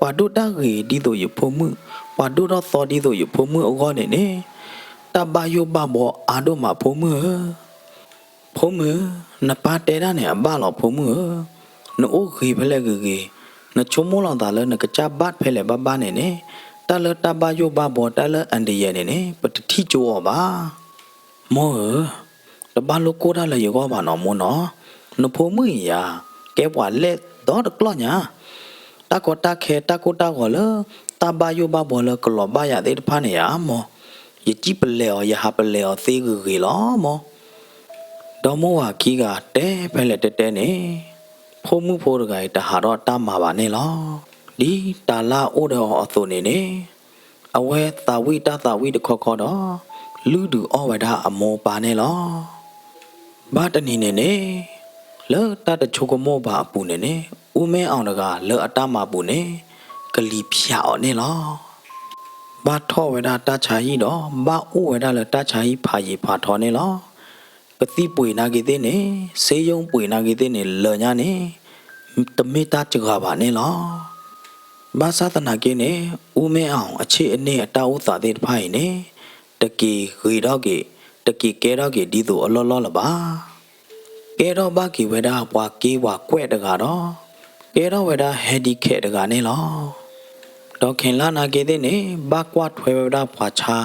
ပှၤဒိၣ်တၢ်ဂ့ၤဒ်သိးယဖိမုၣ်, ပှၤဒိၣ်ထီၣ်သီဒ်သိးယဖိမုၣ်အဂီၢ်န့ၣ်န့ၣ်, တၢ်ဘၣ်ယိၣ်ဘၣ်ဘှီအါဒိၣ်မး ဖိမုၣ်ဧၢ. ဖိမုၣ်, နပၢ်တဲတၢ်န့ၣ်အဘၣ်လီၤ ဖိမုၣ်ဧၢ. နအိၣ်ဂ့ၤဖဲလဲၣ်ဂ့ၤဂ့ၤ, နဆိကမိၣ်လီၤသးလၢနကစၢ်ဘၣ်ဖဲလဲၣ်ဘၣ်ဘၣ်န့ၣ်န့ၣ်, တၢ်လၢတၢ်ဘၣ်ယိၣ်ဘၣ်ဘှီ တၢ်လၢအန္တရာယ်န့ၣ်န့ၣ် ပတထံၣ်ကၠိအီၤဘၣ်. မိၢ်ဧၢ, တဘၣ်လိၣ်ကိၢ်တၢ်လၢယဂီၢ်ဘၣ်နီၤမိၢ်နီၤ, နဖိမုၣ်အံၤဧါ, ကဲပှၤလဲၣ်ဒီတကျီၢ်ညါ. တၢ်ကီတၢ်ခဲတၢ်ကိၢ်တၢ်ဂီၤလၢ တၢ်ဘၣ်ယိၣ်ဘၣ်ဘှီလၢကလီၤဘၣ်ယၤသ့ၣ်တဖၣ်န့ၣ်ဧါမိၢ်, ယစံၣ်ပလဲၤအီၤ ယဟးပလဲၤအီၤသ့ဂ့ၤဂ့ၤလီၤမိၢ်. ဒီမိၢ်ဝၤခံဂၤတဲဖဲလဲၣ်တဲတဲန့ၣ်, ဖိမုၣ်ဖိတဂၤအံၤတဟးထီၣ်တၢ်မၤဘၣ်န့ၣ်လီၤ. ဒ်တၤလၢ်အိၣ်ဒီးအီၤအသိးန့ၣ်န့ၣ်, အဝဲသးဝံၣ်တၢ်သးဝံၣ်တခီခီဒီး, လုၢ်ဒုးအီၣ်ဝဲဒၣ်အမိၢ်ပၢ်န့ၣ်လီၤ. ဘၣ်တနံၤန့ၣ်န့ၣ်, လၢတၢ်တဆိကမိၣ်ဘၣ်အပူၤန့ၣ်န့ၣ်, အူမ့ၢ်အီၤတဂၤလၢအတၢ်မၤပူၤန့ၣ်, ကလံၤဖၠးအီၤန့ၣ်လီၤ. ဘၣ်ထီၣ်ဝဲဒၣ်တၢ်ဆါဟံၣ်ဒီး ဘၣ်အိၣ်ဝဲဒၣ်လၢတၢ်ဆါဟံၣ်ဖးယံာ်ဖးထီန့ၣ်လီၤ. ကသံၣ်ပှ့ၤနာ်က့ၤသ့ၣ်န့ၣ်, ဆေးရုံးပှ့ၤနာ်က့ၤသ့ၣ်န့ၣ် လၢာ်ညါန့ၣ်, တမ့ၢ်တၢ်စှၤဘၣ်န့ၣ်လီၤ. ဘၣ်ဆၣ်သနာ်က့န့ၣ်, အူမ့ၢ်အီၤအဆ့ၣ်အန့ၢ်အတၢ်အိၣ်သးသ့ၣ်တဖၣ်အံၤန့ၣ်, တက့ၤဂ့ၤထီၣ်က့ၤ, တက့ၤကဲထီၣ်က့ၤဒ်သိးအလီၢ်လီၢ်လၢၤဘၣ်. ကဲထီၣ်ဘၣ်က့ၤဝဲဒၣ်ပှၤက့ပှၤကွဲးတဂၤဒီး, ကဲထီၣ်ဝဲဒၣ် handicap တဂၤန့ၣ်လီၤ. ဒီးခဲလၢာ်နာ်က့ၤသ့ၣ်န့ၣ် ဘၣ်ကွၢ်ထွဲဝဲဒၣ်ပှၤဆါ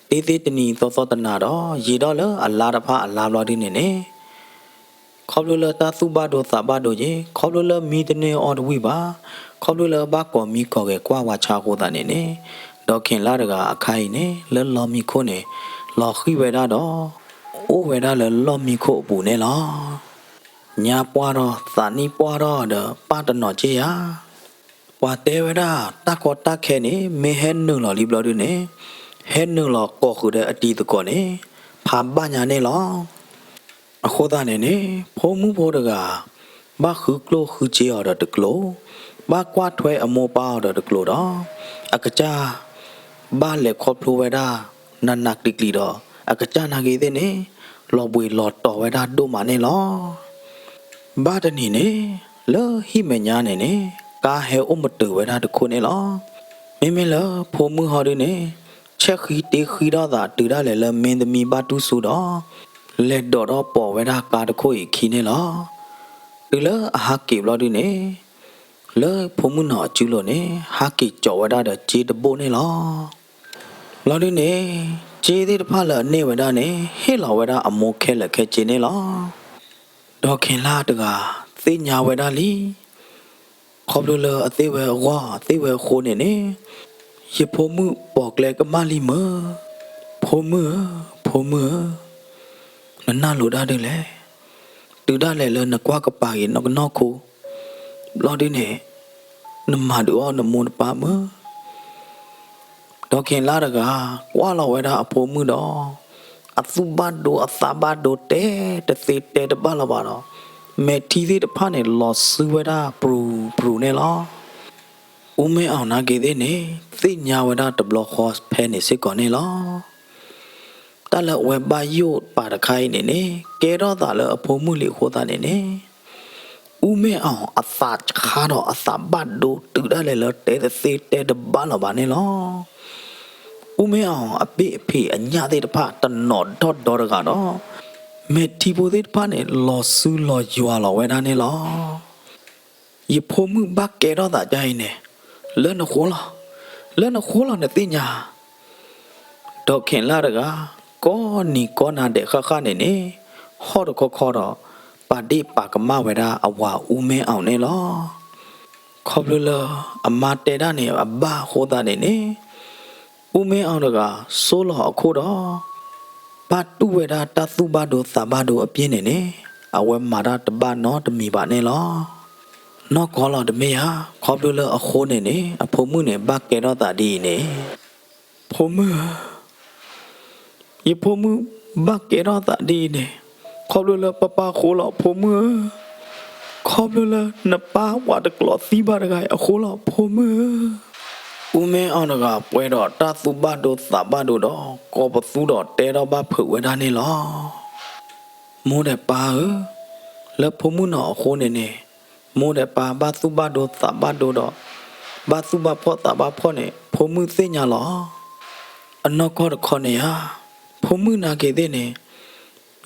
သ့သ့တနံၤသီသီတနၤဒီး ယံာ်ဒီးလၢအလါတဖၣ်အလါဘျီဒုန့ၣ်န့ၣ်, ခီဖျိလၢတၢ်သူၣ်ဘၣ်ဒိသးဘၣ်ဒိက့ၤ, ခီဖျိလၢမံတန့ၢ်အီၣ်တဝံၣ်ဘၣ်, ခီဖျိလၢဘၣ်ကိးမံကိးဂဲၤကွၢ်ပှၤဆါအဃိသတးန့ၣ်န့ၣ်, ဒီးခဲလၢာ်တဂၤအခါအံၤန့ၣ် လၢလီၢ်မံခိၣ်န့ၣ် လီၤဃံၣ်ဝဲဒၣ်ဒီး အိၣ်ဝဲဒၣ်လၢလီၢ်မံခိၣ်အပူၤန့ၣ်လီၤ. ညါပှၢ်ထီၣ်သးနံၣ်ပှၢ်ထီၣ်ဒီး ပၢ်တနီၤက့ၢ်ယၤ ပှၤတဲဝဲဒၣ် တၢ်ကီတၢ်ခဲန့ၣ် မ့ၢ်ဟဲနုာ်လီၤလံဘျီဒုန့ၣ်, ဟဲနုာ်လီၤကိးဃုာ်ဒီးအတံၤသကိးန့ၣ် ဖးဘၣ်ညါန့ၣ်လီၤ. အဃိသတးန့ၣ်န့ၣ် ဖိမုၣ်ဖိတဂၤ ဘၣ်ဃုကျိၣ်ဃုစ့အီၤဒီးတကျိၤ, ဘၣ်ကွၢ်ထွဲအမိၢ်ပၢ်အီၤဒီးတကျိၤဒီး, အကစၢ် ဘၣ်လဲၤခီဖျိဝဲဒၣ် နးနးကျံၤကျံၤဒီး အကစၢ်နာ်က့ၤသ့ၣ်န့ၣ် လီၤဘှံးလီၤတီၤဝဲဒၣ်ဒိၣ်မးန့ၣ်လီၤ. ဘၣ်တနံၤန့ၣ် လၢဟံၣ်မဲာ်ညါန့ၣ်န့ၣ် ကါဟဲအိၣ်မတုၤဝဲဒၣ်တခိၣ်န့ၣ်လီၤ. မ့မ့ၢ်လၢဖိမုၣ်ဟီဒုန့ၣ် ဆဲးဃံတ့ဃံထီၣ်သးတုၤဒၣ်လဲာ်လၢမ့ၢ်သမံဘၣ်တူၢ်ဆူဒီး လဲၤဒိးထီၣ်ပိာ်ဝဲဒၣ်ကါတခိၣ်အံၤအခံန့ၣ်လီၤ. တုၤလၢအဟးက့ၤဘျီဒုန့ၣ် လၢဖိမုၣ်နီၢ်အစုလိၤန့ၣ် ဟးက့ၤကၠီးဝဲဒၣ်ဒီးစ့တဘိၣ်န့ၣ်လီၤ. ဘျီဒုန့ၣ် စ့သ့ၣ်တဖၣ်လၢအန့ၢ်ဝဲဒၣ်န့ၣ် ဟ့ၣ်လီၤဝဲဒၣ်အမိၢ်ခဲလၢာ်ခဲဆ့န့ၣ်လီၤ. ဒီးခဲလၢာ်တဂၤ သ့ၣ်ညါဝဲဒၣ်လံ ခီဖျိလၢအသ့ၣ်ဝဲအဂီၢ် အသ့ၣ်ဝဲအဃိန့ၣ်န့ၣ် ယဖိမုၣ်ပိာ်ကျဲကမၣ်လံမၢ်. ဖိမုၣ်ဧၢ, ဖိမုၣ်ဧၢ, နနၢ်လိၤဒၣ်ဒုလဲၣ်. တုၤဒၣ်လဲာ်လၢနကွၢ်ကပၤက့ၤနကနီၢ်ခိ ဘျီဒုန့ၣ် နမၤဒုးအီၣ်နမိၢ်နပၢ်မၢ်. ဒီးခဲလၢာ်တဂၤ ကွၢ်လီၤဝဲဒၣ်အဖိမုၣ်ဒီး အသူၣ်ဘၣ်ဒိအသးဘၣ်ဒိတဲတသ့တဲတဘၣ်လၢၤဘၣ်ဒီး မဲာ်ထံသ့ၣ်တဖၣ်န့ၣ် လီၤစုဝဲဒၣ်ပြူၤပြူၤန့ၣ်လီၤ. အူမ့ၢ်အီၤနာ်က့ၤသ့ၣ်န့ၣ် သ့ၣ်ညါဝဲဒၣ်တဘျီဃီဖဲန့ၣ်စ့ၢ်ကီးန့ၣ်လီၤ. တၢ်လၢအဝဲဘၣ်ယိၣ်ပာ်တခါအံၤန့ၣ်န့ၣ် ကဲထီၣ်သးလၢအဖိမုၣ်လံအဃိသတးန့ၣ်န့ၣ် အူမ့ၢ်အီၤအသးဆါဒီးအသးဘၣ်ဒိတုၤဒၣ်လဲာ်လၢတဲတသ့တဲတဘၣ်လၢၤဘၣ်န့ၣ်လီၤ. အူမ့ၢ်အီၤအဘ့ၣ်အဖံးအညၣ်သ့ၣ်တဖၣ်တနီၤဒီၣ်ဒီတဂၤဒီး မဲာ်ထံဖိသ့ၣ်တဖၣ်န့ၣ် လီၤစုလီၤယွၤလီၤဝဲဒၣ်န့ၣ်လီၤ. ယဖိမုၣ်ဘၣ်ကဲထီၣ်သးဒ်အံၤန့ၣ် လၢနဃိလီၤ, လၢနဃိလီၤနသ့ၣ်ညါ. ဒီးခဲလၢာ်တဂၤ ကိးနံၤကိးနၤဒဲးဃၣ်ဃၣ်န့ၣ်န့ၣ် ဟီၣ်တခီခီဒီး ပာ်ဒ့ၣ်ပာ်ကမၣ်ဝဲဒၣ်အဝၤအူမ့ၢ်အီၤန့ၣ်လီၤ. ခီဖျိလၢအမါတဲဒၣ်န့ၣ်အဘၣ်အဃိသတးန့ၣ်န့ၣ် အူမ့ၢ်အီၤတဂၤ ဆိလီၤအခိၣ်ဒီး ဘၣ်တူၢ်ဝဲဒၣ်တၢ်သူၣ်ဘၣ်ဒိသးဘၣ်ဒိအပြ့ၢ်န့ၣ်န့ၣ် အဝဲမၤတၢ်တဘၣ်နီတမံၤဘၣ်န့ၣ်လီၤ. နီၢ်ကီၢ်လီၤတမ့ၢ်ဧါ. ခီဖျိလၢအဃိန့ၣ်န့ၣ် အဖိမုၣ်န့ၣ် ဘၣ်ကဲထီၣ်သးဒ်အံၤန့ၣ်, ဖိမုၣ်ဧၢ, ယဖိမုၣ်ဘၣ်ကဲထီၣ်သးဒ်အံၤန့ၣ်, ခီဖျိလၢပၢ်ပၢ်အဃိလီၤ ဖိမုၣ်ဧၢ, ခီဖျိလၢနပၢ်ပှၤတကျိးသံဘၣ်တဂၤအံၤအဃိလီၤ ဖိမုၣ်ဧၢ. အူမ့ၢ်အီၤတဂၤပှဲၤဒီးတၢ်သူၣ်ဘၣ်ဒိသးဘၣ်ဒိဒီး ကိးပသူဒီးတဲထီၣ်ဘၣ်ဖုးဝဲဒၣ်န့ၣ်လီၤ. မိၢ်ဒီးပၢ်ဧၢ, လၢဖိမုၣ်နီၢ်အဃိန့ၣ်န့ၣ်, မိၢ်ဒီးပၢ်ဘၣ်သူၣ်ဘၣ်ဒိသးဘၣ်ဒိဒီး ဘၣ်သူၣ်ဘၣ်ဖှီၣ်သးဘၣ်ဖှီၣ်န့ၣ် ဖိမုၣ်သ့ၣ်ညါလီၤ. အနီၢ်ကီၢ်တခီန့ၣ်ဧါ, ဖိမုၣ်နာ်က့ၤသ့ၣ်န့ၣ်,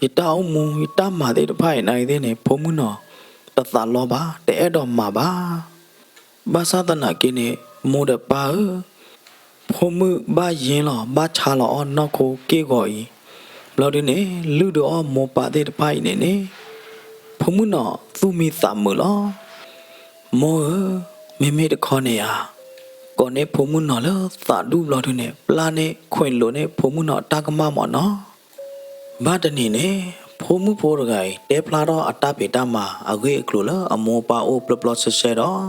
ယတၢ်အိၣ်မူယတၢ်မၤသ့ၣ်တဖၣ်အံၤနာ်က့ၤသ့ၣ်န့ၣ် ဖိမုၣ်နီၢ် တသးလီဘၣ် တအဲၣ်ဒိးမၤဘၣ်. ဘၣ်ဆၣ်သနာ်က့န့ၣ် မိၢ်ဒီးပၢ်ဧၢ, ဖိမုၣ်ဘၣ်ယ့လီၤ ဘၣ်ဆါလီၤအီၣ်နီၢ်ခိက့ၢ်ဂီၤအံၤ, ဘျီဒုန့ၣ် လုၢ်ဒုးအီၣ်မိၢ်ပၢ်သ့ၣ်တဖၣ်အံၤန့ၣ်န့ၣ်, ဖိမုၣ်နီၢ်သူၣ်မံသးမုာ်လီၤ. မိၢ်ဧၢ, မ့မ့ၢ်တခီန့ၣ်ဧါ, ကိးန့ၢ်ဖိမုၣ်နီၢ်လၢသးဒူၣ်ဘျီဒုန့ၣ် ပျၢ်န့ၢ်ခွဲးလိာ်န့ၢ်ဖိမုၣ်နီၢ်တၢ်ကမၣ်မၢ်နီၤ. ဘၣ်တနံၤန့ၣ် ဖိမုၣ်ဖိတဂၤအံၤ တဲဖျါထီၣ်အတၢ်ဖံးတၢ်မၤအဂ့ၢ်အကျိၤလၢအမိၢ်အပၢ်အိၣ်ပျီပျီဆှဲဆှဲဒီး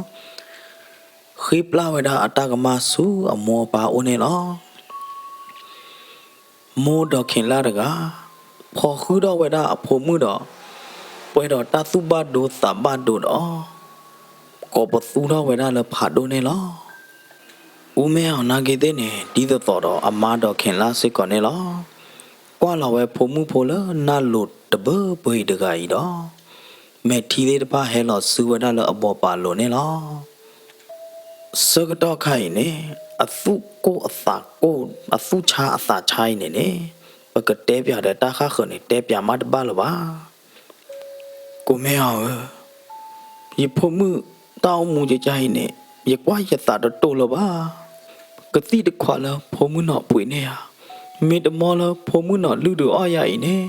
ဃ့ပျၢ်ဝဲဒၣ်အတၢ်ကမၣ်ဆူအမိၢ်အပၢ်အအိၣ်န့ၣ်လီၤ. မိၢ်ဒီးခ့လၢ်တဂၤ ဖီၣ်ဃုာ်ထီၣ်ဝဲဒၣ်အဖိမုၣ်ဒီး ပှဲၤဒီးတၢ်သူၣ်ဘၣ်ဒိသးဘၣ်ဒိဒီး ကိးပသူထီၣ်ဝဲဒၣ်လၢဖးဒိၣ်န့ၣ်လီၤ. အူမ့ၢ်အီၤနာ်က့ၤသ့ၣ်န့ၣ် ဒ်သိးသိးဒီးအမါဒီးခ့လၢ်စ့ၢ်ကီးန့ၣ်လီၤ. ကွၢ်လီၤဝဲဖိမုၣ်ဖိလၢနၢ်လိၤတဘၢပှဲၤအံၤတဂၤအံၤဒီး မဲာ်ထံသ့ၣ်တဖၣ်ဟဲလီၤစုဝဲဒၣ်လၢအဘီပာ်လိၤန့ၣ်လီၤ. ဆၢကတီၢ်ခါအံၤန့ၣ် အသူၣ်ကိၢ်အသးကိၢ် အသူၣ်ဆါအသးဆါအံၤန့ၣ်န့ၣ် ပကတဲပၠးဒီးတၢ်ဃၣ်ဃၢၤန့ၣ် တဲပၠးမးတဘၣ်လၢၤဘၣ်. ကိးမ့ၢ်အီၤဧၢ, ယဖိမုၣ်တၢ်အိၣ်မူကကါအံၤန့ၣ် ယကွၢ်ယသးတတိာ်လၢၤဘၣ်. ကသံၣ်တခွးလၢဖိမုၣ်နီၢ်ပှ့ၤန့ၢ်ယၤ, မ့ၢ်တမီလၢဖိမုၣ်နီၢ်လုၢ်ဒုးအီၣ်ယၤအံၤန့ၣ်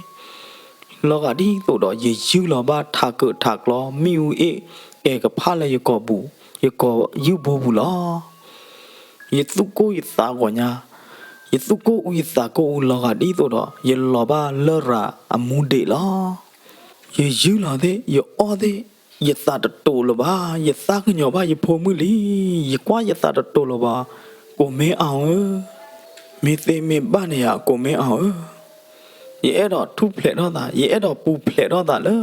လီၤဂာ်ဒ်သိးဒီးယယုၢ်လီၤဘၣ်ထးကၢးထးကျီ မ့ၣ်အူအ့ၣ်ကဲၤကဖၣ်လၢယကိာ်ပူၤ ယကိာ်ယုၢ်ဘိပူၤလီၤ. ယသူၣ်ကိၢ်ယသးဂီၤညါ, ယသူၣ်ကိၢ်အူယသးကိၢ်အူလီၤဂာ်ဒ်သိးဒီး ယလီၤဘၣ်လရာ်အမူဒံးလီၤ. ယယုၢ်လီၤသ့ၣ် ယအီၣ်သ့ၣ် ယသးတတိာ်လၢၤဘၣ်, ယသးကညီၤဘၣ်ယဖိမုၣ်လံ, ယကွၢ်ယသးတတိာ်လၢၤဘၣ်, ကိးမ့ၢ်အီၤဧၢ, မ့ၢ်သ့မ့ၢ်ဘၣ်န့ၣ်ယၤ ကိးမ့ၢ်အီၤဧၢ, ယအဲၣ်ဒိးထူၣ်ဖျဲးထီၣ်သး, ယအဲၣ်ဒိးပူၤဖျဲးထီၣ်သးလၢ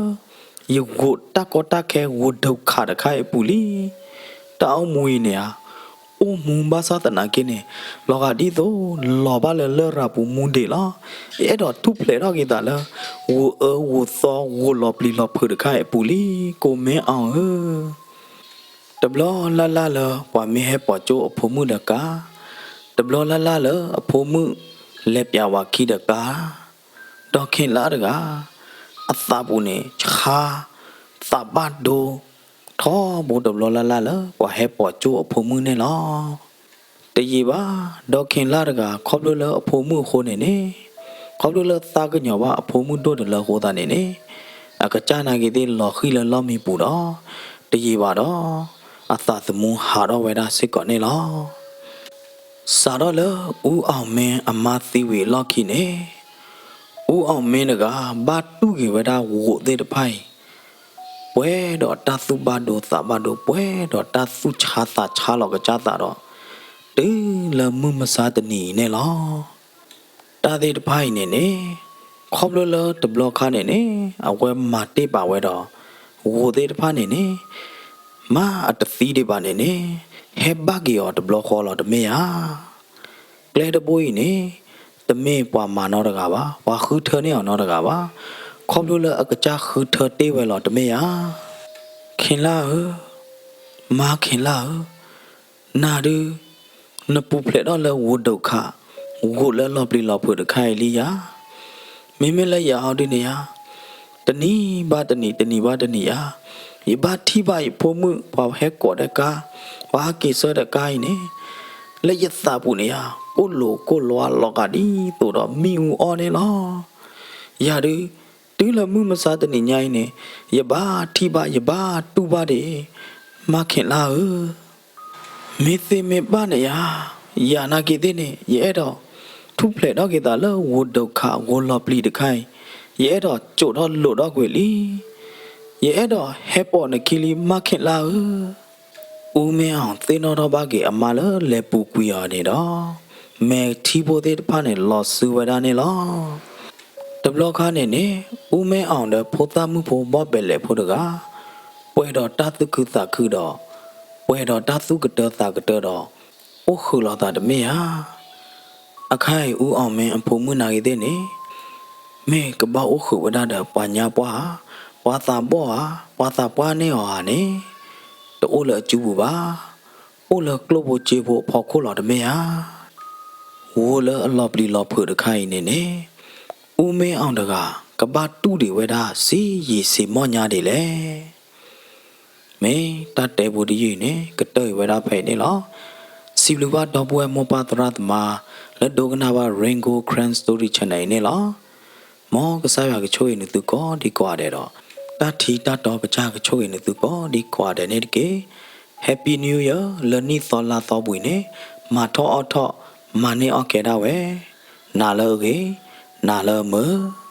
ယဂိာ်တၢ်ကီတၢ်ခဲ ဂိာ်ဒုးခးတခါအံၤအပူၤလံ. တၢ်အိၣ်မူအံၤန့ၣ်ဧါ, အိၣ်မူဘၣ်ဆၣ်သနာ်က့န့ၣ် လီၤဂာ်ဒ်သိး လီၤဘၣ်လၢလရာ်ပူၤမူဒံးလီၤ. ယအဲၣ်ဒိးထူၣ်ဖျဲးထီၣ်က့ၤသးလၢ ဂိာ်အၢဂိာ်သီ ဂိာ်လီၤပျံၤလီၤဖုးတခါအံၤအပူၤလံ, ကိးမ့ၢ်အီၤဧၢ. တဘျီလၢ်လၢ်လၢ ပှၤမ့ၢ်ဟဲပိာ်ကၠိအဖိမုၣ်ဒီးကါ, တဘျီလၢ်လၢ်လၢအဖိမုၣ်လဲၤပျးဝၤခံဒီးကါ, ဒီးခ့လၢ်တဂၤ အသးပူၤန့ၣ် ဆါ သးဘၣ်ဒိ ထီဘိတဘျီလၢ်လၢ်လၢ ပှၤဟဲပိာ်ကၠိအဖိမုၣ်န့ၣ်လီၤ. တယံာ်ဘၣ် ဒီးခ့လၢ်တဂၤ ခီဖျိလၢအဖိမုၣ်အဃိန့ၣ်န့ၣ်, ခီဖျိလၢသးကညီၤဘၣ်အဖိမုၣ်ဒိၣ်တလၢအဃိသတးန့ၣ်န့ၣ်, အကစၢ်နာ်က့ၤသ့ၣ်လီၤဃံၢ်လၢလီၢ်မံပူၤဒီး တယံာ်ဘၣ်ဒီး အသးသမူဟးထီၣ်ဝဲဒၣ်စ့ၢ်ကီးန့ၣ်လီၤ. စးထီၣ်လၢ အူအီၣ်မ့အမါသံဝံၤအလီၢ်ခံန့ၣ်, အူအီၣ်မ့တဂၤ ဘၣ်တူၢ်က့ၤဝဲဒၣ်ဂိာ်သ့ၣ်တဖၣ်အံၤ, ပှဲၤဒီးတၢ်သူၣ်ဘၣ်ဒိသးဘၣ်ဒိ ပှဲၤဒီးတၢ်သူၣ်ဆါသးဆါလီၤကစၢ်သးဒီး, တုၤလၢမုၢ်မဆါတနံၤအံၤန့ၣ်လီၤ. တၢ်သ့ၣ်တဖၣ်အံၤန့ၣ်န့ၣ်, ခီဖျိလၢတဘျီခါန့ၣ်န့ၣ် အဝဲမၤတ့ၢ်ပာ်ဝဲဒီး ဂိာ်သ့ၣ်တဖၣ်န့ၣ်န့ၣ် မ့ၢ်အတသံဒံးဘၣ်န့ၣ်န့ၣ်, ဟဲဘၣ်က့ၤအီၤတဘျီဃီလီၤတမ့ၢ်ဧါ. ကျဲတဘိအံၤန့ၣ် တမ့ၢ်ပှၤမၤနီတဂၤဘၣ်, ပှၤဃုထၢန့ၢ်အီၤနီတဂၤဘၣ်, ခီဖျိလၢအကစၢ်ဃုထၢတ့ၢ်ဝဲလီၤတမ့ၢ်ဧါ. ခ့လၢ်ဧၢ, မါခ့လၢ်ဧၢ, နၤဒုး နပူၤဖျဲးထီၣ်လၢဂိာ်ဒုးခး, ဂိာ်လၢလီၤပျံၤလီၤဖုးတခါအံၤလံယၤ. မ့မ့ၢ်လၢယၤဟီဒုန့ၣ်ယၤ, တနံၤဘၣ်တနံၤ တနံၤဘၣ်တနံၤယၤ, ယဘၣ်ထံၣ်ဘၣ်ယဖိမုၣ် ပှၤဟဲကိးဒီးကါ, ပှၤဟဲက့ၤဆၢဒီးကါအံၤန့ၣ်, လၢယသးပူၤန့ၣ်ယၤ ကိၣ်လိာ်ကိၣ်လီၤလီၤဂာ်ဒ်သိးဒီးမ့ၣ်အူအီၣ်န့ၣ်လီၤ. ယၤဒုး တုၤလၢမုၢ်မဆါတနံၤညါအံၤန့ၣ်, ယဘၣ်ထံၣ်ဘၣ် ယဘၣ်တူၢ်ဘၣ်ဒံး, မါခ့လၢ်ဧၢ, မ့ၢ်သ့မ့ၢ်ဘၣ်န့ၣ်ယၤ, ယၤနာ်က့ၤသ့ၣ်န့ၣ် ယအဲၣ်ဒိးထူၣ်ဖျဲးထီၣ်က့ၤသးလၢဂိာ်ဒုးခး ဂိာ်လီၤပျံၤတခါအံၤ, ယအဲၣ်ဒိးစိာ်ထီၣ်လိာ်ထီၣ်ကွံာ်လံ. ယအဲၣ်ဒိးဟဲပိာ်နခံလံ မၢ်ခ့ၣ်လါဧၢ. အူမ့ၢ်အီၣ်သ့ၣ်နီၣ်ထီၣ်ဘၣ်က့ၤအမါလၢလဲၤပူၤကွံာ်အီၤန့ၣ်ဒီး မဲာ်ထံဖိသ့ၣ်တဖၣ်န့ၣ် လီၤစုဝဲဒၣ်န့ၣ်လီၤ. တဘျီခါန့ၣ်န့ၣ် အူမ့ၢ်အီၣ်ဒီးဖိသၣ်မုၣ်ဖိဘီၣ်ပဲာ်လဲၣ်ဖိတဂၤ ပှဲၤဒီးတၢ်သူၣ်ခုသးခုဒီး ပှဲၤဒီးတၢ်သူၣ်ကတၢသးကတၢဒီး အိၣ်ဃုာ်လိာ်သးတမ့ၢ်ဧါ. အခါအံၤ အူအီၣ်မ့ၢ်အဖိမုၣ်နာ်ဂ့ၤသ့ၣ်န့ၣ် မ့ၢ်ကဘၣ်အိၣ်ဃုာ်ဝဲဒၣ်ဒီးပှၤညါပှၢ်ဧါ, ပှၤသးဘီၣ်ဧါ, ပှၤသးပှၢ်န့ၢ်အီၤဧါန့ၣ် တအိၣ်လၢအစုပူၤဘၣ်. အိၣ်လၢကျိၣ်ဖိစ့ဖိအဖီခိၣ်လီၤတမ့ၢ်ဧါ. ဝံၤလၢအလီၤပျံၤလီၤဖုးတခါအံၤန့ၣ်န့ၣ် အူမ့ၢ်အီၣ်တဂၤ ကဘၣ်တူၢ်ဒံးဝဲဒၣ် စ့ယံာ်စ့မီၢ်ညါဒံးလဲၣ်. မ့ၢ်တၢ်တဲဖိတယုၢ်အံၤန့ၣ် ကတၢၢ်အံၤဝဲဒၣ်ဖဲအံၤန့ၣ်လီၤ. စံးဘျုးဘၣ်ဒီပုၢ်ဝဲၢ်မိၢ်ပၢ်သရၣ်သမါ လၢဒိကနၣ်ဘၣ် Rain Gold Karen Story Channel အံၤန့ၣ်လီၤ. မ်ကစၢ်ယွၤကဆိၣ်ဂ့ၤနသုကိးဒံကိးဂၤဒဲးဒီး တၢ်ထံတၢ်တီကစၢ်ကဆိၣ်ဂ့ၤနသုကိးဒံကိးဂၤဒဲးန့ၣ်တက့ၢ်. Happy New Year လၢနံၣ်သီလါသီပူၤအံၤန့ၣ် မၤထီၣ်အီၣ်ထီၣ် မၤန့ၢ်အီၣ်ကဲဒၣ်ဝဲ နၤလၢအဂ့ၤ, နၤလၢအမုာ်